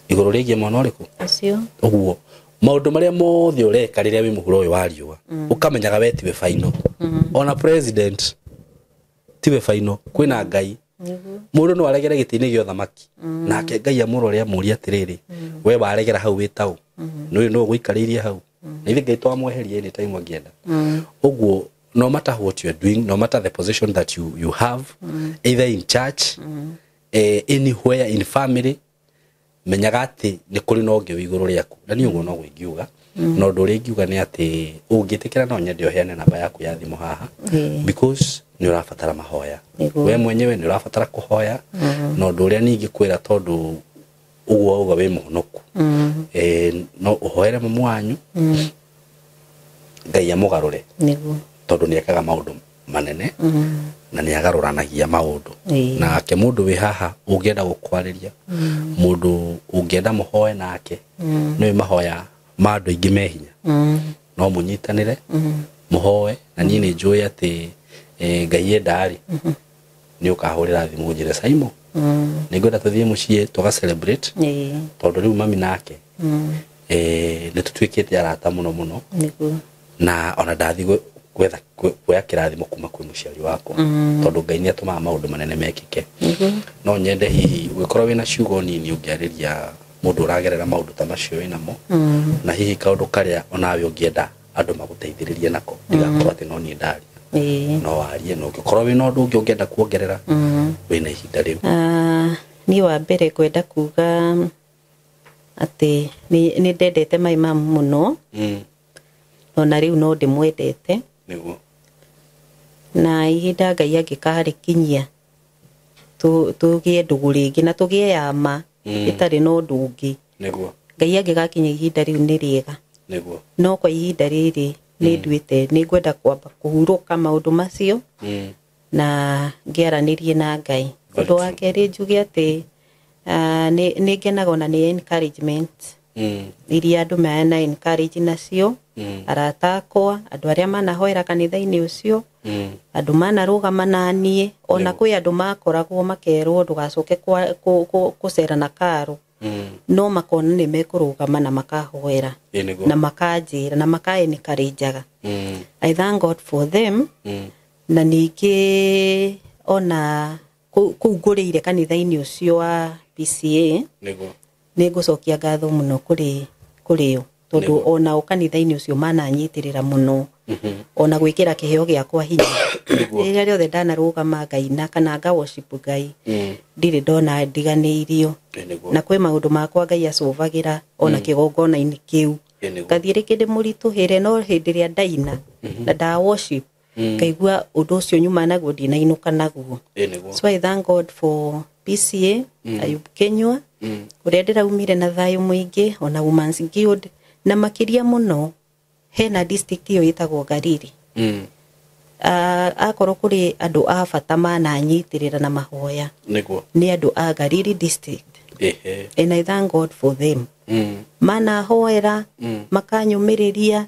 Igũrũ rĩgiĩ mwana ũrĩkũ? Ũcio. Ũguo maũndũ marĩa mothe ũreka rĩrĩa wĩ mũhuro ũyũ wa riũa, ũkamenyaga we tiwe final. Ona president tiwe final, kwĩna Ngai. Mũndũ no aregere gĩtĩ-inĩ gĩa ũthamaki. Nake Ngai amũrore amũrie atĩrĩrĩ, we waregera hau wĩ taũ. Nĩ ũyũ nũ ũgũikarĩirie hau. Na ithuĩ Ngai twamweheria anytime angĩenda. Ũguo no matter what you are doing, no matter the position that you have, either in church, anywhere in family, menyaga atĩ nĩ kũrĩ na ũngĩ wĩ igũrũ rĩaku. Na niĩ ũguo noguo ingiuga. Na ũndũ ũrĩa ingiuga nĩ atĩ ũngĩtĩkĩra no nyende ũheane namba yaku ya thimũ haha. Because nĩ ũrabatara mahoya. We mwenyewe nĩ ũrabatara kũhoya. Na ũndũ ũrĩa niĩ ingĩkwĩra tondũ ũguo wauga wĩ mũhonoku. No ũhoere mamu wanyu. Ngai amũgarũre. Tondũ nĩ ekaga maũndũ manene. Na nĩ agarũranagia maũndũ. Nake mũndũ wĩ haha ũngĩenda gũkwarĩria, mũndũ ũngĩenda mũhoe nake, nĩ mahoya ma andũ aingĩ me hinya. No mũnyitanĩre, mũhoe, na niĩ nĩ njũĩ atĩ Ngai enda rĩ, nĩ ũkahũrĩra thimũ ũnjĩre Saimo, nĩ ngwenda tũthiĩ mũciĩ tũga celebrate, tondũ rĩu mami nake, nĩ tũtuĩkĩte arata mũno mũno. Na ona ndathiĩ gwetha kuoya kĩrathimo kuma kwĩ mũciari wakwa, tondũ Ngai nĩ atũmaga maũndũ manene mekĩke. No nyende hihi ũngĩkorwo wĩna ciugo nini ũngĩarĩria mũndũ ũragerera maũndũ ta macio wĩnamo, na hihi kaũndũ karĩa onawe ũngĩenda andũ magũteithĩrĩrie nako, ndigakorwo atĩ no niĩ ndaria. No warie, na ũngĩkorwo wĩna ũndũ ũngĩ ũngĩenda kuongerera, wĩna ihinda rĩu. Niĩ wa mbere ngwenda kuga atĩ nĩ ndendete my mum mũno. Ona rĩu no ndĩmwendete. Na ihinda Ngai angĩkarĩkinyia tũgĩe ndũgũ rĩngĩ na tũgĩe ya ma ĩtarĩ na ũndũ ũngĩ. Ngai angĩgakinya ihinda rĩu nĩ rĩega. No kwa ihinda rĩrĩ nĩ nduĩte nĩ ngwenda kwamba kũhurũka maũndũ macio na ngĩaranĩrie na Ngai. Ũndũ wa kerĩ njuge atĩ nĩ ngenaga ona nĩ encouragement iria andũ mana encourage nacio, arata akwa, andũ arĩa manahoera kanitha-inĩ ũcio, andũ manarũgama na niĩ, ona kwĩ andũ makoragwo makerwo ndũgacoke kũcera na karo, no makona nĩ mekũrũgama na makahoera na makanjĩra na maka encourageaga. I thank God for them. Na ningĩ ona kũu ngũrĩire kanitha-inĩ ũcio wa PCA, nĩ ngũcokia ngatho mũno kũrĩ o, tondũ ona o kanitha-inĩ ũcio mananyitĩrĩra mũno, ona gwĩkĩra kĩheo gĩakwa hinya. Rĩrĩa rĩothe ndanarũgama ngaina kana nga worship Ngai, ndirĩ ndona ndiganĩirio. Na kwĩ maũndũ makwa Ngai acũvagĩra ona kĩgongona-inĩ kĩu. Ngathiĩ rĩngĩ ndĩmũritũhĩre, no hĩndĩ ĩrĩa ndaina na nda worship, ngaigua ũndũ ũcio nyuma naguo ndinainũka naguo. So I thank God for PCA, Ayub Kenywa, ũrĩa ndĩraumire na thayũ mũingĩ, ona Women's Guild, na makĩria mũno hena district ĩyo ĩtagwo Gariri. Akorwo kũrĩ andũ a bata mananyitĩrĩra na mahoya Nĩguo. nĩ andũ a Gariri district. Ehe. And I thank God for them. Manahoera, makanyũmĩrĩria.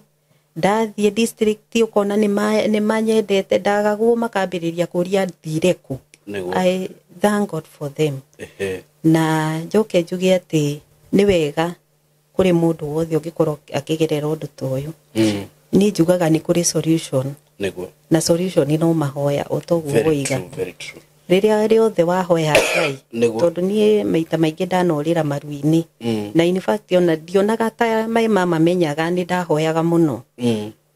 Ndathiĩ district ũkona nĩ manyendete, ndagagwo makambĩrĩria kũria thire kũ. Nĩguo. I thank God for them. Ehe. Na njoke njuge atĩ nĩ wega kũrĩ mũndũ wothe ũngĩkorwo akĩgerera ũndũ ta ũyũ. Niĩ njugaga nĩ kũrĩ solution. Nĩguo. Na solution no mahoya o toguo Very woiga. true, very true. Rĩrĩa rĩothe wahoya Ngai, Nĩguo. tondũ niĩ maita maingĩ ndanorĩra maru-inĩ. Na in fact ona ndionaga ta my mama menyaga nĩ ndahoyaga mũno.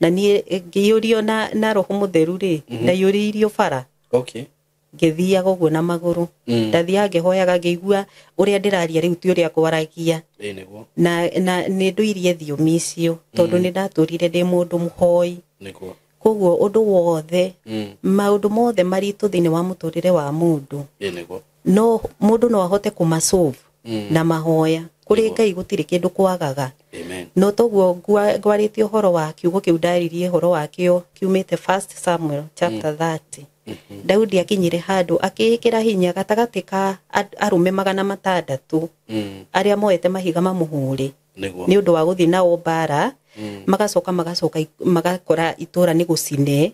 Na niĩ ngĩiyũrio na roho mũtheru rĩ, ndaiyũrĩirio bara. Okay. Ngĩthiaga ũguo na magũrũ. Ndathiaga ngĩhoyaga ngĩigua ũrĩa ndĩraria rĩu ti ũrĩa ngwaragia. Ĩĩ nĩguo. Na nĩ ndũirie thiomi icio tondũ nĩ ndatũrire ndĩ mũndũ mũhoi. Nĩguo. Koguo ũndũ wothe, maũndũ mothe maritũ thĩinĩ wa mũtũrĩre wa mũndũ, Ĩĩ nĩguo. no mũndũ no ahote kũmasolve na mahoya. Kũrĩ Ngai gũtirĩ kĩndũ kwagaga. Amen. No toguo ngwarĩtie ũhoro wa kiugo kĩu ndaririe ũhoro wakĩo kiumĩte 1 Samuel chapter 30. Daudi akinyire handũ akĩĩkĩra hinya gatagatĩ ka arũme 600 arĩa moete mahiga mamũhũre Nĩguo. nĩ ũndũ wa gũthiĩ nao mbara. Magacoka magakora itũra nĩ gũcine,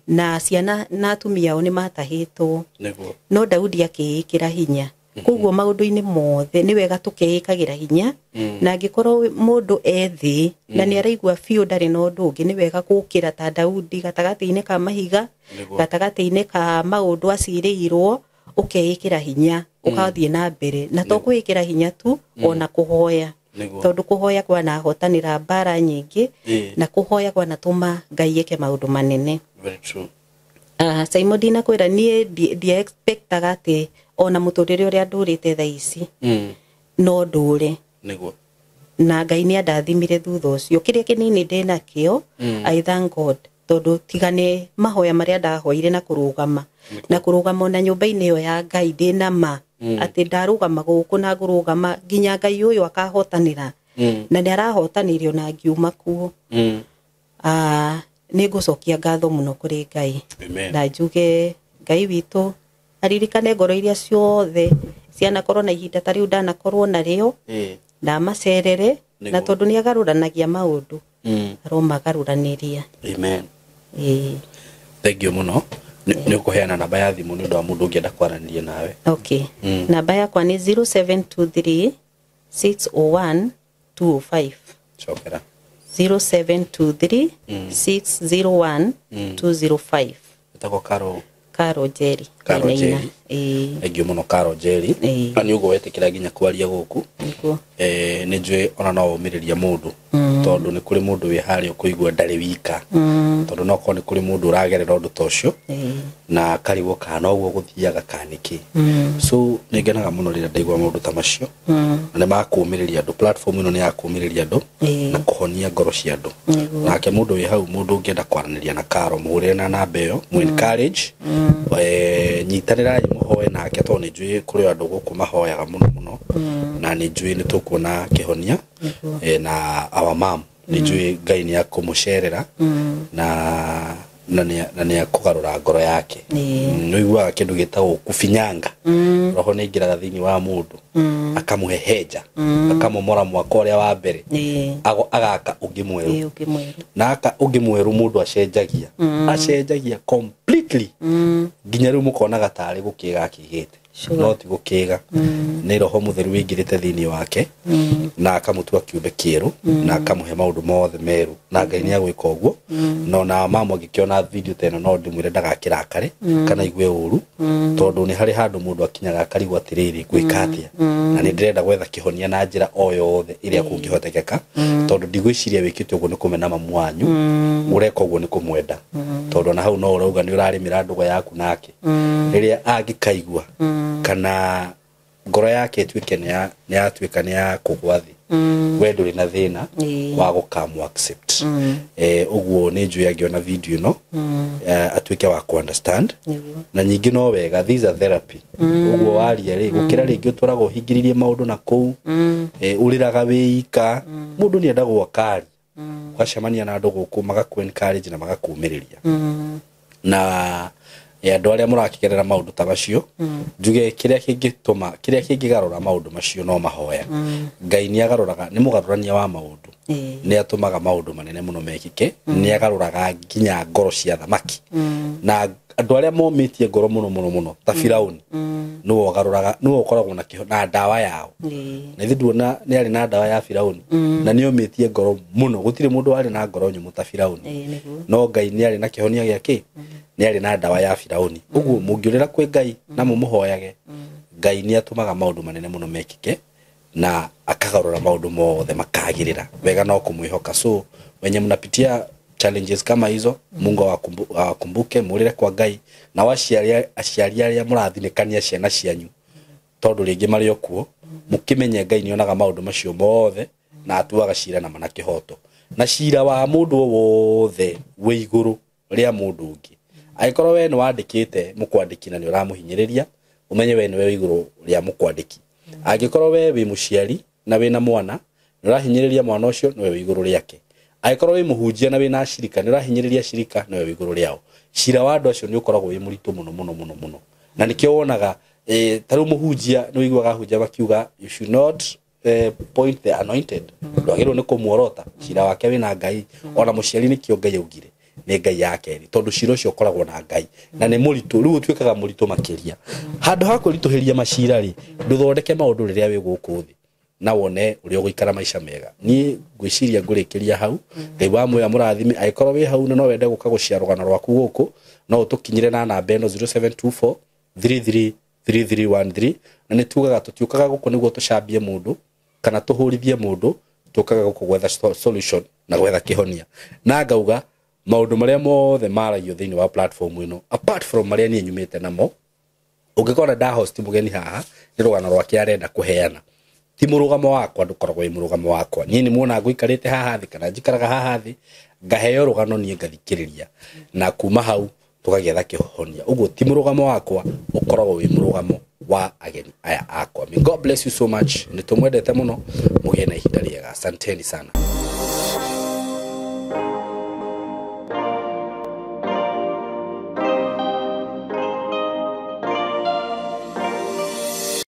na ciana na atumia ao nĩ matahĩtwo. Nĩguo. No Daudi akĩĩkĩra hinya. Koguo maũndũ-inĩ mothe nĩ wega tũkeĩkagĩra hinya. Na angĩkorwo mũndũ e thĩ na nĩ araigua biũ ndarĩ na ũndũ ũngĩ, nĩ wega gũkĩra ta Daudi gatagatĩ-inĩ ka mahiga, Nĩguo. gatagatĩ-inĩ ka maũndũ acirĩirwo, ũkeĩkĩra hinya, ũgathiĩ na mbere. Na to kwĩĩkĩra hinya tu, ona kũhoya. Nĩguo. Tondũ kũhoya kwanahotanĩra mbara nyingĩ, na kũhoya kwanatũma Ngai eke maũndũ manene. Very true. Simon ndinakwĩra niĩ ndiexpectaga atĩ ona mũtũrĩre ũrĩa ndũrĩte thaa ici no ndũre. Nĩguo. Na Ngai nĩ andathimire thutha ũcio. Kĩrĩa kĩnini ndĩnakĩo, I thank God, tondũ tiga nĩ mahoya marĩa ndahoire na kũrũgama. Na kũrũgama ona nyũmba-inĩ ĩyo ya Ngai ndĩna ma atĩ ndarũgama gũkũ na ngũrũgama nginya Ngai ũyũ akahotanĩra. Na nĩ arahotanĩire ona ngiuma kuo. Nĩ ngũcokia ngatho mũno kũrĩ Ngai. Amen. Na njuge Ngai witũ aririkane ngoro iria ciothe cianakorwo na ihinda ta rĩu ndanakorwo narĩo, na macerere, na tondũ nĩ agarũranagia maũndũ, aromagarũranĩria. Amen. Thank you mũno. Nĩ ũkũheana namba ya thimũ nĩ ũndũ wa mũndũ ũngĩenda kwaranĩria nawe. Okay. Namba yakwa nĩ 0723 601 205. Cokera. 0723 601 205. Ĩtagwo Carol. Carol Njeri. Carol Njeri. Ĩĩ. Thank you mũno Carol Njeri. Na nĩ ũguo wetĩkĩra nginya kwaria gũkũ. Nĩguo. Nĩ njũĩ ona no ũmĩrĩria mũndũ. Tondũ nĩ kũrĩ mũndũ wĩ harĩa ũkũigua ndarĩ wika. Tondũ no korwo nĩ kũrĩ mũndũ ũragerera ũndũ ta ũcio. Na akarigwo kana noguo gũthiaga kana nĩkĩ. So nĩ ngenaga mũno rĩrĩa ndaigua maũndũ ta macio. Na nĩ makũmĩrĩria andũ. Platform ĩno nĩ ya kũmĩrĩria andũ na kũhonia ngoro cia andũ. Nake mũndũ wĩ hau, mũndũ ũngĩenda kwaranĩria na Carol, mũhũrĩre na namba ĩyo, mũ encourage. Nyitanĩrai mũhoe nake, tondũ nĩ njũĩ kũrĩ andũ gũkũ mahoyaga mũno mũno. Na nĩ njũĩ nĩ tũkuona kĩhonia. Na our mom nĩ njũĩ Ngai nĩ akũmũcerera na nĩ akũgarũra ngoro yake. Nĩ ũiguaga kĩndũ gĩtagwo kubinyanga. Roho nĩ aingĩraga thĩinĩ wa mũndũ, akamũhehenja, akamũmora mwaka ũrĩa wa mbere, agaka ũngĩ mwerũ. Ũngĩ mwerũ. Na aka ũngĩ mwerũ mũndũ acenjagia. Acenjagia completely. Nginya rĩu mũkonaga tarĩ gũkĩga akĩgĩte. No ti gũkĩga. Nĩ roho mũtheru wĩingĩrĩte thĩinĩ wake, na akamũtua kĩũmbe kĩerũ, na akamũhe maũndũ mothe merũ. Na Ngai nĩ agwĩka ũguo. No na mama angĩkĩona video ta ĩno no ndĩmwĩre ndagakĩrakare kana aigue ũru, tondũ nĩ harĩ handũ mũndũ akinyaga akarigwo atĩrĩrĩ, ngwĩka atĩa? Na nĩ ndĩrenda gwetha kĩhonia na njĩra o yothe ĩrĩa kũngĩhotekeka, tondũ ndigwĩciria wĩkĩte ũguo nĩ kũmena mamu wanyu, ũreka ũguo nĩ kũmwenda. Tondũ ona hau no ũrauga nĩ ũrarĩmĩra ndũgũ yaku nake. Rĩrĩa angĩkaigua kana ngoro yake ĩtuĩke nĩ yatuĩka nĩ ya kũgwa thĩ, we ndũrĩ na thĩna wa gũkamũ accept. Ũguo nĩ njũĩ angĩona video ĩno, atuĩke wa kũ understand. Na nyingĩ no wega, these are therapy. Ũguo waria rĩ, gũkĩra rĩngĩ ũtũraga ũhingĩrĩirie maũndũ na kũu, ũrĩraga wĩika. Mũndũ nĩ endagwo akaria. Ũgacemania na andũ gũkũ magakũ encourage na magakũmĩrĩria. Na andũ arĩa mũrakĩgerera maũndũ ta macio, njuge kĩrĩa kĩngĩtũma, kĩrĩa kĩngĩgarũra maũndũ macio no mahoya. Ngai nĩ agarũraga, nĩ mũgarũrania wa maũndũ. Nĩ atũmaga maũndũ manene mũno mekĩke, nĩ agarũraga nginya ngoro cia thamaki. Na andũ arĩa momĩtie ngoro mũno mũno mũno ta Firauni, nĩwe ũgarũraga, nĩwe ũkoragwo na kĩho na ndawa yao. Na ithuĩ nduona nĩ arĩ na ndawa ya Firauni, na nĩ omĩtie ngoro mũno, gũtirĩ mũndũ warĩ na ngoro nyũmũ ta Firauni. Nĩguo. No Ngai nĩ arĩ na kĩhonia gĩake, nĩ arĩ na ndawa ya Firauni. Ũguo mũngĩũrĩra kwĩ Ngai na mũmũhoyage, Ngai nĩ atũmaga maũndũ manene mũno mekĩke na akagarũra maũndũ mothe makagĩrĩra wega, no kũmwĩhoka. So wenye mnapitia challenges kama hizo, Mungu awakumbuke, mũrĩre kwa Ngai. Na aciari, aciari arĩa mũrathinĩkania ciana cianyu tondũ rĩngĩ marĩ o kuo, mũkĩmenye Ngai nĩonaga maũndũ macio mothe na atuaga cira na mana kĩhoto, na cira wa mũndũ o wothe wĩ igũrũ rĩa mũndũ ũngĩ. Angĩkorwo we nĩ wandĩkĩte mũkwandĩki na nĩ ũramũhinyĩrĩria, ũmenye we nĩwe wĩ igũrũ rĩa mũkwandĩki. Angĩkorwo we wĩ mũciari na wĩna mwana nĩ ũrahinyĩrĩria mwana ũcio, nĩwe wĩ igũrũ rĩake. Angĩkorwo wĩ mũhunjia na wĩna acirika nĩ ũrahinyĩrĩria acirika, nĩwe wĩ igũrũ rĩao. Cira wa andũ acio nĩ ũkoragwo wĩ mũritũ mũno mũno mũno mũno, na nĩkĩo wonaga ta rĩu mũhunjia nĩ ũiguaga ahunjia makiuga, "You should not point the anointed." Ndwagĩrĩirwo nĩ kũmuorota, cira wake wĩna Ngai. Ona mũciari, nĩkĩo Ngai augire nĩ Ngai ya kerĩ, tondũ cira ũcio ũkoragwo na Ngai na nĩ mũritũ. Rĩu ũtuĩkaga mũritũ makĩria. Handũ ha kwĩritũhĩria macira rĩ, ndũthondeke maũndũ rĩrĩa wĩ gũkũ thĩ na wone ũrĩa ũgũikara maica mega. Niĩ ngwĩciria ngũrĩkĩria hau. Ngai wa muoyo mũrathime. Angĩkorwo wĩ hau na no wende gũka gũcia rũgano rwaku gũkũ, no ũtũkinyĩre na namba ĩno, 0724 333313. Na nĩ tugaga tũtiũkaga gũkũ nĩguo tũcambie mũndũ kana tũhũrithie mũndũ, tũkaga gũkũ gwetha solution na gwetha kĩhonia. Na ngauga maũndũ marĩa mothe maragio thĩinĩ wa platform ĩno, apart from marĩa niĩ nyumĩte namo, ũngĩkona ndahost mũgeni haha, nĩ rũgano rwake arenda kũheana, ti mũrũgamo wakwa. Ndũkoragwo wĩ mũrũgamo wakwa. Niĩ nĩ muona ngũikarĩte haha thĩ kana njikaraga haha thĩ, ngaheo rũgano, niĩ ngathikĩrĩria, na kuma hau tũgagĩetha kĩhonia. Ũguo ti mũrũgamo wakwa, ũkoragwo wĩ mũrũgamo wa ageni aya akwa. May God bless you so much. Nĩ tũmwendete mũno, mũgĩe na ihinda rĩega. Asanteni sana.